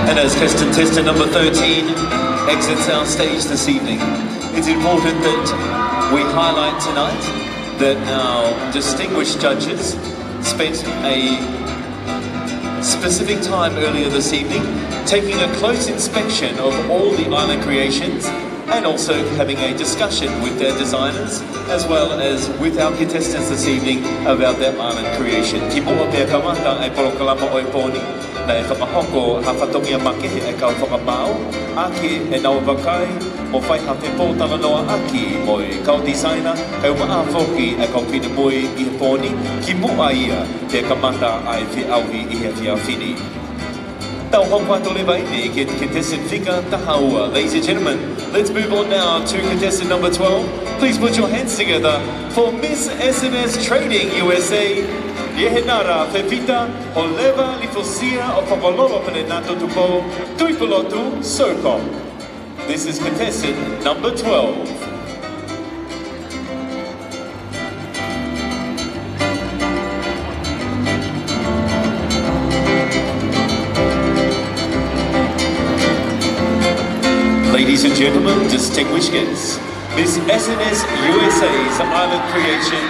And as contestant number thirteen exits our stage this evening, it's important that we highlight tonight that our distinguished judges spent a specific time earlier this evening taking a close inspection of all the island creations and also having a discussion with their designers as well as with our contestants this evening about their island creation. Kimuʻa pea kamata e polokalama ʻo e pō ni, naʻe fakahoko ha fatongia makehe ʻa e kau fakamaau, ʻaki ʻenau vakai mo fai ha fepōtalanoaʻaki mo e kau designer, kae ʻumaʻā foki ʻa e kau finemui ʻi he pō ni, kimuʻa ia pea kamata ʻa e feʻauhi ʻi he efiafi ni. Tau hoko atu leva eni ki he contestant fika taha ua. Ladies and gentlemen, let's move on now to contestant number twelve. Please put your hands together for Miss S N S Trading U S A, Yehenara Fefita Holeva Lifosia ʻo Fakalolo Pelenato Tupou, Tuipulotu, Socom. This is contestant number twelve. Ladies and gentlemen, distinguished guests, Miss S N S U S A's island creation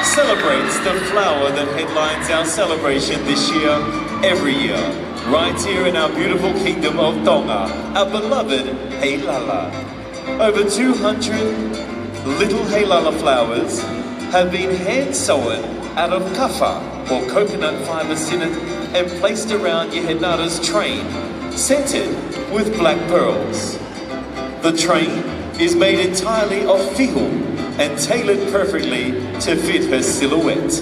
celebrates the flower that headlines our celebration this year, every year, right here in our beautiful kingdom of Tonga, our beloved Heilala. Over two hundred little Heilala flowers have been hand sewn out of kafa or coconut fibre sinnet and placed around Yehenara's train, scented with black pearls. The train is made entirely of fihu and tailored perfectly to fit her silhouette.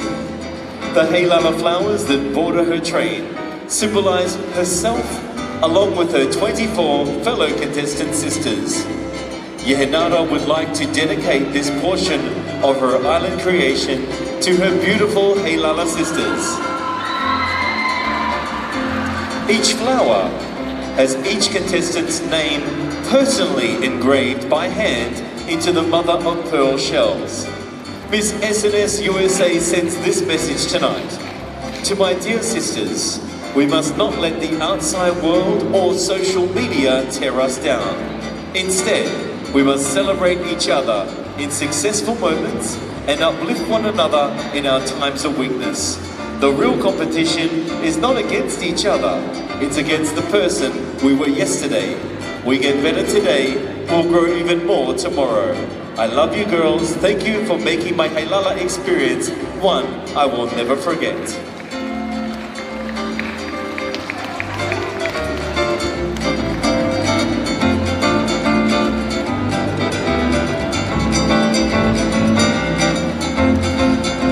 The Heilala flowers that border her train symbolize herself along with her twenty-four fellow contestant sisters. Yehenara would like to dedicate this portion of her island creation to her beautiful Heilala sisters. Each flower has each contestant's name personally engraved by hand into the mother of pearl shells. Miss S N S U S A sends this message tonight. To my dear sisters, we must not let the outside world or social media tear us down. Instead, we must celebrate each other in successful moments and uplift one another in our times of weakness. The real competition is not against each other, it's against the person we were yesterday. We get better today, we'll grow even more tomorrow. I love you girls. Thank you for making my Heilala experience one I will never forget.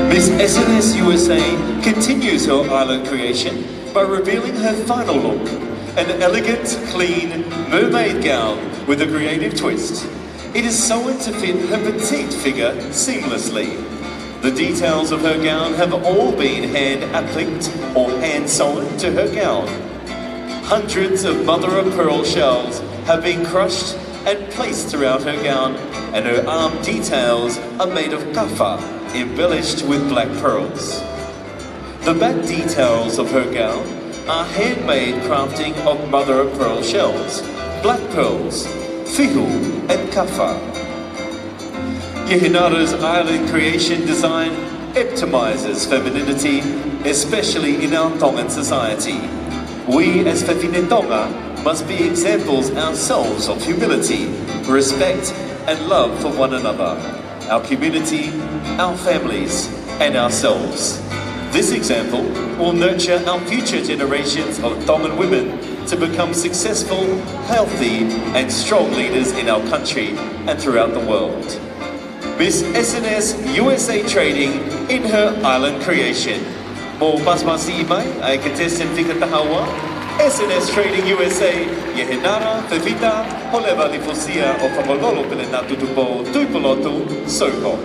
Miss S N S U S A continues her island creation by revealing her final look, an elegant, clean mermaid gown with a creative twist. It is sewn to fit her petite figure seamlessly. The details of her gown have all been hand appliqued or hand sewn to her gown. Hundreds of mother of pearl shells have been crushed and placed throughout her gown, and her arm details are made of kava embellished with black pearls. The back details of her gown are handmade crafting of mother of pearl shells, black pearls, fihu, and kava. Yehenara's island creation design epitomizes femininity, especially in our Tongan society. We as Fefine Tonga must be examples ourselves of humility, respect, and love for one another, our community, our families, and ourselves. This example will nurture our future generations of Tongan women to become successful, healthy, and strong leaders in our country and throughout the world. Miss S N S U S A Trading in her island creation. Mou māsīmasi mai ʻa e contestant fika taha ua, S N S Trading U S A, Yehenara Fefita Holeva Lifosia ʻo Fakalolo Pelenatu Tupou Tuipulotu, Soko.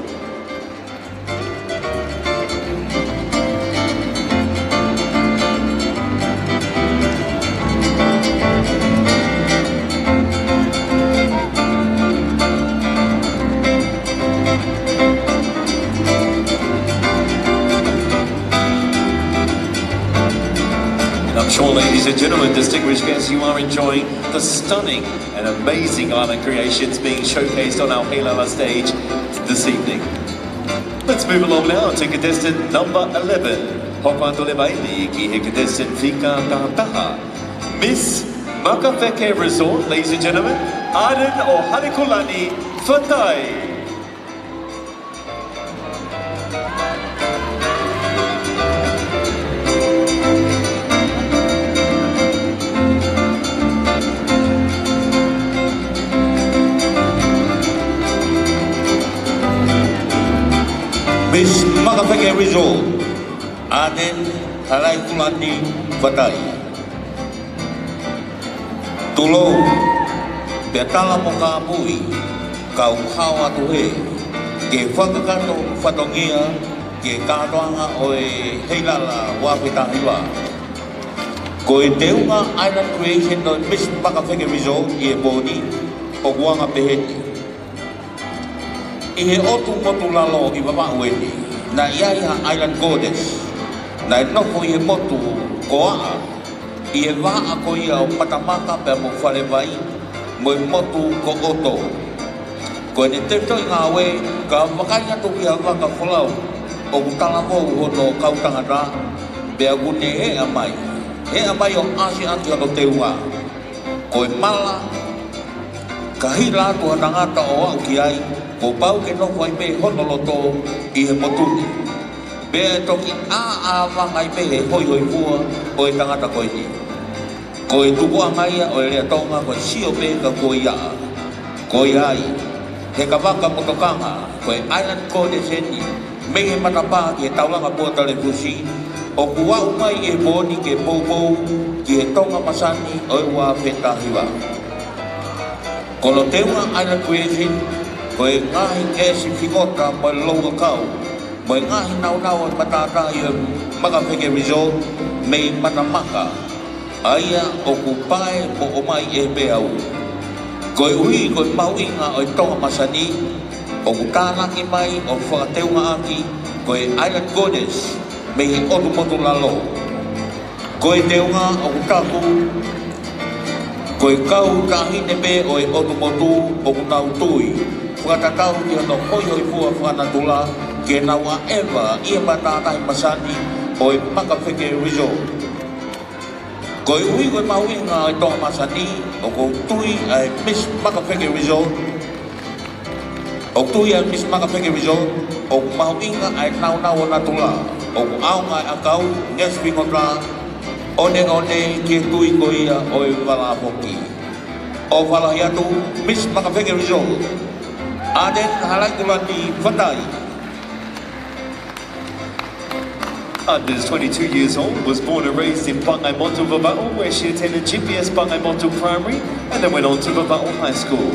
And I'm sure, ladies and gentlemen, distinguished guests, you are enjoying the stunning and amazing island creations being showcased on our Heilala stage this evening. Let's move along now to contestant number eleven. Hoko atu leva eni ki he contestant fika taha taha. Miss Makafeke Resort, ladies and gentlemen, Arden ʻo Halekulani Fatai. Miss Makafeke Resort, Arden Halekulani Fatai. Tulou, pea tala mo kāpui, kau hao atu hē, ke fakakakato fatongia, ke kātoanga ʻo e Heilala ua afe taha hiva. Ko e teunga Island Creation ʻo e Miss Makafeke Resort ʻi he pō ni, ʻoku anga pehē ni. ʻI he ʻotu motu lalo ʻi Vavaʻu eni, naʻe ʻi ai ha Island Goddess, naʻe nofo ʻi he motu ko Aʻa, ʻi he vahaʻa ko ia ʻo Matamaka pea mo Falevai, mo e motu ko ʻOto. Ko ʻene tefitoʻi ngāue, ka vakai atu ki ha vaka folau, ʻoku talavou hono kau tangata, pea ʻoku ne eʻa mai, eʻa mai ʻo ʻasi ʻaki hono teunga. Ko e mala, ka hila atu ha tangata ʻo aʻu ki ai, kuo pau ke nofo ai pē hono loto ʻi he motu ni. Pea ʻe toki ʻāʻāvanga ai pē he hoihoifua ʻo e tangata ko eni. Ko e tupuʻanga ia ʻo e lea Tonga ko e sio pē ka kuo ʻi ai. Ko ia ai, he ka vaka mo tokanga, ko e Island Goddess eni, mei he matapā ki he taulanga Puatalefusi, ʻoku aʻu mai ʻi he pō ni ke poupou ki he Tonga masani ʻo e ua afe taha hiva. Ko hono teunga Island Creation, ko e ngaahi ngeʻesi fingota mo e louʻakau, mo e ngaahi naunau ʻo e matātahi ʻo e Makafeke Resort mei Matamaka, ʻa ia ʻoku pae mo ʻomai ʻe he peau. Koeʻuhi ko e mahuʻinga ʻo e Tonga Masani, ʻoku tānaki mai ʻo fakateungaʻaki ko e Island Goddess mei he ʻotu motu lalo. Ko e teunga ʻoku taku, ko e kau taʻahine pē ʻo e ʻotu motu ʻoku nau tui, fakatatau ki hono hoihoifua fakanatula, ke nau ʻaʻeva ʻi he matātahi masani ʻo e Makafeke Resort. Koeʻuhi ko e mahuʻinga ʻo e Tonga Masani, ʻoku ou tui ʻa e Miss Makafeke Resort, ʻoku tui ʻa e Miss Makafeke Resort, ʻoku mahuʻinga ʻa e naunau ʻo natula, ʻoku ʻaonga ʻa e ʻakau, ngeʻesi fingota, ʻoneʻone ki he tui ko ia ʻo e vala foki. ʻOfa lahi atu, Miss Makafeke Resort, Ardent Halaikulani Fatai. Ardent is twenty-two years old, was born and raised in Pangaimotu, Vavaʻu, where she attended G P S Pangaimotu Primary and then went on to Vavaʻu High School.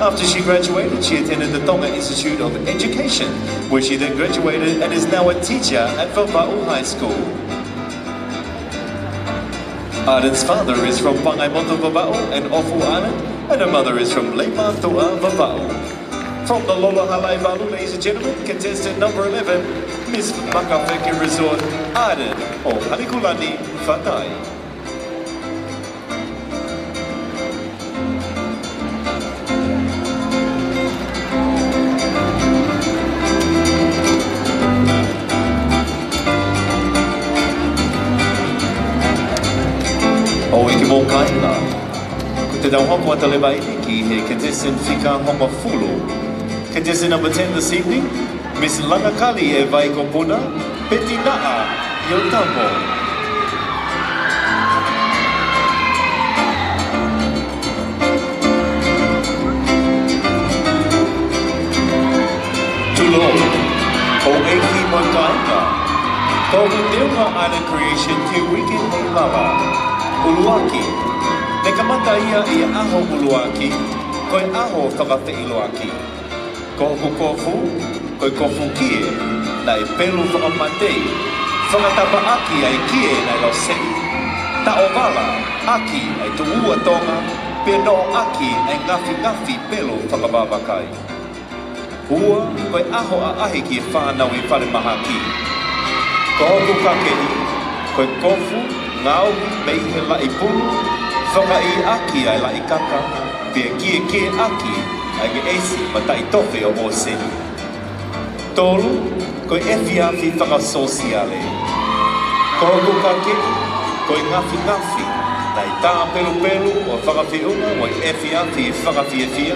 After she graduated, she attended the Tonga Institute of Education, where she then graduated and is now a teacher at Vavaʻu High School. Ardent's father is from Pangaimotu, Vavaʻu and Ofu Island, and her mother is from Leimātuʻa, Vavaʻu. From the Lolo Halaivalu, ladies and gentlemen, contestant number eleven, Miss Makafeke Resort, Ardent ʻo Halikulani Fatai. ʻOku ʻikai ke mou kāinga. Ko ʻetau hoko atu leva eni ki he contestant fika hongofulu. Contestant number ten this evening, Miss Langakali ʻe Vaikopuna, Petinaʻa Iotamo. Tulou, houʻeiki mo e kāinga. Ko hoku teunga Island Creation ki he uike heilala. ʻUluaki. Ne kamata ia ʻi he ʻaho ʻuluaki, ko e ʻaho fakafeʻiloaki. Ko hoku kofu, ko e kofu kie, naʻe pelu fakamatei, fakatapaʻaki ʻa e kie naʻe losei, taʻovala ʻaki ʻa e tuʻua Tonga, pea noʻo ʻaki ʻa e ngafingafi pelu fakavavakai. Ua, ko e ʻaho ʻaʻahi ki he fānau ʻi falemahaki. Ko hoku kakeʻi, ko e kofu, ngaohi mei he laʻi pulu, fakaʻī ʻaki ʻa e laʻi kaka, pea kiekie ʻaki ʻa e ngeʻesi mataʻitofe ʻo ʻōseni. Tolu, ko e efiafi fakasōsiale. Ko hoku kakeʻi, ko e ngafingafi, naʻe tāpelupelu ʻo fakafeʻunga mo e efiafi fakafiefia,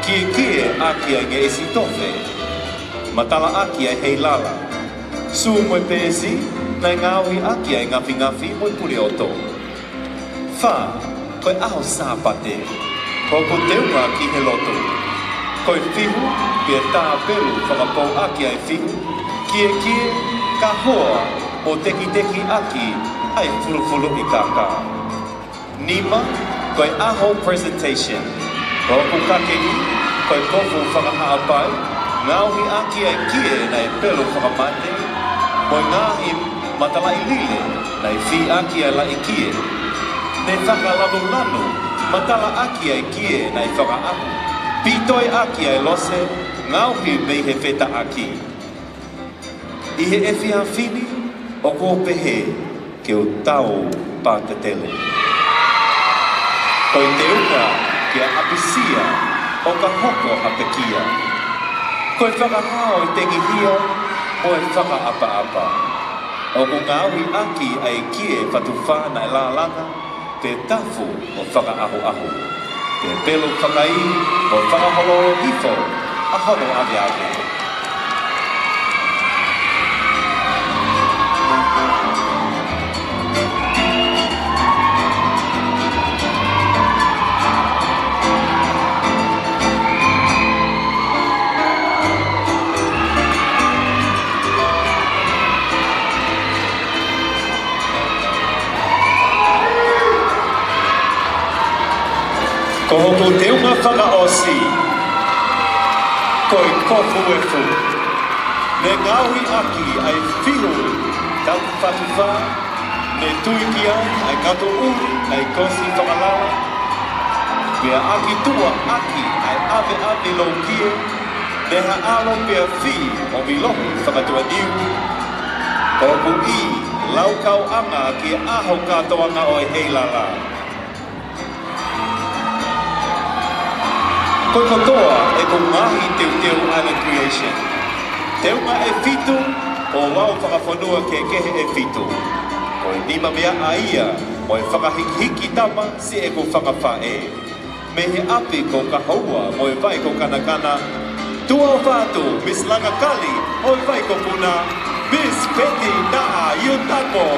kiekie ʻaki ʻa e ngeʻesi tofe, matala ʻaki ʻa e heilala, sū mo e peesi, naʻe ngaohi ʻaki ʻa e ngafingafi mo e puleʻoto. Fā, ko e ʻaho Sāpate, ko hoku teunga ki he lotu. Ko e fihu, pea tāpelu fakapou ʻaki ʻa e fihu, kiekie, kahoa, ʻo tekiteki ʻaki ʻa e fulufuluʻi kākā. Nima, ko e ʻaho presentation. Ko hoku kakeʻi, ko e kofu fakahaʻapai, ngaohi ʻaki ʻa e kie naʻe pelu fakamate, mo e ngaahi matalaʻi lile naʻe fī ʻaki ʻa e laʻi kie. Ne fakalalulanu, matala ʻaki ʻa e kie naʻe fakaʻahu, pītoi ʻaki ʻa e lose, ngaohi mei he fetaʻaki. ʻI he efiafi ni, ʻoku ou pehē ke u tau pātetele. Ko e teunga ke ʻapisia ʻo ka hoko ha pekia. Ko e fakahā ʻo e tengihia mo e fakaʻapaʻapa. ʻOku ngaohi ʻaki ʻa e kie fatu fā naʻe lālanga, pea tafu ʻo fakaʻahuʻahu. Pea pelu fakaʻī ʻo fakaholo hifo ʻa hono ʻaveʻave. Ko hoku teunga fakaʻosi, ko e kofu efu. Ne ngaohi ʻaki ʻa e fihu tafatufa, ne tui ki ai ʻa e kato ʻuli ʻa e kosi fakalala, pea ʻaki tuʻa ʻaki ʻa e ʻaveʻave loukie, ne haʻalo pea fī ʻo milohi fakatuʻaniu. Ko hoku ʻī, laukauʻanga ki he ʻaho kātoanga ʻo e heilala. Ko e kotoa ʻeku ngaahi teuteu Island Creation, teunga ʻe fitu ʻo e vao fakafonua kehekehe ʻe fitu. Ko e nima meaʻa ia mo e fakahikihiki tama siʻeku fanga faʻē. Mei he ʻapi ko Kahoua mo e vai ko Kanakana, tuʻa ʻofa atu Miss Langakali ʻo e vai ko Puna, Miss Peti Naʻa Iutamo.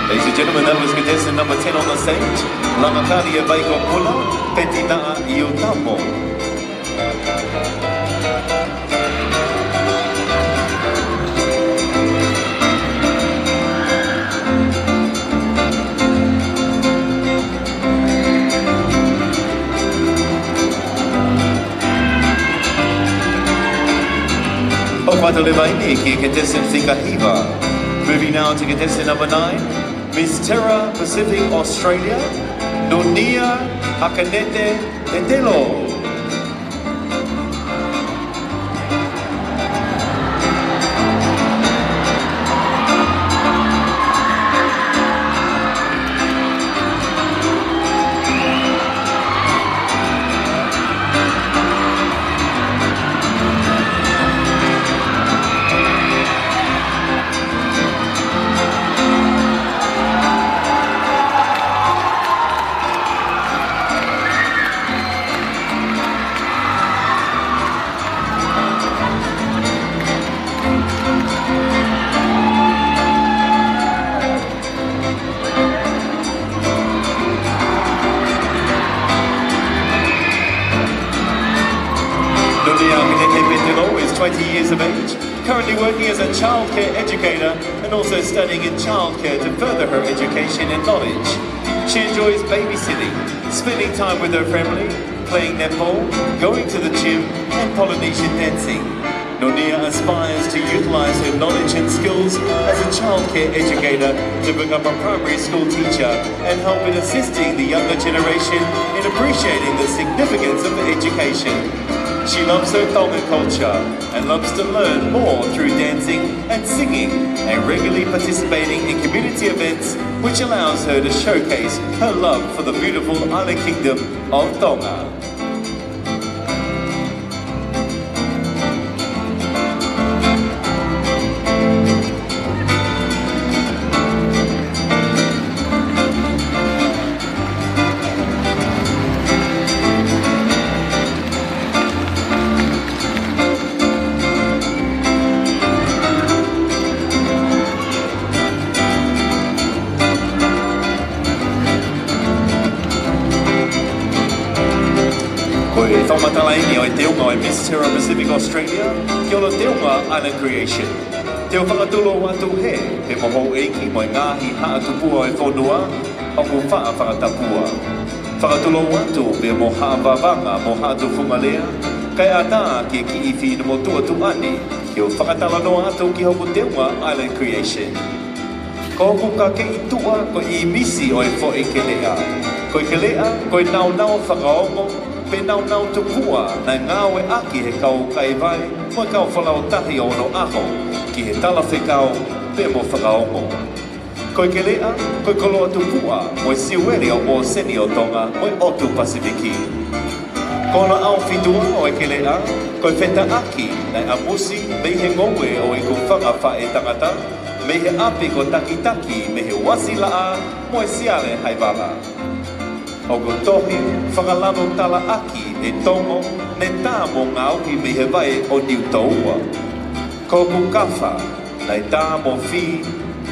Ladies and gentlemen, that was contestant number ten on the stage, Langakali ʻo e vai ko Puna, Peti Naʻa Iutamo. ʻOku ʻalu leva eni ki he contestant fika hiva. Moving now to contestant number nine, Miss Terra Pacific Australia, Nonia Akanete Tetelo. Nonia Akanete Petelo is twenty years of age, currently working as a childcare educator and also studying in childcare to further her education and knowledge. She enjoys babysitting, spending time with her family, playing netball, going to the gym, and Polynesian dancing. Nonia aspires to utilize her knowledge and skills as a childcare educator to become a primary school teacher and help in assisting the younger generation in appreciating the significance of education. She loves her Tongan culture and loves to learn more through dancing and singing and regularly participating in community events, which allows her to showcase her love for the beautiful island kingdom of Tonga. Ko e fakamatala eni ʻo e teunga ʻo e Miss Terra Pacific Australia ki hono teunga Island Creation. Te u fakatulou atu hē pea mo houʻeiki mo e ngaahi haʻa tupua ʻo e fonua ʻoku faʻa fakatapua. Fakatulou atu pea mo Haʻa Vavanga mo Haʻa Tufunga Lea, kae ʻatā ki he kiʻi finemotuʻa tuʻa ni ke u fakatalanoa atu ki hoku teunga Island Creation. Ko hoku kakeʻi tuʻa ko e ʻīmisi ʻo e foʻi keleʻa. Ko e keleʻa, ko e naunau fakaongo, pe naunau tupuʻa, naʻe ngāueʻaki he kau kaivai mo e kau folau tahi ʻo onoʻaho ki he talafekau pea mo fakaongo. Ko e keleʻa, ko e koloa tupuʻa mo e siueli ʻo e ʻōseni ʻo Tonga mo e ʻotu Pasifiki. Ko hono ʻaofituʻa ʻo e keleʻa, ko e fetaʻaki naʻe ʻamusi mei he ngoue ʻo ʻeku fanga faʻētangata, mei he ʻapi ko Takitaki mei he uasi laʻā mo e siale haivala. ʻOku tohi fakalanu talaʻaki ʻe Tongo naʻe tā mo ngaohi mei he vai ʻo Niutoua. Ko hoku kafa naʻe tā mo fī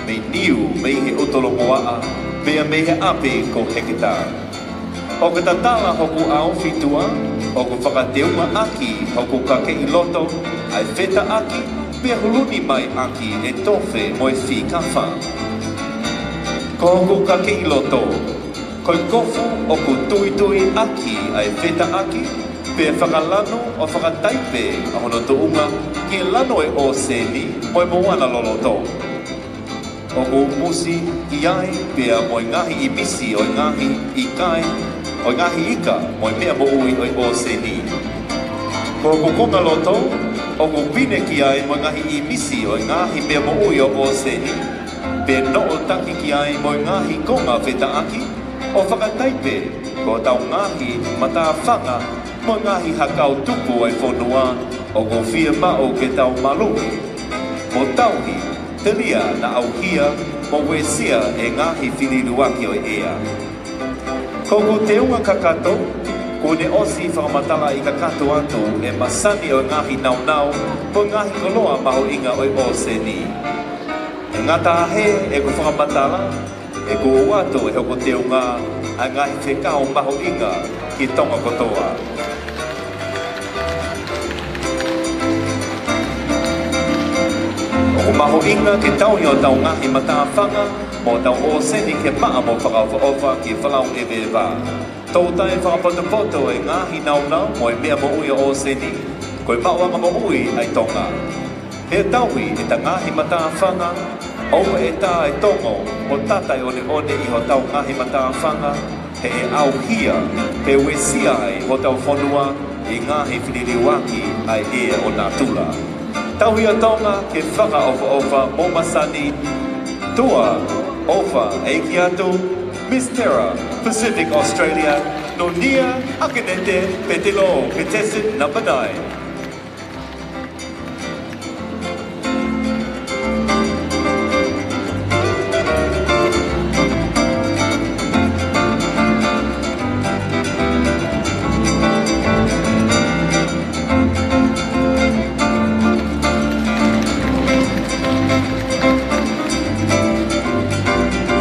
mei Niu, mei he ʻUtulongoaʻa, pea mei he ʻapi ko Heketā. ʻOku tatala hoku ʻaofi tuʻa, ʻoku fakateungaʻaki hoku kakeʻi loto ʻa e fetaʻaki, pea huluni mai ʻaki e tofe mo e fī kafa. Ko hoku kakeʻi loto, ko e kofu ʻoku tuitui ʻaki ʻa e fetaʻaki, pea fakalanu ʻo fakataipe ʻa hono tuʻunga ki he lanu ʻo e ʻōseni mo e moana loloto. ʻOku musi ki ai pea mo e ngaahi ʻīmisi ʻo e ngaahi ika, ʻo e ngaahi ika mo e meʻa moʻui ʻo e ʻōseni. Ko hoku konga loto, ʻoku pine ki ai mo e ngaahi ʻīmisi ʻo e ngaahi meʻa moʻui ʻo e ʻōseni, pea noʻotaki ki ai mo e ngaahi konga fetaʻaki, ʻo fakataipe ko hotau ngaahi matāfanga mo e ngaahi hakau tupu ʻa e fonua, ʻoku fiemaʻu ke tau maluʻi mo tauhi, telia naʻa ʻauhia mo uesia ʻe he ngaahi fililuaki ʻo e ʻea. Ko hoku teunga kakato, kuo ne ʻosi fakamatalaʻi kakato atu e masani ʻo e ngaahi naunau mo e ngaahi koloa mahuʻinga ʻo e ʻōseni. ʻE ngata hē ʻeku fakamatala, ʻe ʻoatu ʻe hoku teunga ʻa e ngaahi fekau mahuʻinga ki Tonga kotoa. ʻOku mahuʻinga ke tauhi hotau ngaahi matāfanga mo hotau ʻōseni ke maʻa mo fakaʻofoʻofa ki he folau ʻeveʻeva. Toutai fakapotopoto e ngaahi naunau mo e meʻa moʻui ʻo e ʻōseni, ko e maʻuʻanga moʻui ʻa e Tonga. He tauhi ʻeta ngaahi matāfanga, ʻoua ʻe tā ʻe Tongo ʻo tata e ʻoneʻone ʻi hotau ngaahi matāfanga, he ʻe ʻauhia pe uesia ai hotau fonua ʻi he ngaahi fililuaki ʻa e ʻea ʻo natula. Tauhi ʻa Tonga ke fakaʻofoʻofa mo masani. Tuʻa ʻofa ʻeiki atu, Miss Terra Pacific Australia, Nunia Akenete Petelo, contestant number nine.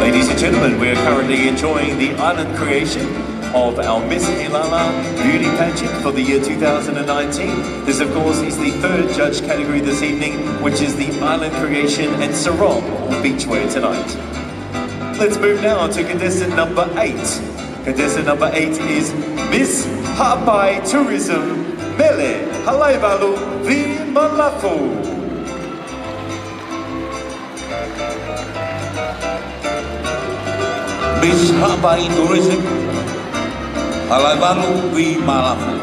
Ladies and gentlemen, we are currently enjoying the island creation of our Miss Helala Beauty Pageant for the year two thousand and nineteen. This, of course, is the third judge category this evening, which is the island creation and sarong or beachwear tonight. Let's move now to contestant number eight. Contestant number eight is Miss Haʻapai Tourism, Mele Halaivalu Vimalafu. Miss Haʻapai Tourism, Halaivalu Vimalafu.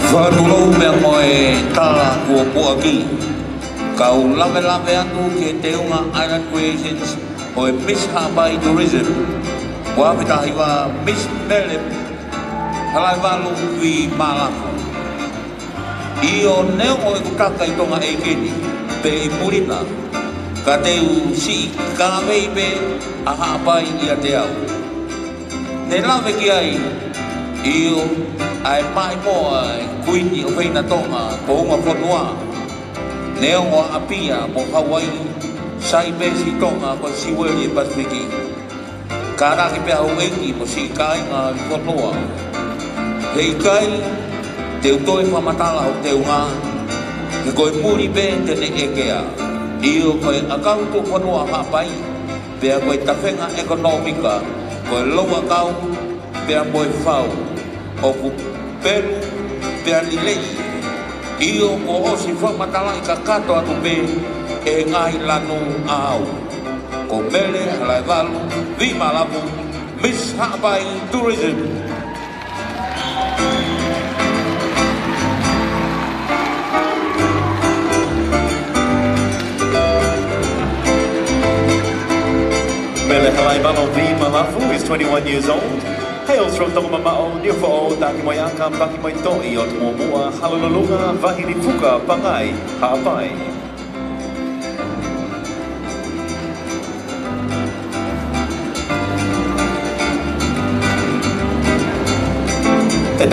Fakatulou pea mo e tala kuo puʻaki, kau lavelave atu ki he teunga Island Creations ʻo e Miss Haʻapai Tourism, ua afe taha hiva, Miss Mele Halaivalu Vimalafu. ʻIo, neongo ʻeku taka ʻi Tonga ʻeiki ni, pe ʻi muli na, ka te u siʻi kavei pē ʻa Haʻapai ʻiate au. Ne lave ki ai, ʻio, ʻa e maʻimoa ʻa e Kuini ʻofeina Tonga, ko Umafonua. Neongo ʻa ʻApia mo Hauaiʻi, sai pē siʻi Tonga ko e Siueli ʻo e Pasifiki. Kātaki pē ʻa houʻeiki mo siʻi kāinga ʻi Fonua. He ʻikai te u toe fakamatala hoku teunga, he ko e muli pē te ne ʻekea. ʻIo, ko e ʻakau tuʻufonua ʻa Haʻapai, pea ko e tafenga ʻekonōmika, ko e louʻakau, pea mo e fau, ʻoku pelu, pea lelei. ʻIo, kuo ʻosi fakamatalaʻi kakato atu pē ʻe he ngaahi lanu ʻaʻau. Ko Mele Halaivalu Vimalafu, Miss Haʻapai Tourism. Mele Halaivalu Vimalafu is twenty-one years old, hails from Tongamamaʻo, Niufoʻou, Takimuiʻaka, Pakimuitoʻi, ʻOtu Muʻomuʻa, Halolulunga, Vahilifuka, Pangai, Haʻapai.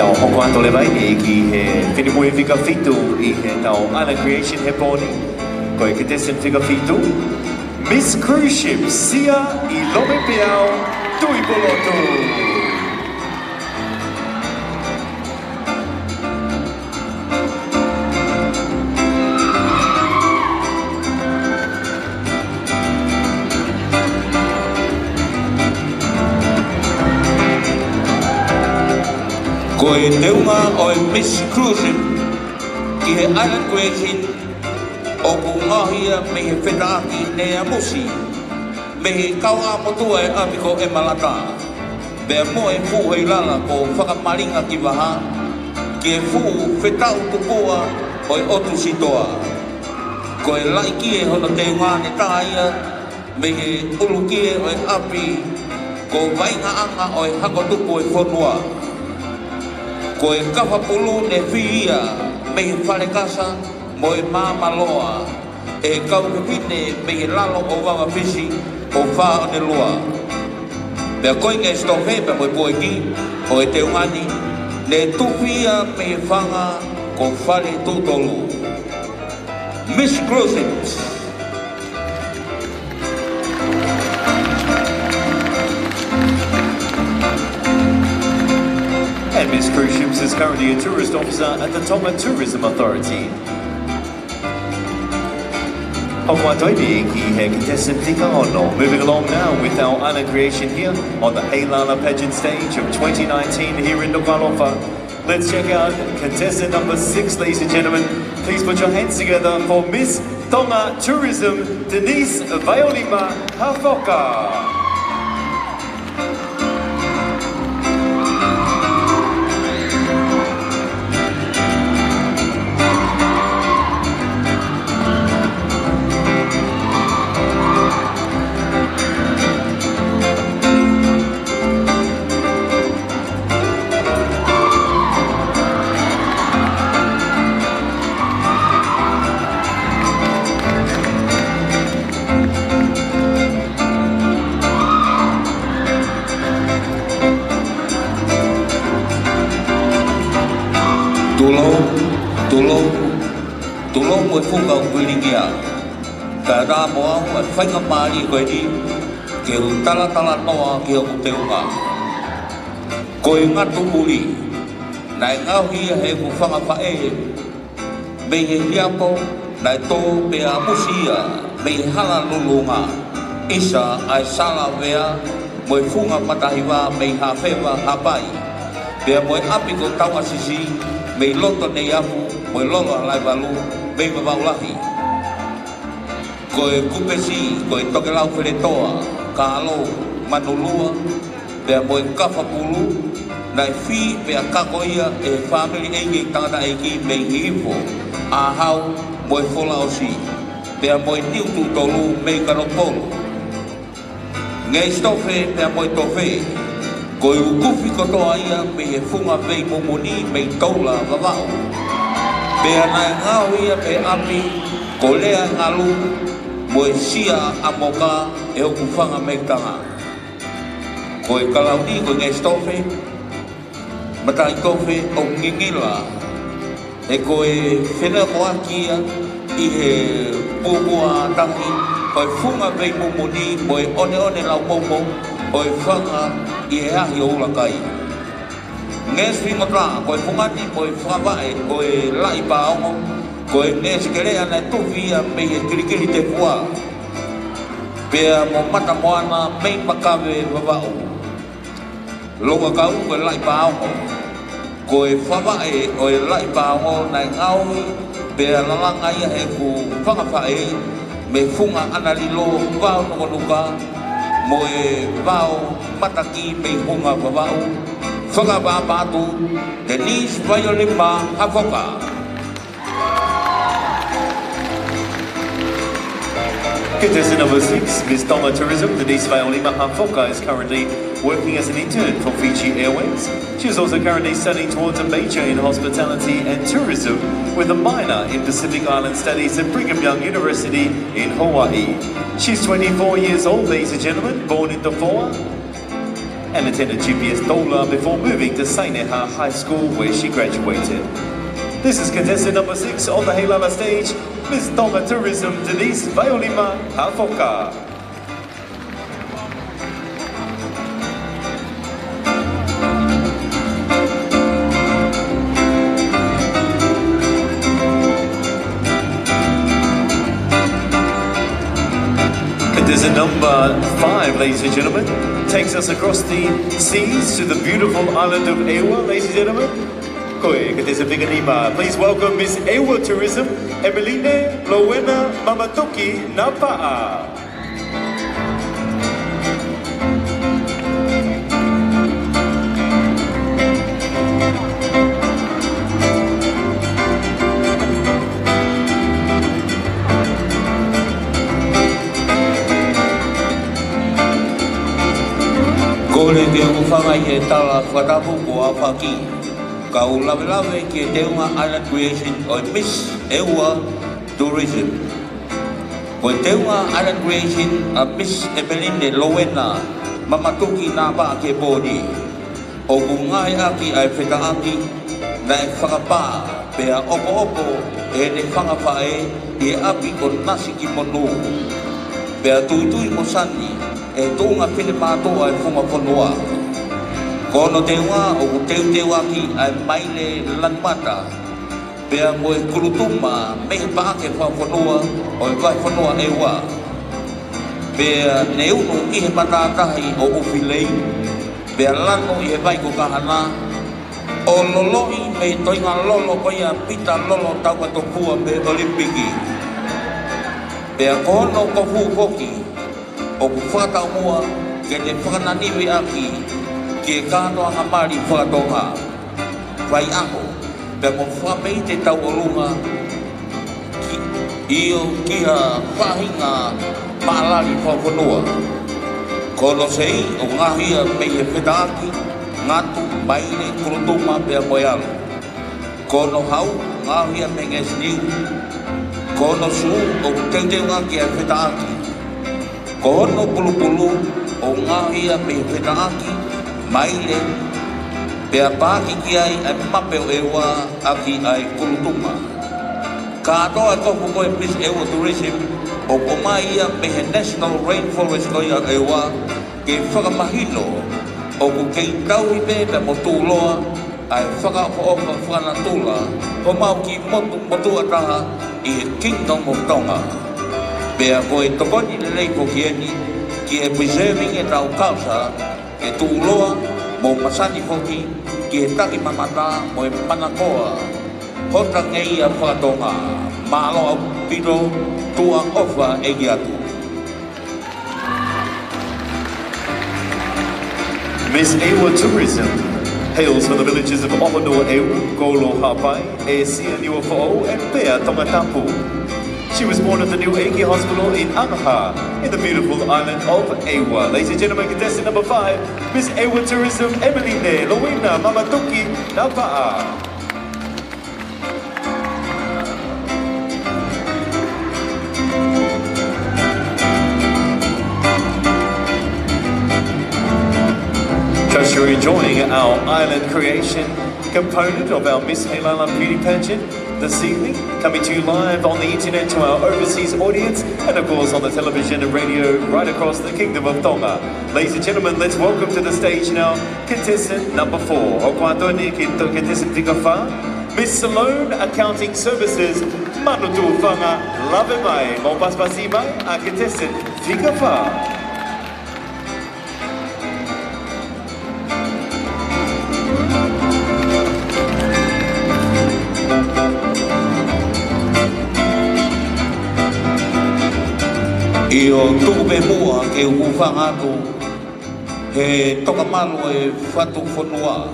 ʻOku hoko atu leva eni ki he finemui fika fitu ʻi heʻetau Island Creation he pō ni. Ko e contestant fika fitu, Miss Cruise Ship, Sia ʻi Lomepeau, Tuʻipulotu. Ko e teunga ʻo e Miss Cruise Ship ki he Island Creation ʻoku ngaohi ia mei he fetaʻaki ne amusi mei he kauʻā motuʻa ʻo e ʻapi ko ʻEmalata, pea mo e fuʻu heilala ko Fakamalinga ki Vaha, ki he fuʻu fetaʻu tupua ʻo e ʻotu sitoa. Ko e laʻikie hono teunga ne tā ia mei he ʻulukie ʻo e ʻapi ko Vaʻingaʻanga ʻo e hako tupu ʻo e fonua. Ko e kafa pulu ne fī ia mei he Falekasa mo e Maamaloa ʻe he kau fefine mei he lalo ʻo Vavafisi ʻo Faʻonelua. Pea ko e ngeʻesi tofe pea mo e poeti ʻo e teunga ni ne tufi ia mei he fanga ko Faletuʻutolu. Miss Cruise Ship. And Miss Cruise Ships is currently a tourist officer at the Tonga Tourism Authority. Hoko atu eni ki he contestant fika ono. Moving along now with our Island Creation here on the Heilala Pageant stage of twenty nineteen here in Nukuʻalofa. Let's check out contestant number six, ladies and gentlemen. Please put your hands together for Miss Tonga Tourism, Denise Vaiolima Hafoka. Tulou, tulou, tulou mo e fuka ʻo Kuilingia. Ka tā mo au ʻa e faingamālie ko eni ke u talatalanoa ki hoku teunga. Ko e ngatu ʻuli, naʻe ngaohi ia heʻeku fanga faʻē mei he hiapo naʻe tō pea amusi ia mei he hala lulunga, ʻisa ʻa e Salavea mo e Funga Matahiva mei Hafeva, Haʻapai, pea mo e ʻapi ko Tauasisi mei loto Neiafu, mo e Lolo ʻa Laivalu mei Vavaʻu Lahi. Ko e kupesi, ko e tokelau feletoa, kālou, manulua, pea mo e kafa pulu, naʻe fī pea kako ia ʻe he fāmili ʻeiki tangataʻeiki mei Hihifo, ʻAhau, mo e Folaʻosi, pea mo e Niutuʻutolu mei Kanokupolu. Ngeʻesi tofe pea mo e tofe, ko e ukufi kotoa ia mei he funga veimumuni mei Toula, Vavaʻu. Pea naʻe ngaohi ia mei he ʻapi ko Leangalu mo e Sia ʻa Moka ʻe hoku fanga meitanga. Ko e kalauni ko e ngeʻesi tofe, mataʻitofe ʻoku ngingila, he ko e feneʻokoʻaki ia ʻi he pupuʻa tangi, ko e funga veimumuni mo e ʻoneʻone laumoumou ʻo e fanga ʻi he ahi ʻo ʻUlakai. Ngeʻesi fingota, ko e fungani mo e fakavaʻe ʻo e Laʻi Paongo, ko e ngeʻesi kelea naʻe tufi ia mei he Kilikilitefua, pea mo Matamoana mei Makave, Vavaʻu. Loʻu ʻakau ko e Laʻi Paongo. Ko e fakavaʻe ʻo e Laʻi Paongo naʻe ngaohi pea lalanga ia heʻeku fanga faʻē mei he funga ʻAnalilo, Vao Nukanuka, mo e Vao Mataki mei Hunga, Vavaʻu. Fakapapau atu, Denise Vaiolima Hafoka. Contestant number six, Miss Tonga Tourism, Denise Vaiolima Hafoka, is currently working as an intern for Fiji Airways. She is also currently studying towards a major in hospitality and tourism with a minor in Pacific Island Studies at Brigham Young University in Hawaii. She's twenty-four years old, ladies and gentlemen, born in Tofoa. and attended G P S Toula before moving to Saineha High School, where she graduated. This is contestant number six on the Heilala stage, Miss Tonga Tourism, Denise Vailima Hafoka. Contestant number five, ladies and gentlemen, takes us across the seas to the beautiful island of Eua, ladies and gentlemen. Ko e contestant fika nima, please welcome Miss Eua Tourism, Emeline Lowena Mamatuki Napaʻa. Kole ke u hūfanga ʻi he tala fakatapu kuo aofaki, kau lavelave ki he teunga Island Creation ʻo e Miss Eua Tourism. Ko e teunga Island Creation ʻa Miss Emeline Lowena Mamatuki Napaʻa ki he pō ni, ʻoku ngāueʻaki ʻa e fetaʻaki naʻe fakapā pea ʻopoʻopo ʻe heʻene fanga faʻē ʻi he ʻapi ko Nasikimonu, pea tuitui mo sani ʻe he tuʻunga finemātuʻa ʻo e funga fonua. Ko hono teunga ʻoku teuteuʻaki ʻa e maile lanumata pea mo e kulutuma mei he Paʻake Fakafonua ʻo e Vahefonua ʻEua. Pea ne unu ʻi he matātahi ʻo ʻUfilei, pea lanu ʻi he vai ko Kahana, ʻo loloʻi mei he toenga lolo ko ia Pita Lolo Taukatopua mei he ʻOlimipiki. Pea ko hono kofu foki ʻoku fakataumuʻa ke ne fakananiviʻaki ki he kātoanga mali faka-Tonga, faiʻaho, pea mo fakameʻite tauʻolunga ki, ʻio, ki ha faʻahinga maʻalali fakafonua. Ko hono sei ʻoku ngaohi ia mei he fetaʻaki, ngatu, maile, kulutuma pea mo e alo. Ko hono hau, ngaohi ia mei he ngeʻesi niu. Ko hono sū, ʻoku teuteuʻaki ʻa e fetaʻaki. Ko hono pulupulu, ʻoku ngaohi ia mei he fetaʻaki, maile, pea paaki ki ai ʻa e mape ʻo ʻEua ʻaki ʻa e kulutuma. Kātoa e kofu ko e Miss Eua Tourism, ʻoku ʻomai ia mei he National Rainforest ko ia ʻo ʻEua, ke fakamahino ʻoku kei tauhi pē pea mo tuʻuloa ʻa e fakaʻofoʻofa fakanatula homau kiʻi motu motuʻa taha ʻi he Kingdom of Tonga. Pea ko e tokoni lelei foki eni ki he preserving ʻetau culture, ke tuʻuloa mo masani foki ki he takimamata mo e manakoa hota ngeia faka-Tonga. Mālō ʻaupito, tuʻa-ʻofa ʻeiki atu. Miss Eua Tourism hails from the villages of Ohonoa Eua, Kolo Haʻapai, ʻĒsia Niuafoʻou, and Pea Tongatapu. She was born at the Niuʻeiki Hospital in Angaha, in the beautiful island of Eua. Ladies and gentlemen, contestant number five, Miss Eua Tourism, Emeline Lowena Mamatuki Napaʻa. Just, you're enjoying our island creation component of our Miss Heilala Beauty Pageant this evening, coming to you live on the internet to our overseas audience, and of course on the television and radio right across the Kingdom of Tonga. Ladies and gentlemen, let's welcome to the stage now contestant number four. Hoko atu eni ki he contestant fika fā, Miss Saloon Accounting Services, Manutūfanga. Lave mai, mou pasipasi mai ʻa e contestant fika fā. ʻIo, tuku pē muʻa ke u hūfanga atu he tokamalu ʻo e Fatu Fonua.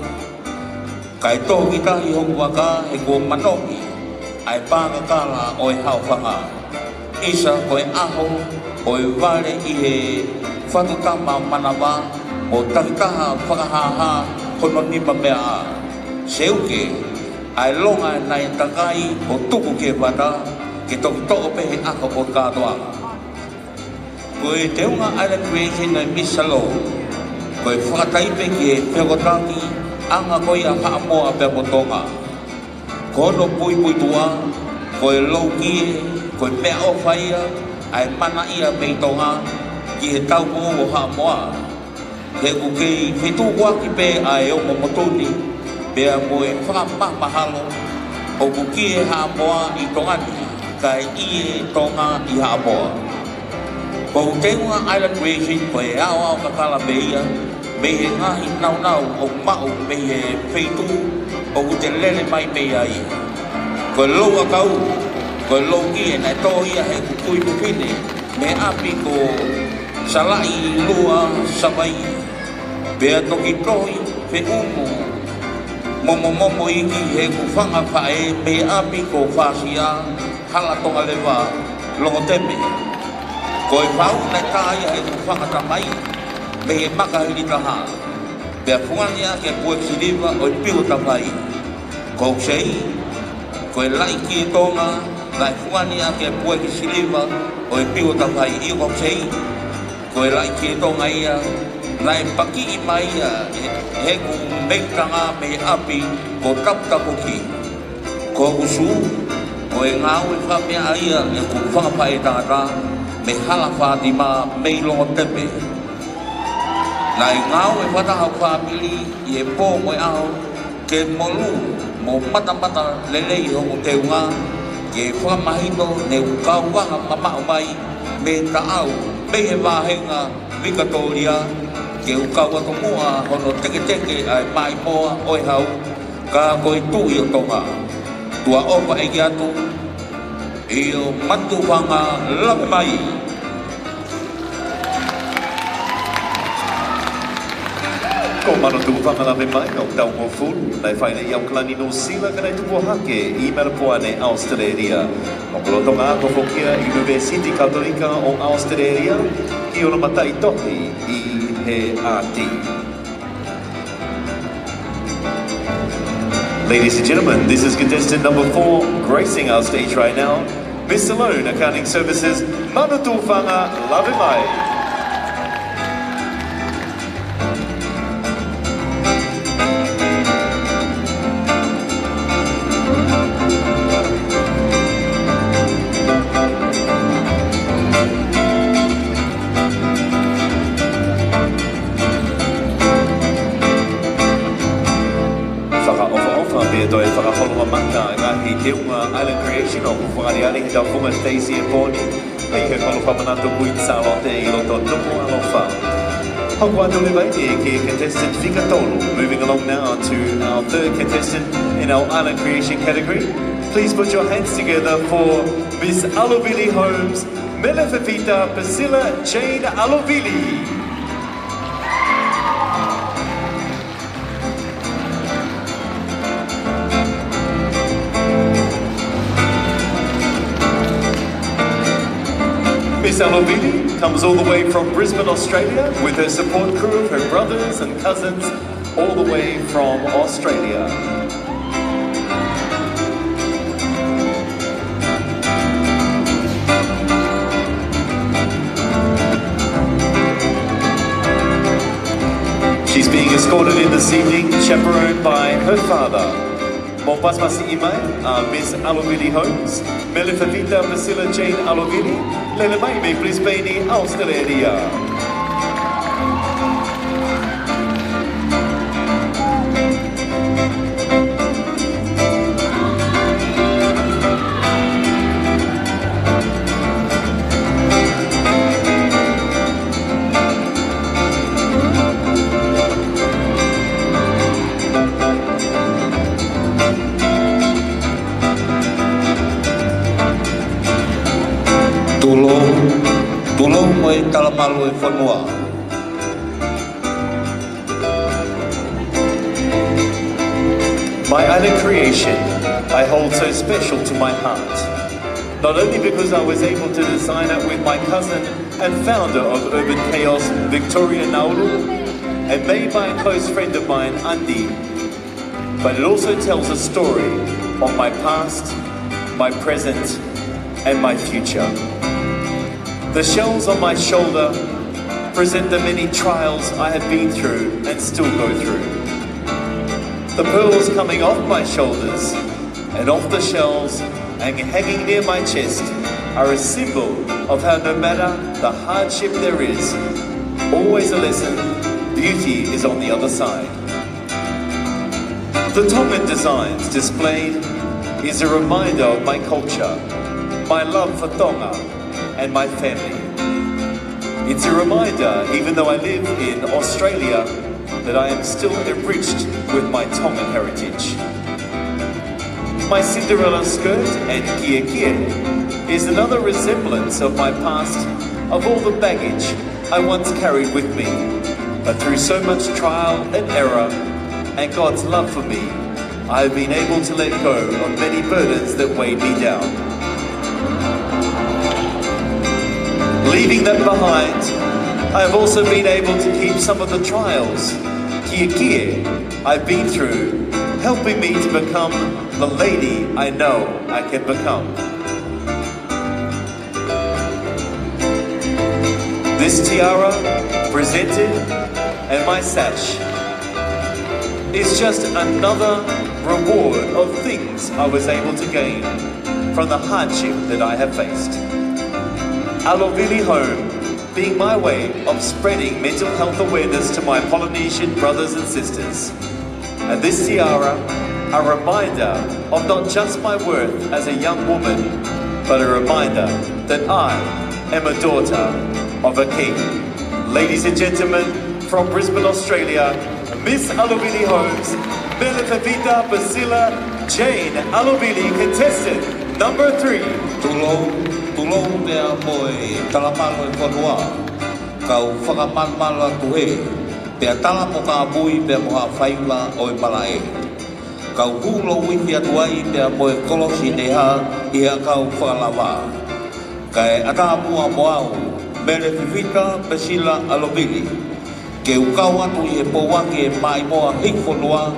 Kae tohoki tahi hoku vaka he kuo manohi ʻa e pākakala ʻo e haʻofanga. ʻIsa ko e ʻaho ʻo e vale ʻi he Fatu Tama Manava, mo takitaha fakahāhā hono nimameaʻa. Seuke, ʻa e longa naʻe takai ʻo tuku ki he vata, ke toki toʻo pē he ʻaho ʻo e kātoanga. Ko e teunga Island Creation ʻa e Miss Saloon, ko Ko e fakataipe ki he fekotaki ʻanga ko ia Haʻamoa pea mo Tonga. Ko hono puipuituʻa, ko e loukie, ko e meʻaʻofa ia ʻa e manaʻia mei Tonga ki he taupoʻou ʻo Haʻamoa. He ʻoku kei fetukuaki pē ʻa e ongo motu ni, pea mo e fakamamaha ʻoku kie Haʻamoa ʻi Tonga ni, kae ʻie Tonga ʻi Haʻamoa. Ko e teunga Island Creation ko e aoao kakala pē ia, mei he ngaahi naunau ʻoku maʻu mei he feituʻu ʻoku te lele mai mei ai. Ko e lou ʻakau, ko e loukie naʻe tō ia he kui fefine mei he ʻapi ko Salaʻilua Savaiʻi. Pea toki tohi feʻunu momomomo iiki he ʻoku fanga faʻē mei he ʻapi ko Fāsia, Hala Tonga Leva, Longoteme. Ko e fau naʻe tā ia he ʻoku fanga tamai mei he Makahilitaha. Pea fungani ʻaki e pueki siliva ʻo e Piu Tafai. Ko Sei, ko e laʻi kie Tonga, naʻe fungani ʻaki e pueki siliva ʻo e Piu Tafai. ʻIo ko Sei, ko e laʻi kie Tonga ia, naʻe pakiʻi mai ia he, he ʻoku meitanga mei he ʻapi ko Taputapuki. Ko Usu, ko e ngāue fakameaʻa ia ʻa e ʻoku fanga faʻē tangata mei Hala Fātima mei Longoteme. Naʻe ngāue fakataha ʻa e fāmili ʻi he pō mo e ʻaho, ke molū mo matamata lelei hono teunga, ke fakamahino ne u kau anga mamaʻo mai mei taʻau, mei he vāhenga Vikatōlia, ke u kau atu muʻa hono teketeke ʻa e maimoa ʻo e hau, ka ko e Tuʻi ʻo Tonga. Tuʻa ʻofa ʻeiki atu, ʻio Manutufanga lave mai. Ko Manutufanga lave mai ʻoku taʻu hongofulu, naʻe fai ia ʻi ʻAokalani, Nuʻu Sila, ka naʻe tupu hake ʻi Melapoane, ʻAositelēlia. ʻOku lolotonga ako foki ia ʻi ʻUnivēsiti Katolika ʻo ʻAositelēlia, ʻi hono mataʻitohi ʻi he ʻāti. Ladies and gentlemen, this is contestant number four, gracing our stage right now, Miss Saloon Accounting Services, Manutufanga lave mai. Fakaʻofoʻofa pea toe fakaholo mamata ʻa e ngaahi teunga Island Creation ʻoku fakaʻaliʻali he taufunga Stacy e pō ni, ʻi he holo fakamanatu Kuini Sālote ʻi loto Nukuʻalofa. Hoko atu leva eni ki he contestant fika tolu. Moving along now to our third contestant in our Island Creation category. Please put your hands together for Miss Alovili Holmes, Melefefita Priscilla Jane Alovili. Miss Alovili comes all the way from Brisbane, Australia, with her support crew of her brothers and cousins, all the way from Australia. She's being escorted in this evening, chaperoned by her father. Mou pasipasi mai ʻa Miss Alovili Holmes, Melefefita Priscilla Jane Alovili, lele mai mei Brisbane, ʻAositelēlia. Tulou, tulou mo e talamalu e fonua. My Island Creation, I hold so special to my heart. Not only because I was able to design it with my cousin and founder of Urban Chaos, Victoria Naulu, and made by a close friend of mine, Andy, but it also tells a story of my past, my present, and my future. The shells on my shoulder Present the many trials I have been through and still go through. The pearls coming off my shoulders and off the shells and hanging near my chest are a symbol of how, no matter the hardship there is, always a lesson, beauty is on the other side. The Tongan designs displayed is a reminder of my culture, my love for Tonga, and my family. It's a reminder, even though I live in Australia, that I am still enriched with my Tongan heritage. My Cinderella skirt and kiekie is another resemblance of my past, of all the baggage I once carried with me. But through so much trial and error and God's love for me, I have been able to let go of many burdens that weighed me down. Leaving that behind, I have also been able to keep some of the trials, kiekie, I've been through, helping me to become the lady I know I can become. This tiara presented and my sash is just another reward of things I was able to gain from the hardship that I have faced. Alovili Home being my way of spreading mental health awareness to my Polynesian brothers and sisters. And this tiara, a reminder of not just my worth as a young woman, but a reminder that I am a daughter of a king. Ladies and gentlemen, from Brisbane, Australia, Miss Alovili Homes, Melefevita Priscilla Jane Alovili, contestant number three. Tulou, tulou pea mo e talamalu e fonua, kau fakamalumalu atu hē, pea tala mo kāpui pea mo haʻa faiva ʻo e malaʻe. Kau hū louifi atu ai pea mo e kolosi ne hā ʻi he ʻakau fakalava. Kae ʻatā muʻa mo au, Melefevita Priscilla Alovili, ke u kau atu ʻi he pouaki e maʻimoa hiki fonua,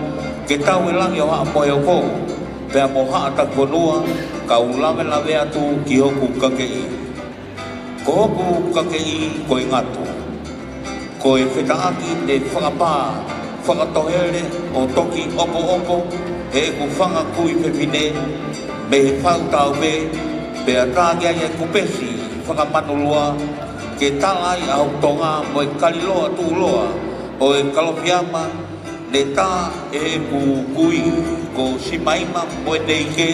ke tau e langi ʻo Haʻa Moheofo pea mo Haʻa Takifonua, kau lavelave atu ki hoku kakeʻi. Ko hoku kakeʻi ko e ngatu. Ko e fetaʻaki ne fakapā, fakatohele ʻo toki ʻopoʻopo ʻe heʻeku fanga kui fefine mei he fau tāupe, pea tā ki ai ʻeku pesi fakamanulua ke tala ai ʻa hoku Tonga mo e kaliloa tuʻuloa ʻo e Kalofiama, ne tā ʻe heʻeku kui ko Simaima mo ʻene ike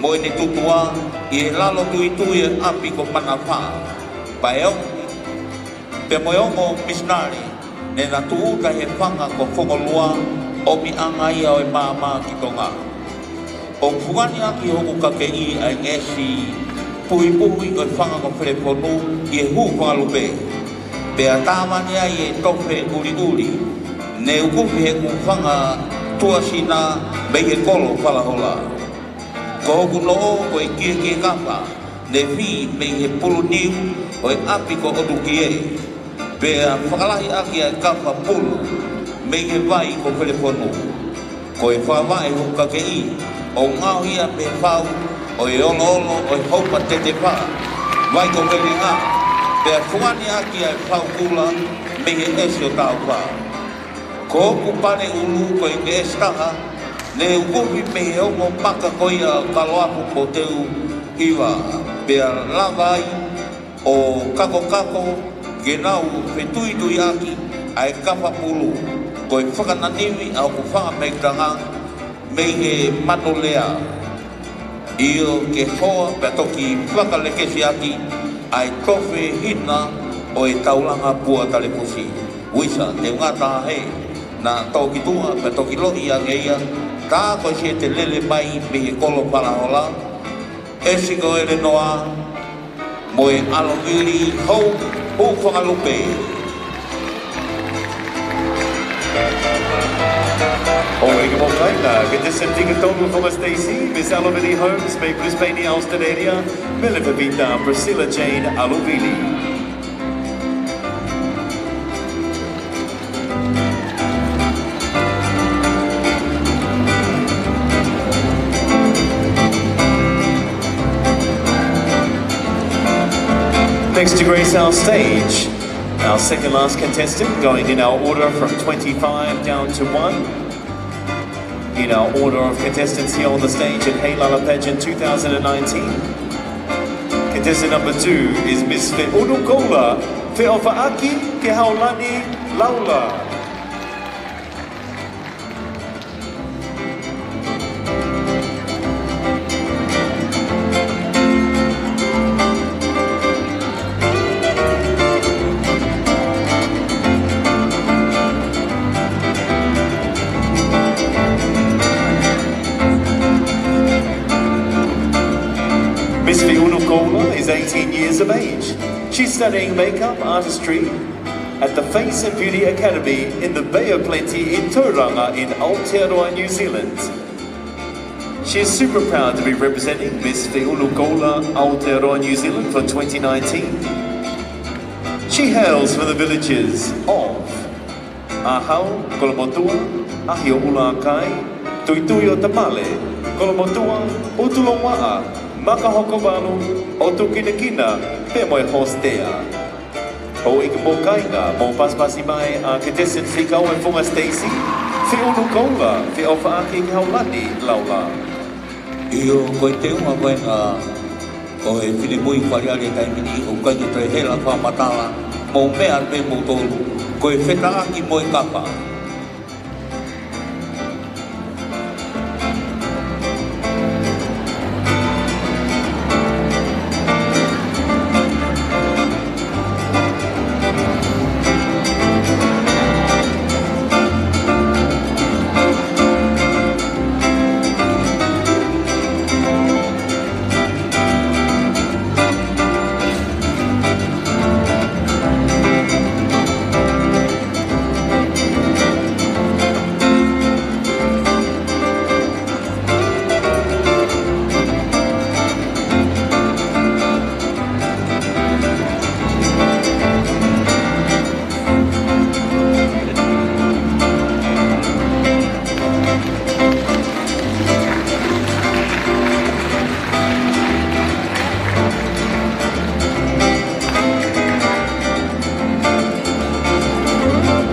mo ʻene tutuʻa ʻi he lalo tuitui e ʻapi ko Manafā. Pea ʻe ongo, pea mo e ongo misinale ne na tūʻuta he fanga ko Fongolua, ʻomi ʻanga ia ʻo e maama ki Tonga. ʻOku fungani ʻaki hoku kakeʻi ʻa e ngeʻesi puhipuhi ʻo e fanga ko Felefonu ʻi he hū fakalupe. Pea tāvani ai e tofe ʻuliʻuli ne ukufi heʻeku fanga tuasina mei he kolo Falahola. Ko hoku noʻo ko e kiekie kafa ne fī mei he pulu niu ʻo e ʻapi ko ʻOtukie. Pea fakalahi ʻaki ʻa e kafa pulu mei he vai ko Felefonu. Ko e fakavaʻe hoku kakeʻi ʻoku ngaohi ia mei he fau ʻo e oloolo ʻo e Houpa Tetefā, vai ko Veleʻa. Pea fungani ʻaki ʻa e fau kula mei he ʻesi ʻo Taufa. Ko hoku pale ʻulu ko e ngeʻesi taha ne ukufi mei he ongo maka ko ia ʻo Kaloapu mo Teuʻiva, pea lava ai ʻo kakokako ke nau fetuituiʻaki ʻa e kafa pulu, ko e fakananivi ʻa hoku fanga mekitanga mei he manu lea. ʻIo ke hoa pea toki fakalekesiʻaki ʻa e tofe hina ʻo e taulanga pua talefusi. Uisa, te u ngata hē, naʻa tō ki tuʻa pea toki loʻi ange ia, tā ko e siete lele mai mei he kolo Falahola, ʻesi ko ʻElenoa, mo e Alovili Home, hū fakalupe. ʻO ʻikai mo kaina, contestant fika tolu, Thomas Stacey, Miss Alovili Homes mei Brisbane, Australia, Melefevita Priscilla Jane Alovili. Next to grace our stage, Our second last contestant, going in our order from twenty-five down to one. In our order of contestants here on the stage at Heilala Pageant two thousand nineteen. Contestant number two is Miss Feʻunu Koula, Feʻofaʻaki Kehaulani Laula. Miss Feʻunu Koula is eighteen years of age. She's studying makeup artistry at the Face and Beauty Academy in the Bay of Plenty in Tauranga in Aotearoa, New Zealand. She is super proud to be representing Miss Feʻunu Koula Aotearoa, New Zealand for twenty nineteen. She hails from the villages of ʻĀhau, Kolomotuʻa, ʻAhioʻulaʻakai, Tuituiʻotamale, Kolomotuʻa, ʻUtulongaʻa, Makahokovalu, ʻOtukinakina, pea mo e Hōstea. Houʻeiki mo kāinga, mou pasipasi mai ʻa e contestant fika ua ʻi he funga siteisi, Feʻunu Koula, Feʻofaʻaki Kehaulani Laula. ʻIo, ko e teunga ko ena ʻo e finemui faleʻi he taimi ni, ʻoku ʻikai ke toe hela fakamatala, mou meʻa pē moutolu, ko e fetaʻaki mo e kapa.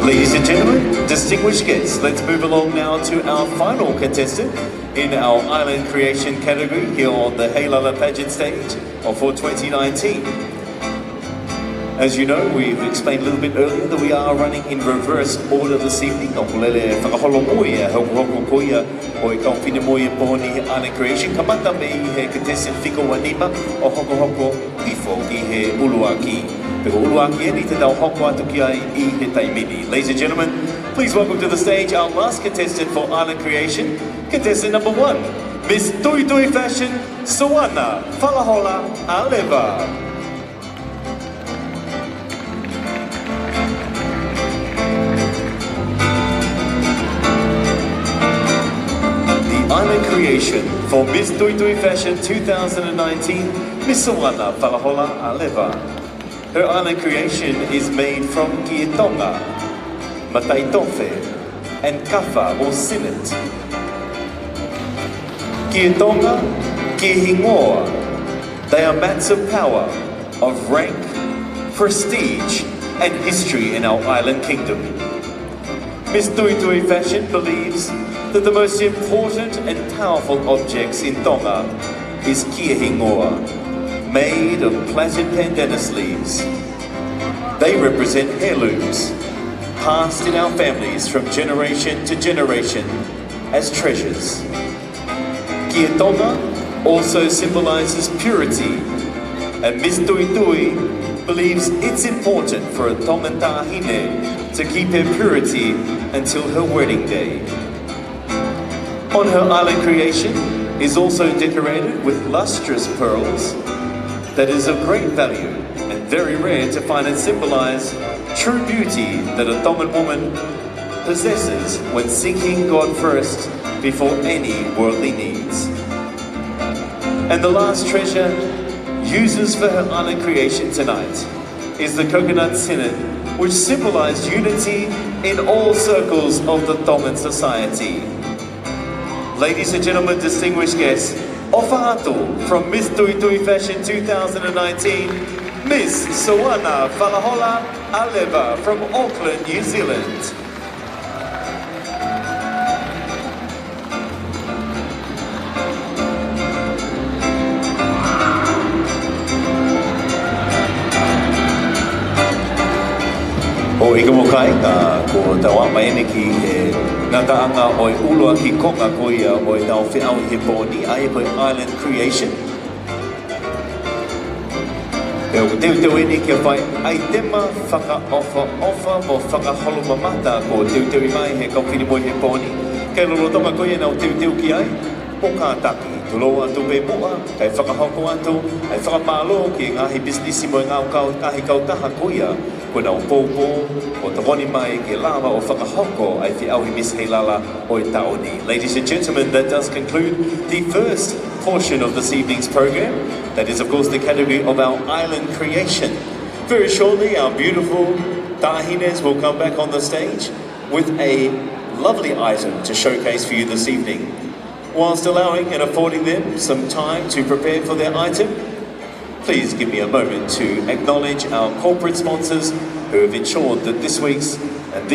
Ladies and gentlemen, distinguished guests, let's move along now to our final contestant in our island creation category here on the Heilala Pageant stage of for twenty nineteen. As you know, we've explained a little bit earlier that we are running in reverse order this evening. ʻOku lele fakaholomui e hokohoko ko ia ʻo e kau finemui ʻi he pō ni he island creation. Kamata mei he contestant fika ua nima ʻo hokohoko hifo ki he ʻuluaki. Pea ko e ʻuluaki eni te tau hoko atu ki ai ʻi he taimi ni. Ladies and gentlemen, please welcome to the stage our last contestant for island creation, contestant number one, Miss Tuitui Fashion, Suana Falahola ʻAleva. The island creation for Miss Tuitui Fashion two thousand nineteen, Miss Suana Falahola ʻAleva. Her island creation is made from kie tonga, mataʻitofe, and kafa or sinnet. Kie tonga, kie hingoa, they are mats of power, of rank, prestige, and history in our island kingdom. Miss Tuitui Fashion believes that the most important and powerful objects in Tonga is kie hingoa, made of plaited pandanus leaves. They represent heirlooms, passed in our families from generation to generation as treasures. Kie tonga also symbolizes purity, and Miss Tuitui believes it's important for a Tongan taʻahine to keep her purity until her wedding day. On her island creation is also decorated with lustrous pearls that is of great value and very rare to find and symbolize true beauty that a Tongan woman possesses when seeking God first before any worldly needs. And the last treasure uses for her island creation tonight is the coconut sinnet, which symbolized unity in all circles of the Tongan society. Ladies and gentlemen, distinguished guests, ʻofa atu from Miss Tuitui Fashion two thousand nineteen, Miss Soana Falahola Aleva from Auckland, New Zealand. ʻOku ʻikai mo kai, ā, ko ʻetau ō mai eni ki he ngataʻanga ʻo e ʻuluaki konga ko ia ʻo ʻetau feʻauhi he pō ni, ʻa ia ko e Island Creation. Pea ʻoku teuteu eni ke fai ʻaitema fakaʻofoʻofa mo fakaholomamata kuo teuteu mai he kau finemui he pō ni. Ke lolotonga ko ia ʻenau teuteu ki ai, ʻoku kātaki, tulou atu pē muʻa, kae fakahoko atu ʻa e fakamālō ki he ngaahi pisinisi mo e ngaahi kau, ngaahi kautaha ko ia kuo nau poupou ʻo tokoni mai ke lava ʻo fakahoko ʻa e feʻauhi Miss Heilala ʻo e taʻu ni. Ladies and gentlemen, that does conclude the first portion of this evening's program. That is, of course, the category of our Island Creation. Very shortly, our beautiful Tahines will come back on the stage with a lovely item to showcase for you this evening. Whilst allowing and affording them some time to prepare for their item, please give me a moment to acknowledge our corporate sponsors who have ensured that this week's and this